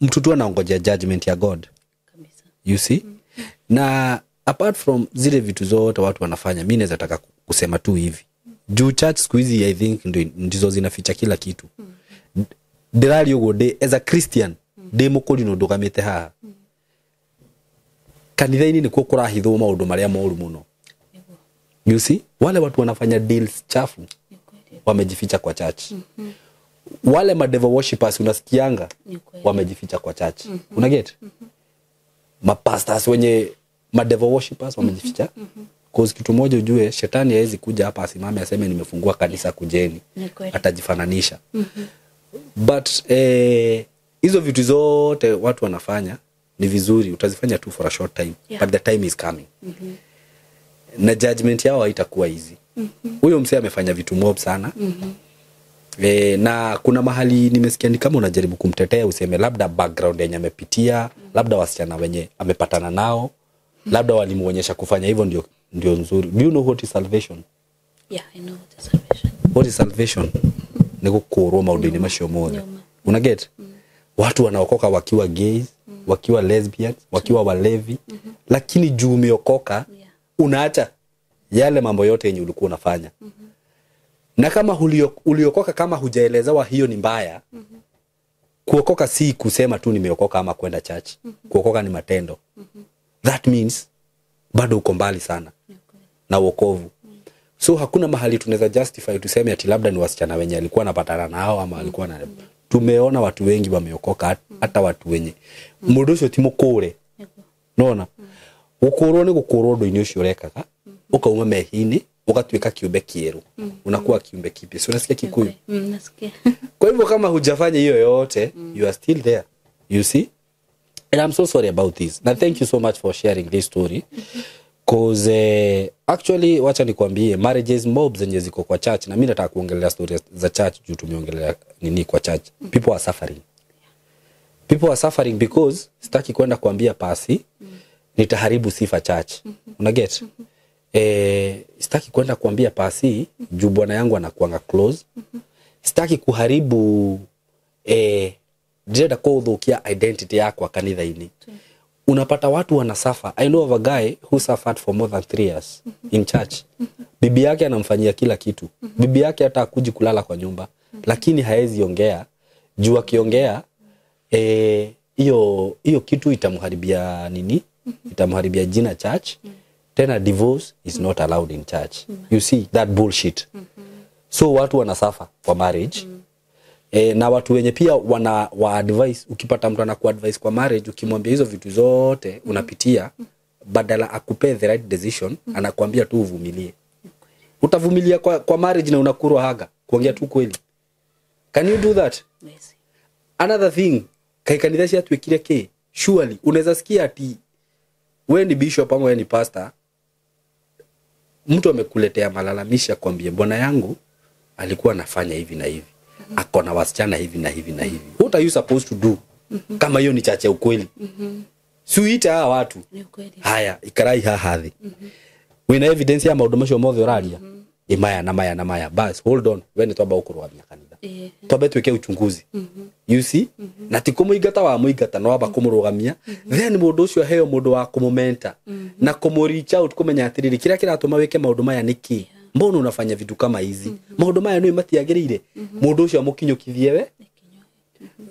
Mtu tu anaongoja judgment ya God. Kabisa. You see? Na apart from zile vitu zote watu wanafanya, mimi naweza taka kusema tu hivi. Juu church siku hizi I think ndizo zinaficha kila kitu. Ndirari uguo ndi as a Christian ndi mukuri no ndugamite haha. Kanitha-ini nikuo kurahithwo maundu maria moru muno. You see? Wale watu wanafanya deals chafu wamejificha kwa church. Wale ma devil worshippers unasikianga wamejificha kwa church. Una get? Ma pastors wenye ma devil worshippers wamejificha. Cause kitu moja ujue, shetani hawezi kuja hapa asimame aseme nimefungua kanisa kujeni. Atajifananisha. But hizo vitu zote watu wanafanya ni vizuri, utazifanya tu for a short time. But the time is coming. Na judgment yao haitakuwa easy. Huyo msee amefanya vitu mob sana. Na kuna mahali nimesikia ni kama unajaribu kumtetea useme labda background yenye amepitia, labda wasichana wenye amepatana nao, labda walimuonyesha kufanya hivyo ndio nzuri. Do you know what is salvation? Yeah, I know what is salvation. What is salvation? Ni gukurwo maundu-inĩ macio mothe. Una get? Watu wanaokoka wakiwa gays, wakiwa lesbians, wakiwa walevi, lakini juu umeokoka, unaacha yale mambo yote yenye ulikuwa unafanya. Na kama uliokoka kama hujaelezewa hiyo ni mbaya, kuokoka si kusema tu nimeokoka ama kwenda church. Kuokoka ni matendo. That means bado uko mbali sana na wokovu. So hakuna mahali tunaweza justify tuseme ati labda ni wasichana wenye alikuwa anapatana nao ama alikuwa na Tumeona watu wengi wameokoka, hata watu wenye mundu ucio ti mukure. Nona gukurwo ni gukurwo ndu-ini ucio urekaga, ukauma mehi-ini, ukatuika kiumbe kieru. Unakuwa kiumbe kipya. Si unasikia Kikuyu? Nasikia. Kwa hivyo kama hujafanya hiyo yote, you are still there. You see? And I'm so sorry about this. Na thank you so much for sharing this story. Cause actually wacha nikwambie, marriages mob zenye ziko kwa church, na mimi nataka kuongelea stories za church juu tumeongelea nini kwa church. People are suffering. People are suffering because sitaki kwenda kuambia pasi, nitaharibu sifa church. Una get? Sitaki kwenda kuambia pasi juu bwana yangu anakuanga close. Sitaki kuharibu ndĩrenda kũthũkia identity yakwa kanitha-inĩ. Unapata watu wanasuffer. I know of a guy who suffered for more than 3 years in church. Bibi yake anamfanyia kila kitu. Bibi yake hata hakuji kulala kwa nyumba, lakini haezi ongea juu akiongea hiyo kitu itamharibia nini? Itamharibia jina church. Tena divorce is not allowed in church. You see that bullshit. So watu wanasuffer kwa marriage. Na watu wenye pia wana wa advice, ukipata mtu anaku advice kwa marriage, ukimwambia hizo vitu zote unapitia, badala akupe the right decision, anakuambia tu uvumilie. Utavumilia kwa marriage na unakurwa haga, kuongea tu kweli. Can you do that? Yes. Another thing, kai kanitha ciatuĩkire kĩ? Surely unaweza sikia ati we ni bishop ama we ni pastor, mtu amekuletea malalamishi akwambie bwana yangu alikuwa anafanya hivi na hivi, ako na wasichana hivi na hivi na hivi. What are you supposed to do? Kama hiyo ni chache ukweli. Si uite hawa watu. Ni ukweli. Haya, ikarai haha thi. Wina evidence ya maundu macio mothe uraria. Imaya na maya na maya. Bas, hold on. We ni twamba gukurũgamia kanitha. Twambe twike uchunguzi. You see? Na ti kumuingata wa muingata no wamba kumurugamia. Then mundu ucio aheo mundu wa kumumenta na kumu reach out kumenya atiriri kiria kiratuma wike maundu maya niki. Mbona unafanya vitu kama hizi? Maundu maya nĩ matiagĩrĩire. Mundu ucio amukinyũkithie we.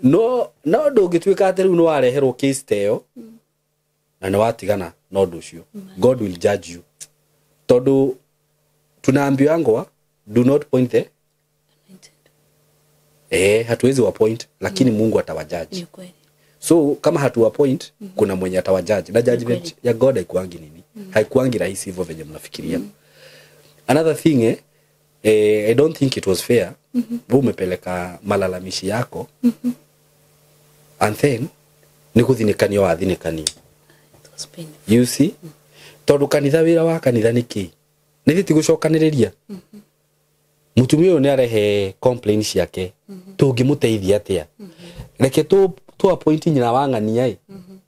No no ndũngĩtuĩka atĩ rĩu nĩ wareherwo case ta ĩyo na nĩ watigana na ũndũ ũcio. God will judge you. Tondũ tunaambiwangwa do not point the hatuwezi wa point, lakini Mungu atawajudge. Ni kweli. So kama hatuwa point, kuna mwenye atawajudge. Na judgment ya God haikuangi nini? Haikuangi rahisi hivyo venye mnafikiria. Another thing, I don't think it was fair. Wewe umepeleka malalamishi yako. And then ni kuthinikania wathinikania. It was painful. You see? Tondu kanitha wira wa kanitha ni ki? Ni ti gucokaniriria. Mutumia uyu ni arehe complaint ciake. Tungimuteithia atia? Reke tu appoint nyina wa ng'ania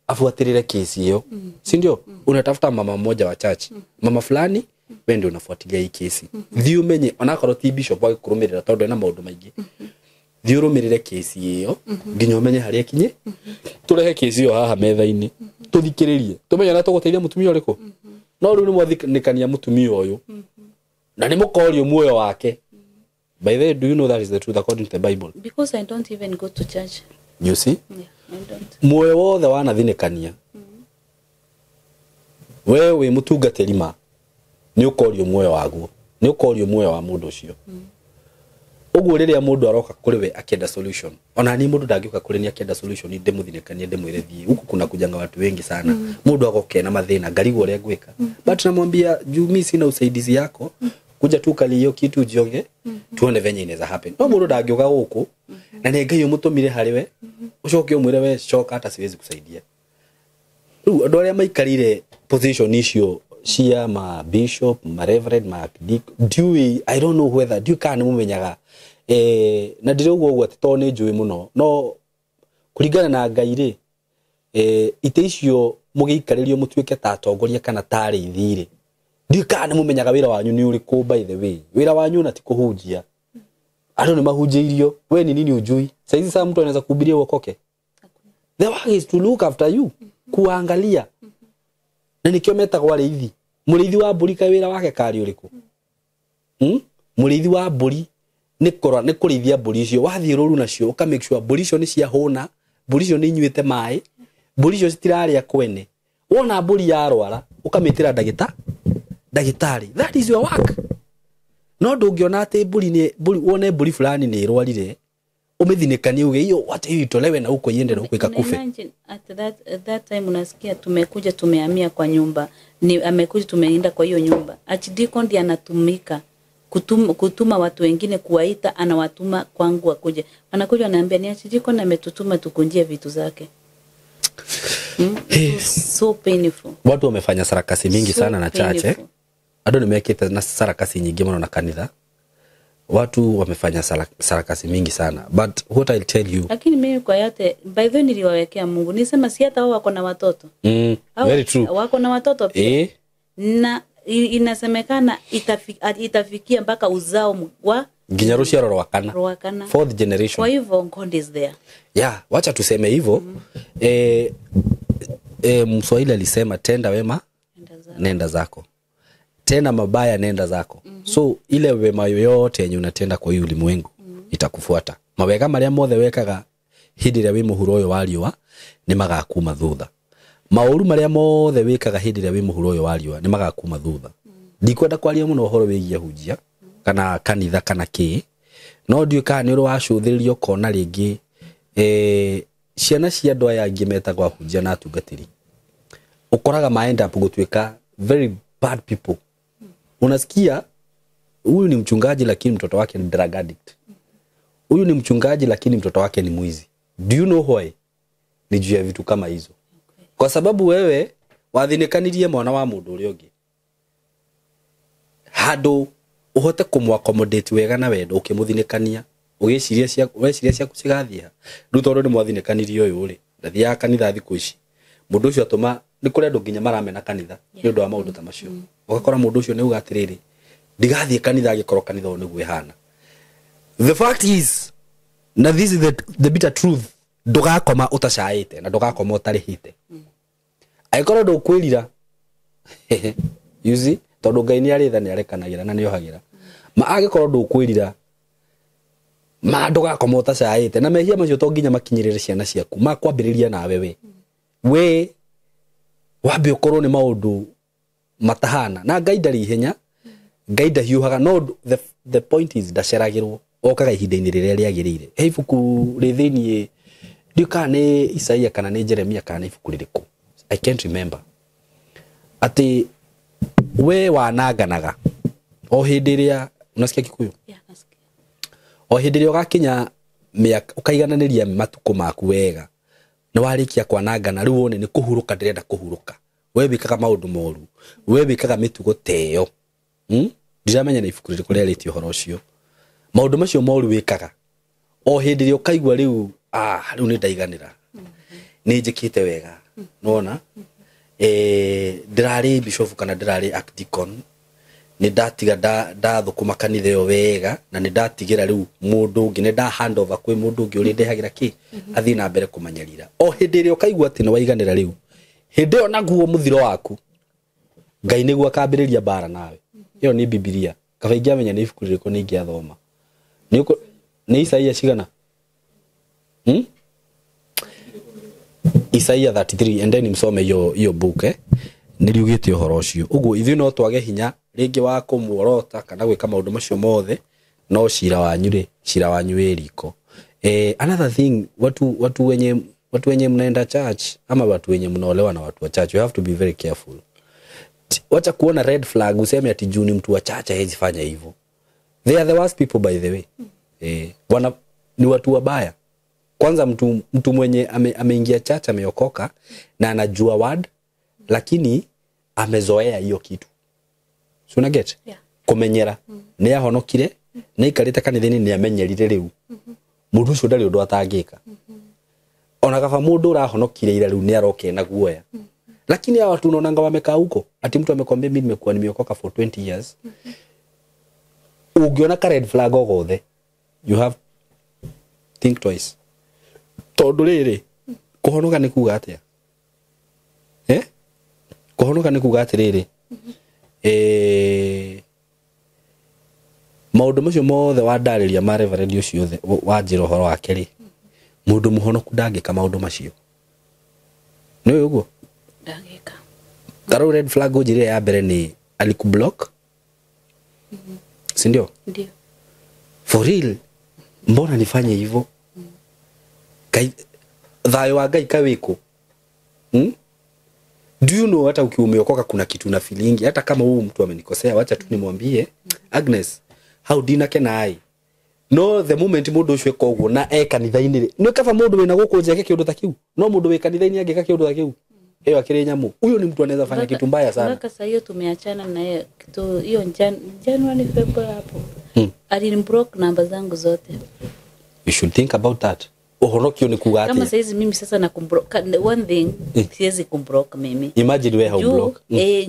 afuatirire kesi hiyo. Si ndio? Unatafuta mama mmoja wa church. Mama fulani we ndio unafuatilia hii kesi. Thiĩ umenye onakorwo ti bishop agĩkũrũmĩrĩra tondũ ena maũndũ maingĩ. Thiĩ ũrũmĩrĩre kesi ĩyo nginya ũmenye harĩa ĩkinye. Tũrehe kesi ĩyo haha metha-inĩ. Tũthikĩrĩrie. Tũmenye na tũgũteithia mũtumia ũrĩkũ. No rĩu nĩ mwathinĩkania mũtumia ũyũ. Na nĩ mũkorio muoyo wake. By the way, do you know that is the truth according to the Bible? Because I don't even go to church. You see? Yeah, I don't. Muoyo wothe wanathinĩkania. Wewe wĩ mũtungatĩri ma nĩ ũkorio muoyo waguo. Nĩ ũkorio muoyo wa mũndũ ũcio. Ũguo rĩrĩa mũndũ aroka kũrĩ we akĩenda solution. Ona ni mũndũ ndangĩũka kũrĩ ni akĩenda solution ndĩmũthinĩkanie ndĩmwĩre thiĩ. Huku kuna kujanga watu wengi sana. Mũndũ agoka na mathĩna ngarigwo ũrĩa ngwĩka. But namwambia juu mimi sina usaidizi yako. Kuja tu kali hiyo kitu ujionge, tuone venye inaweza happen. No mũndũ ndangĩũka gũkũ na nĩ Ngai ũmũtũmire harĩ we, ũcoke ũmwĩre we coka hata siwezi kusaidia. Rĩu andũ arĩa maikarire position icio cia ma bishop, ma reverend, ma ndiũĩ, I don't know whether ndiũĩ kana nĩ mũmenyaga. Na ndĩrauga ũguo atĩ tondũ nĩ njũĩ mũno, no kũringana na Ngai rĩ, itĩ icio mũgĩikarĩrio mũtuĩke ta atongoria kana ta arĩithi rĩ, ndiũĩ kana nĩ mũmenyaga wĩra wanyu nĩ ũrĩkũ. By the way, wĩra wanyu na ti kũhunjia. Andũ nĩ mahunjĩirio, we ni nini ujui? Saizi saa mtu anaweza kuhubiria uokoke. The work is to look after you, kuangalia. Na nikio metagwo arĩithi. Mũrĩithi wa mbũri kaĩ wĩra wake karĩ ũrĩkũ? Mũrĩithi wa mbũri nĩ kũrora, nĩ kũrĩithia mbũri icio. Wathiĩ rũru nacio, ũka make sure mbũri icio nĩ ciahũna, mbũri icio nĩ inyuĩte maĩ, mbũri icio citirarĩa kwene. Wona mbũri yarwara, ũkamĩtĩra ndagĩtarĩ. That is your work. No ndũngĩona atĩ mbũri nĩ mbũri, wone mbũri fulani nĩ ĩrwarire, Umethinĩkanie uge hiyo wacha hiyo itolewe na huko iende na huko ikakufe. Imagine at that time unasikia tumekuja tumehamia kwa nyumba. Ni amekuja tumeenda kwa hiyo nyumba. Archdeacon ndiye anatumika kutuma watu wengine kuwaita, anawatuma kwangu wakuje. Anakuja anaambia ni Archdeacon ametutuma tukunjie vitu zake. So painful. Watu wamefanya sarakasi mingi So sana na church. painful. Andũ nĩmekĩte na sarakasi nyingĩ mũno na kanitha. Watu wamefanya sarakasi mingi sana, but what I'll tell you, Lakini mimi kwa yote by the way niliwawekea Mungu. Nisema si hata wao wako na watoto. Very true. Wako na watoto pia. Na inasemekana itafikia mpaka uzao wa nginya rũciaro rwa kana. Rwa kana. Fourth generation. Kwa hivyo God is there. Yeah, wacha tuseme hivyo. Mswahili alisema tenda wema nenda zako. Tena mabaya nenda zako. So ile wema yoyote yenye unatenda kwa hii ulimwengu itakufuata. Mawega marĩa mothe wekaga hĩndĩ ĩrĩa wĩ mũhuro ũyũ wa riũa nĩ magakuma thutha. Maũru marĩa mothe wĩkaga hĩndĩ ĩrĩa wĩ mũhuro ũyũ wa riũa nĩ magakuma thutha. Ndikwenda kwaria mũno ũhoro wĩgiĩ ahunjia kana kanitha kana kĩ, no ndiũĩ kana nĩ ũrĩ wacũthĩrĩria ũkona rĩngĩ ciana cia andũ aya angĩ metagwo ahunjia na atungatĩri, ũkoraga ma end up gũtuĩka very bad people. Unasikia huyu ni mchungaji lakini mtoto wake ni drug addict. Huyu ni mchungaji lakini mtoto wake ni mwizi. Do you know why? Ni juu ya vitu kama hizo. Kwa sababu wewe wathinĩkanirie mwana wa mũndũ ũrĩa ũngĩ. Handũ ũhote kũmũ-accommodate wega na wendo ũkĩmũthinĩkania, ũgĩciria ciaku, weciria ciaku cigathiĩ ha. Rĩu tondũ nĩ mwathinĩkanirie ũyũ rĩ, ndathiaga kanitha thikũ ici. Mũndũ ũcio atũma nĩ kũrĩ andũ nginya maramena kanitha nĩ ũndũ wa maũndũ ta macio. Ũgakora mũndũ ũcio nĩ auga atĩrĩrĩ, ndigathiĩ kanitha angĩkorwo kanitha ũyũ nĩguo ĩhana. The fact is, na this is the bitter truth, ndũgakoma ũtacaĩte na ndũgakoma ũtarĩhĩte. Angĩkorwo ndũkwĩrira, you see, tondũ Ngai nĩ arĩ tha, nĩ arekanagĩra na nĩ ohagĩra. Ma angĩkorwo ndũkwĩrira, ma ndũgakoma ũtacaĩte na mehia macio to nginya makinyĩrĩre ciana ciaku, makwambĩrĩria nawe we. We wambe ũkorwo nĩ maũndũ matahana na Ngai ndarĩ ihenya, Ngai ndahiũhaga, no the point is ndaceragĩrwo, okaga ihinda-inĩ rĩrĩa rĩagĩrĩire. He ibuku rĩ thĩiniĩ, ndiũĩ kana nĩ Isaia kana nĩ Jeremia kana nĩ ibuku rĩrĩkũ, I can't remember, atĩ we wananganaga o hĩndĩ ĩrĩa unasikia Kikuyu? Yeah, nasikia. O hĩndĩ ĩrĩa ũgakinya mĩaka ũkaigananĩria matukũ maku wega, nĩ warĩkia kwanangana, rĩu wone nĩ kũhurũka ndĩrenda kũhurũka. We wĩkaga maũndũ moru, we wĩkaga mĩtugo ta ĩyo. Ndiramenya nĩ ibuku rĩrĩkũ rĩarĩtie ũhoro ũcio. Maũndũ macio moru wĩkaga o hĩndĩ ĩrĩa ũkaigua rĩu, rĩu nĩ ndaiganĩra, nĩ njĩkĩte wega, nĩwona? Ndĩrarĩ bishop kana ndĩrarĩ archdeacon, nĩ ndatiga ndathũkũma kanitha ĩyo wega, na nĩ ndatigĩra rĩu mũndũ ũngĩ, nĩ nda hand over kwĩ mũndũ ũngĩ ũrĩa ndehagĩra kĩ, athiĩ na mbere kũmanyarira. O hĩndĩ ĩrĩa ũkaigua atĩ nĩ waiganĩra rĩu, hĩndĩ ĩyo naguo mũthiro waku, Ngai nĩguo akambĩrĩria mbara nawe. Ĩyo nĩ Bibilia. Kaba ingĩamenya nĩ ibuku rĩrĩkũ nĩ ingĩathoma. Nĩ Isaia cigana? Isaia 33, and then msome hiyo book, Nĩriugĩte ũhoro ũcio. Ũguo ithuĩ no twage hinya rĩngĩ wa kũmuorota kana gwĩka maũndũ macio mothe, no cira wanyu rĩ, cira wanyu wĩ riko. Another thing, watu wenye mnaenda church ama watu wenye mnaolewa na watu wa church, you have to be very careful. Wacha kuona red flag useme ati juu ni mtu wa church hawezi fanya hivyo. They are the worst people, by the way. Ni watu wabaya. Kwanza mtu mwenye ameingia church, ameokoka na anajua word, lakini amezoea hiyo kitu. So una get? Yeah. Kumenyera. Nĩ ahonokire, nĩ aikarĩte kanitha-inĩ, nĩ amenyerire rĩu. Mũndũ ũcio ndarĩ ũndũ atangĩka. Ona kaba mũndũ ũrahonokire ira rĩu nĩ aroka ena guoya. Lakini hawa watu unaonanga wamekaa huko, ati mtu amekwambia mimi nimekuwa nimeokoka for 20 years. Ugiona ka red flag o gothe, you have think twice. Tondũ rĩrĩ, kũhonoka nĩ kuga atĩa? Kũhonoka nĩ kuga atĩrĩrĩ, maũndũ macio mothe wandarĩria ma reverend ũcio othe, wanjĩra ũhoro wake rĩ, mũndũ mũhonoku ndangĩka maũndũ macio. Nĩ ũĩ ũguo? Ndangĩka. Ta rĩu red flag ũnjĩrire ya mbere nĩ alikublock. Si ndio? Ndio. For real, mbona nifanye hivyo? Ngai thayũ wa Ngai kawĩkũ? Do you know hata ukiwa umeokoka kuna kitu na feeling, hata kama huyu mtu amenikosea, wacha tu nimwambie Agnes, how dina kenai. No the moment mundu ucio eka uguo na e kanitha-inĩ rĩ, nĩ kaba mundu wĩna gũkũ nja eke kĩũndũ ta kĩu, no mundu wĩ kanitha-inĩ angĩka kĩũndũ ta kĩu, ĩyo akĩrĩ nyamũ. Huyo ni mtu anaweza fanya kitu mbaya sana. Mpaka saa hiyo tumeachana na yeye kitu hiyo January, February hapo. Aliniblock namba zangu zote. You should think about that. Ũhonokio nĩ kuga Kama atĩa? saizi mimi sasa na kumblock, one thing siwezi kumblock mimi. Imagine we how Juu, block.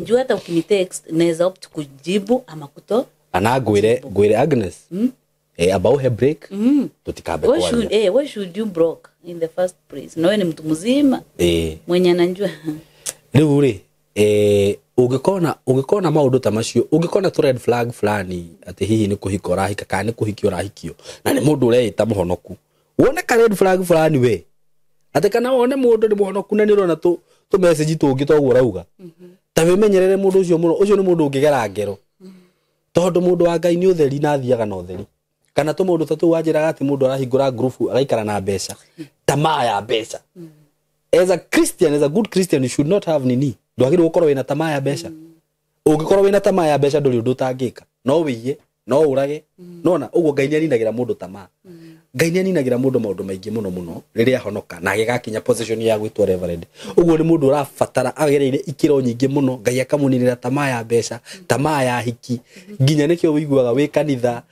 Juu hata ukinitext naweza opt kujibu ama kuto. Ana ngwĩre Agnes. About her break. Tutikambe kwaria. Why should you block in the first place? Na wewe ni mtu mzima. Mwenye anajua. Rĩu rĩ, ũngĩkona maũndũ ta macio, ũngĩkona tu red flag fulani atĩ hihi nĩ kũhika ũrahika kana nĩ kũhikio ũrahikio na nĩ mũndũ ũreĩta mũhonoku, wone ka red flag fulani we, atĩ kana wone mũndũ nĩ mũhonoku na nĩ ũrona tũ message tũngĩ toguo ũrauga, ta wĩmenyerere mũndũ ũcio mũno. Ũcio nĩ mũndũ ũngĩgera ngero, tondũ mũndũ wa Ngai nĩ ũtheri na athiaga na ũtheri. Kana tũ mũndũ ta tũu wanjĩraga atĩ mũndũ arahingũra group agaikara na mbeca, tamaa ya mbeca. As a Christian, as a good Christian, you should not have nini. Ndwagĩrĩirwo gũkorwo wĩna tamaa ya mbeca. Ũngĩkorwo wĩna tamaa ya mbeca ndũrĩ ũndũ ũtangĩka. No wĩiye, no ũrage. Nona ũguo Ngai nĩaninagĩra mũndũ tamaa. Ngai nĩaninagĩra mũndũ maũndũ maingĩ mũno mũno rĩrĩa ahonoka na agĩgakinya position ya gwĩtwo reverend. Ũguo nĩ mũndũ ũrabatara agereire ikĩro nyingĩ mũno, Ngai akamũninĩra tamaa ya mbeca, tamaa ya hiki. Nginya nĩkĩo wĩiguaga wĩ kanitha,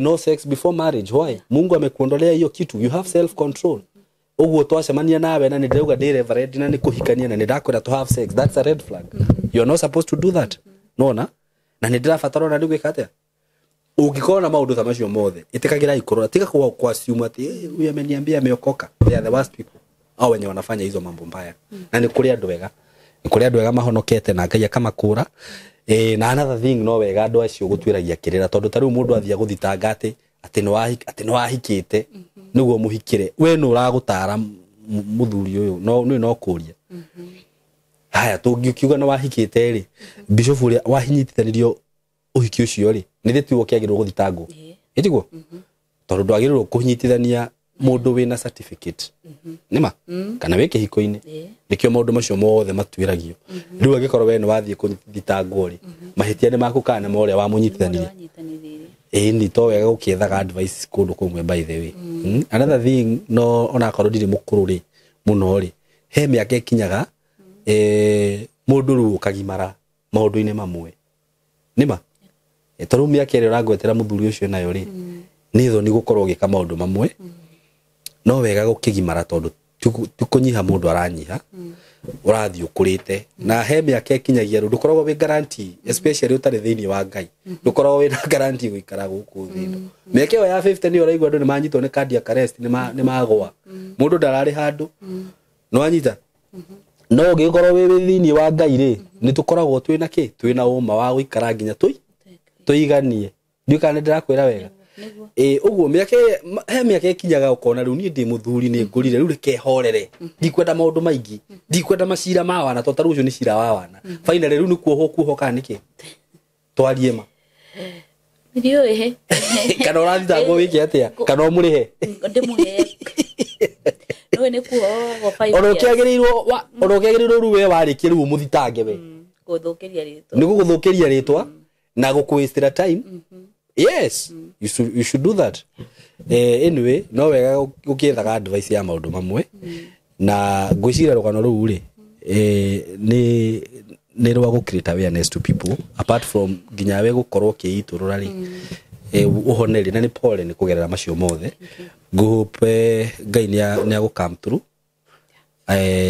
no sex before marriage. Why? Mungu amekuondolea hiyo kitu. You have self control. Ũguo twacemania nawe na nĩ ndĩrauga ndĩ reverend na nĩ kũhikania na nĩ ndakwĩra to have sex, that's a red flag. You are not supposed to do that. Nona na nĩ ndĩrabatara ona nĩ gwĩka atĩa? Ũngĩkorwo na maũndũ ta macio mothe, ĩtĩkagĩra ikũrora, tiga kwa assume atĩ huyu ameniambia ameokoka. They are the worst people. Au wenye wanafanya hizo mambo mbaya. Na nĩ kũrĩ andũ ega. Nĩ kũrĩ andũ ega mahonokete na Ngai akamakũra. Na another thing, no wega andũ acio gũtuĩragia kĩrĩra, tondũ ta rĩu mũndũ athiĩ gũthitanga atĩ atĩ nĩ wahikĩte nĩguo mũhikĩre, we nĩ ũragũtara mũthuri ũyũ, no nĩ no kũria. Haya, tũngiuga nĩ wahikĩte rĩ, bishop ũrĩa wahinyitithanirio ũhiki ũcio rĩ, nĩ thĩ tiguo kĩagĩrĩirwo gũthitangwo? Ĩtiguo? Tondũ ndwagĩrĩirwo kũnyitithania mũndũ wĩna certificate. Nĩma? Kana wĩ kĩhiko-inĩ. Nĩkĩo maũndũ macio mothe matuĩragio. Rĩu angĩkorwo we nĩ wathiĩ kũthitangwo rĩ, mahĩtia nĩ maku kana nĩ ma ũrĩa wamũnyitithanirie? Ĩĩ, nĩ to wega gũkĩethaga advice kũndũ kũmwe, by the way. Another thing, no onakorwo ndirĩ mũkũrũ rĩ mũno rĩ, he mĩaka ĩkinyaga mũndũ rĩu ũkagimara maũndũ-inĩ mamwe. Nĩma? Ta rĩu mĩaka ĩrĩa ũrangwetera mũthuri ũcio nayo rĩ, nĩ thoni gũkorwo ũgĩka maũndũ mamwe. No wega gũkĩgimara, tondũ ti kũnyiha mũndũ aranyiha, ũrathiĩ ũkũrĩte. Na he mĩaka ĩkinyagia rĩu ndũkoragwo wĩ guarantee, especially ũtarĩ thĩinĩ wa Ngai, ndũkoragwo wĩna guarantee gũikara gũkũ thĩ ĩno. Mĩaka ĩyo ya 50 nĩyo ũraigua andũ nĩ manyitwo nĩ cardiac arrest, nĩ magũa, mũndũ ndararĩ handũ. Nĩ wanyita? No ũngĩkorwo wĩ thĩinĩ wa Ngai rĩ, nĩ tũkoragwo twĩna kĩ, twĩna ũma wa gũikara nginya tũiganie. Ndiũĩ kana nĩ ndĩrakwĩra wega. Ĩ ũguo mĩaka he mĩaka ĩkinyaga ũkona rĩu niĩ ndĩ mũthuri, nĩ ngũrire, rĩu reke horere, ndikwenda maũndũ maingĩ, ndikwenda macira ma wana, tondũ ta rĩu ũcio nĩ cira wa wana. Finally rĩu nĩ kuohwo kuohwo kana nĩkĩ? Twarie ma. Ndiũĩ. Kana ũrathitangwo wĩke atĩa? Kana ũmũrĩhe? Ndĩmũhe. Nĩũĩ nĩ kuohwo 5 Ona years. ũkĩagĩrĩirwo ona ũkĩagĩrĩirwo rĩu we warĩkia rĩu ũmũthitange we. Gũthũkĩria rĩtwa. Nĩ gũgũthũkĩria rĩtwa na gũkũwastĩra time. Yes, you should do that. Anyway, no wega gũkĩethaga advice ya maũndũ mamwe, na ngwĩciria rũgano rũu rĩ, nĩ rwa gũ create awareness to people, apart from nginya we gũkorwo ũkĩitũrũra rĩ, ũhone rĩ, na nĩ pole nĩ kũgerera macio mothe. Ngũhope Ngai nĩ agũ come through,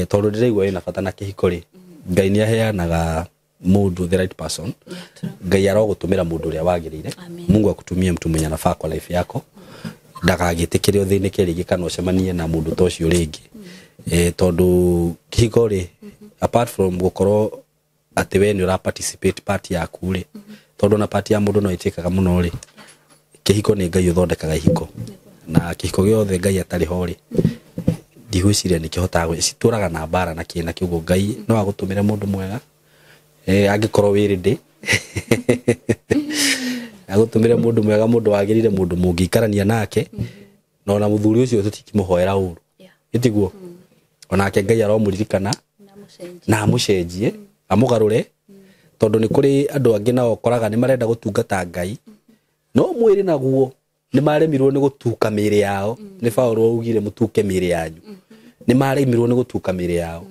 tondũ ndĩraigua wĩna bata na kĩhiko rĩ, Ngai nĩ aheanaga mũndũ the right person. Ngai arogũtũmĩra mũndũ ũrĩa wagĩrĩire. Amen. Mungu akutumie mtu mwenye anafaa kwa life yako, ndagagĩtĩkĩre ũthĩnĩke rĩngĩ kana ũcemanie na mũndũ ta ũcio rĩngĩ. Tondũ kĩhiko rĩ, apart from gũkorwo atĩ we nĩ ũra participate part yaku rĩ, tondũ na part ya mũndũ no ĩtĩkaga mũno rĩ, kĩhiko nĩ Ngai ũthondekaga ihiko, na kĩhiko gĩothe Ngai atarĩ ho rĩ, ndigwĩciria nĩ kĩhotaga citũraga na mbara na kĩ na kĩ. Ũguo Ngai no agũtũmĩre mũndũ mwega, angĩkorwo wĩ ready, agũtũmĩre mũndũ mwega, mũndũ wagĩrĩire, mũndũ mũngĩikarania nake, na ona mũthuri ũcio tũtikĩmũhoera ũru. Ĩtiguo? Onake Ngai aromuririkana na amucenjie amugarure, tondu ni kuri andu angi nao ukoraga ni marenda gutungata Ngai no mwiri naguo ni maremirwo ni gutuka miri yao. Ni Paulo augire mutuke miri yanyu, ni maremirwo ni gutuka miri yao.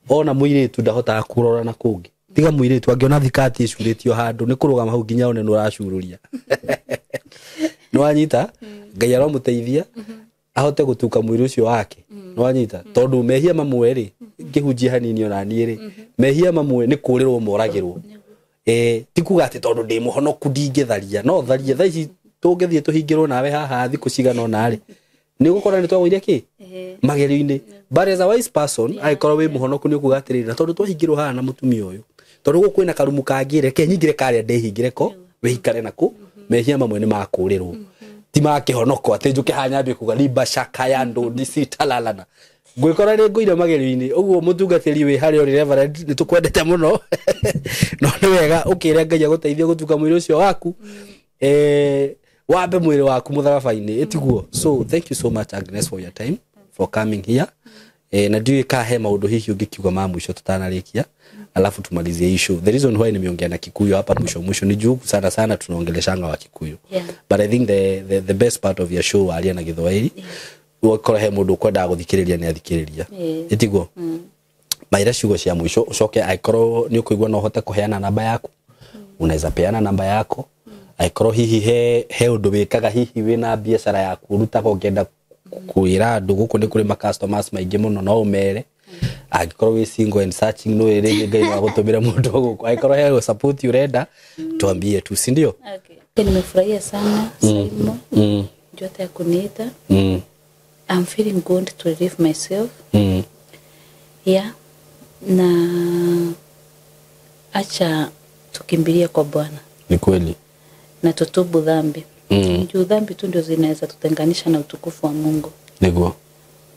Ona muiritu ndahotaga kurora na kungi, tiga muiritu angiona thikati icurĩtio handu ni kurugama hau nginya one nuracururia. Nwanyita Ngai aromuteithia ahote gutuka mwiri ucio wake. Nwanyita tondu mehia mamwe ri ngihunjia hanini ona nie ri mehia mamwe ni kurirwo moragirwo. Ti kuga ati tondu ndi muhonoku ndingitharia, no tharie thaa ici tungithie tuhingirwo nawe haha thiku cigana ona ri ni gukora ni twagwire ki magerio-ini. But as a wise person aikorwo wi muhonoku ni ukuga atiriri, na tondu twahingirwo haha na mutumia uyu, tondu guku kwina karumu kangire ke nyingire karia ndihingire ko wikare naku, mehia mamwe ni makurirwo ti ma kihonoko ati njuke hanyambie kuga limba shaka ya ndu ndicitalalana ngwikora ni nguire magerio-ini. Uguo mutungatiri wi hari uri reverend ni tukwendete muno no ni wega ukire Ngai aguteithie gutuka mwiri ucio waku, wambe mwiri waku mutharaba-ini itiguo. So thank you so much Agnes for your time, for coming here. Na ndiũĩ ka he maundu hihi ungikiuga ma mwisho tutanarikia, alafu tumalizie issue. The reason why nimeongea na Kikuyu hapa mwisho mwisho ni juu sana sana tunaongeleshanga wa Kikuyu. But I think the best part of your show aria na Githwairi, wakora he mundu ukwenda guthikiriria ni athikiriria. Itiguo? Maira ciugo cia mwisho ucoke aikorwo ni ukuigua no uhote kuheana namba yaku, unaweza peana namba yako. Aikorwo hihi he undu wikaga, hihi wina biacara yaku urutaga ungenda kwira andu guku ni kuri ma customers maingi muno no umere. Angikorwo wi single and searching no iri Ngai wa gutumira mundu guku, aikorwo he support urenda tuambie tu, si ndio? Okay. Nimefurahia sana Simon jote ya kuniita. I'm feeling good to relieve myself. Yeah, na acha tukimbilie kwa Bwana. Ni kweli. Na tutubu dhambi. Juu dhambi tu ndio zinaweza tutenganisha na utukufu wa Mungu. Ndio.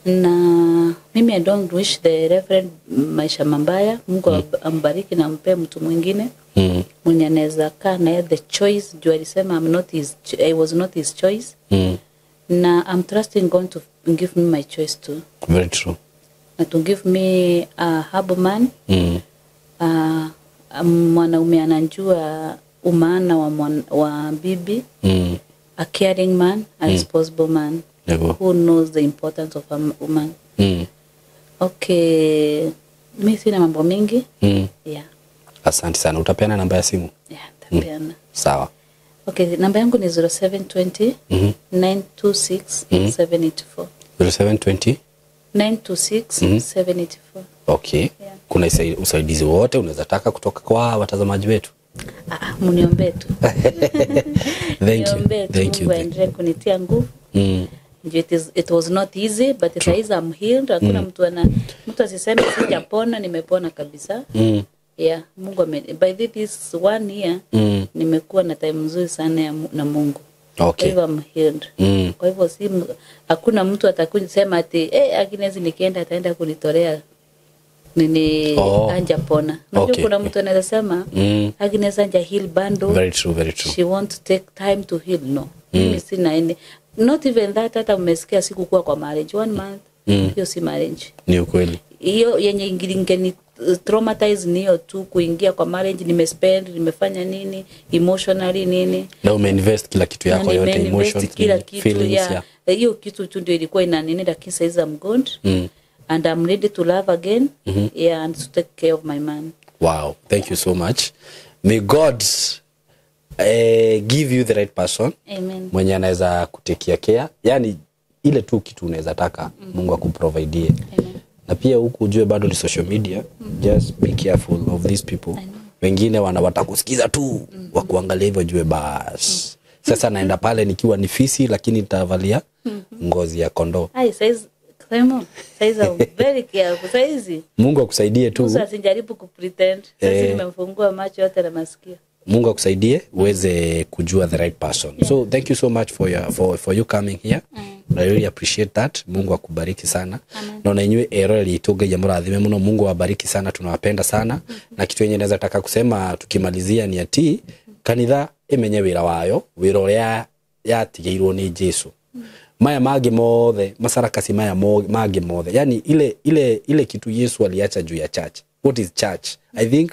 Na mimi I don't wish the reverend maisha mabaya. Mungu ambariki na ampe mtu mwingine mwenye anaweza kaa na the choice. Juu alisema I was not his choice. Na I'm trusting God to give me my choice too. Very true. Na to give me a humble man. Mwanaume anajua umaana wa bibi. A caring man, a responsible man. Who knows the importance of a woman. Okay, mimi sina mambo mingi. Yeah. Asante sana. Utapeana namba ya simu? Yeah, nitapeana. Sawa. Okay, namba yangu ni 0720 926 784. 0720 926 784. Okay. Yeah. Kuna usaidizi wote unaweza taka kutoka kwa watazamaji wetu? Mniombe tu. Thank you. Thank you. Mungu kunitia nguvu. It was not easy, but it is I'm healed. Hakuna mtu asiseme sijapona, nimepona kabisa. Yeah, Mungu by this one year nimekuwa na time nzuri sana na Mungu. Okay. Kwa hivyo I'm healed. Kwa hivyo si hakuna mtu atakuja sema ati Agnes nikienda ataenda kunitolea nini anjapona. Unajua kuna mtu anaweza sema Agnes anja heal bando. Very true, very true. She want to take time to heal. No. Mimi sina any, not even that. Hata umesikia sikukuwa kwa marriage 1 month. Hiyo si marriage. Ni ukweli. Hiyo yenye ingeni traumatize niyo tu kuingia kwa marriage, nimespend, nimefanya nini, emotionally nini. Na umeinvest kila kitu yako yote, emotions, kila kitu, feelings, yeah. Hiyo kitu tu ndio ilikuwa inanini, lakini sasa I'm good. And I'm ready to love again. Yeah, and to take care of my man. Wow, thank you so much. May God give you the right person. Amen. Mwenye anaweza kutekia care. Yani ile tu kitu unaweza taka Mungu akuprovidie. Amen. Na pia huku ujue bado ni social media. Just be careful of these people. Wengine watakusikiza tu, wakuangalia hivyo jue bas. Sasa naenda pale nikiwa ni fisi lakini nitavalia ngozi ya kondoo. Ai, size Simon, size I'm very careful. Size. Mungu akusaidie tu. Sasa sijaribu kupretend. Sasa nimemfungua macho yote na masikio. Mungu akusaidie uweze kujua the right person. Yeah. So thank you so much for your for you coming here. I really appreciate that. Mungu akubariki sana. Na na inywe erori ituge ya murathime muno. Mungu awabariki sana, tunawapenda sana. Na kitu yenye naweza taka kusema tukimalizia ni ati kanitha imenye wira wayo, wira uria yatigeirwo ni Jesu. Maya mangĩ mothe, masarakasi maya mangĩ mothe, yani ile kitu Yesu aliacha juu ya church. What is church? I think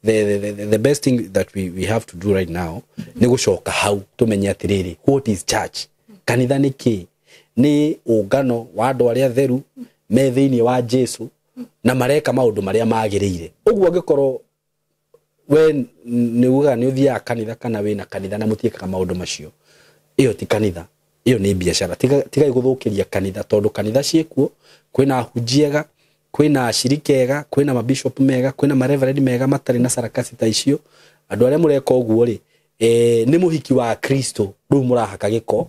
the best thing that we have to do right now nĩ gũcoka hau tũmenye atĩrĩrĩ, what is church? Kanitha nĩ kĩ? Nĩ ũngano wa andũ arĩa theru me thĩinĩ wa Jesu na mareka maũndũ marĩa magĩrĩire. Ũguo angĩkorwo we nĩ ugaga nĩ ũthiaga kanitha kana wĩna kanitha na mũtiĩkaga maũndũ macio, ĩyo ti kanitha, ĩyo nĩ biacara. Tigai gũthũkĩria kanitha, tondũ kanitha ciĩkuo, kwĩna ahunjia ega, kwĩna ashirika ega, kwĩna mabishop mega, kwĩna mareverend mega matarĩ na sarakasi ta icio. Andũ arĩa mũreka ũguo rĩ, nĩ mũhiki wa Kristo rĩu mũrahaka gĩko,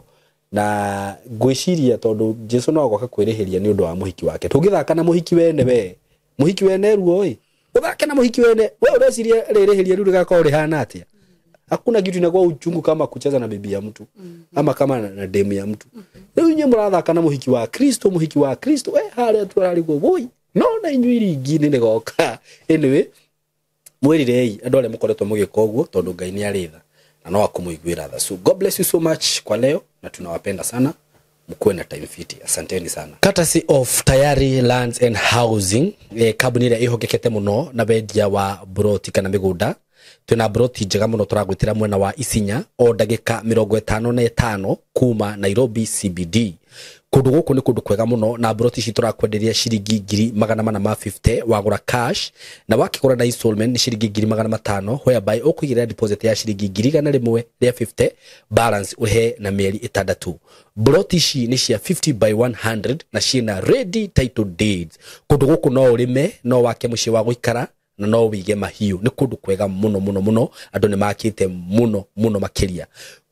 na ngwĩciria tondũ Jesu no agoka kwĩrĩhĩria nĩ ũndũ wa mũhiki wake. Tũngĩthaka na mũhiki wene, we mũhiki wene ruo ĩ, ũthake na mũhiki wene, we ũreciria rĩrĩhĩria rĩu rĩgakorwo rĩhana atĩa? Hakuna kitu inakuwa uchungu kama kucheza na bibi ya mtu ama kama na demu ya mtu. Rĩu inyuĩ mũrathaka na mũhiki wa Kristo, mũhiki wa Kristo harĩa tu ararigwo woi, no na inyuĩ iringi-inĩ nĩgoka. Anyway, mwĩrirei andũ arĩa mũkoretwo mũgĩka ũguo, tondũ Ngai nĩ arĩ tha na no akũmũiguĩra tha. So God bless you so much kwa leo, na tunawapenda sana, mkuwe na time fiti. Asanteni sana. Courtesy of Tayari Lands and Housing, kambuni ĩrĩa ĩhokekete mũno na wendia wa broti kana mĩgũnda. Twĩna broti njega mũno tũragwĩtĩra mwena wa Isinya, o ndagĩka 55 kuma Nairobi CBD. Kũndũ gũkũ nĩ kũndũ kwega mũno, na broti ici tũrakwenderia ciringi 450,000 wagũra cash, na wakĩgũra na installment nĩ ciringi 500,000, whereby ũkũigĩrĩra deposit ya ciringi 150,000, balance ũrĩhe na mĩeri 6. Broti ici nĩ cia 50 by 100 na ciĩna ready title deeds. Kũndũ gũkũ no ũrĩme, no wake mũciĩ wa gũikara, na no wĩige mahiũ. Nĩ kũndũ kwega mũno mũno mũno, andũ nĩ makĩte mũno mũno makĩria.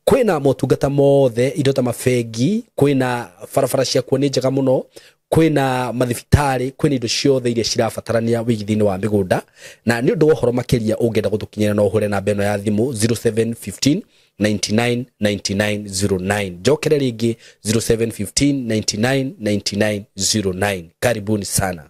Kwĩna motungata mothe, indo ta mabengi, kwĩna barabara ciakuo nĩ njega mũno, kwĩna mathibitarĩ, kwĩna indo ciothe iria cirabatarania wĩigithia-inĩ wa mĩgũnda. Na nĩ ũndũ wa ũhoro makĩria ũngĩenda gũtũkinyĩra no ũhũre namba ĩno ya thimũ 0715 99 99 09. Njokere rĩngĩ 0715 99 99 09. Karibuni sana.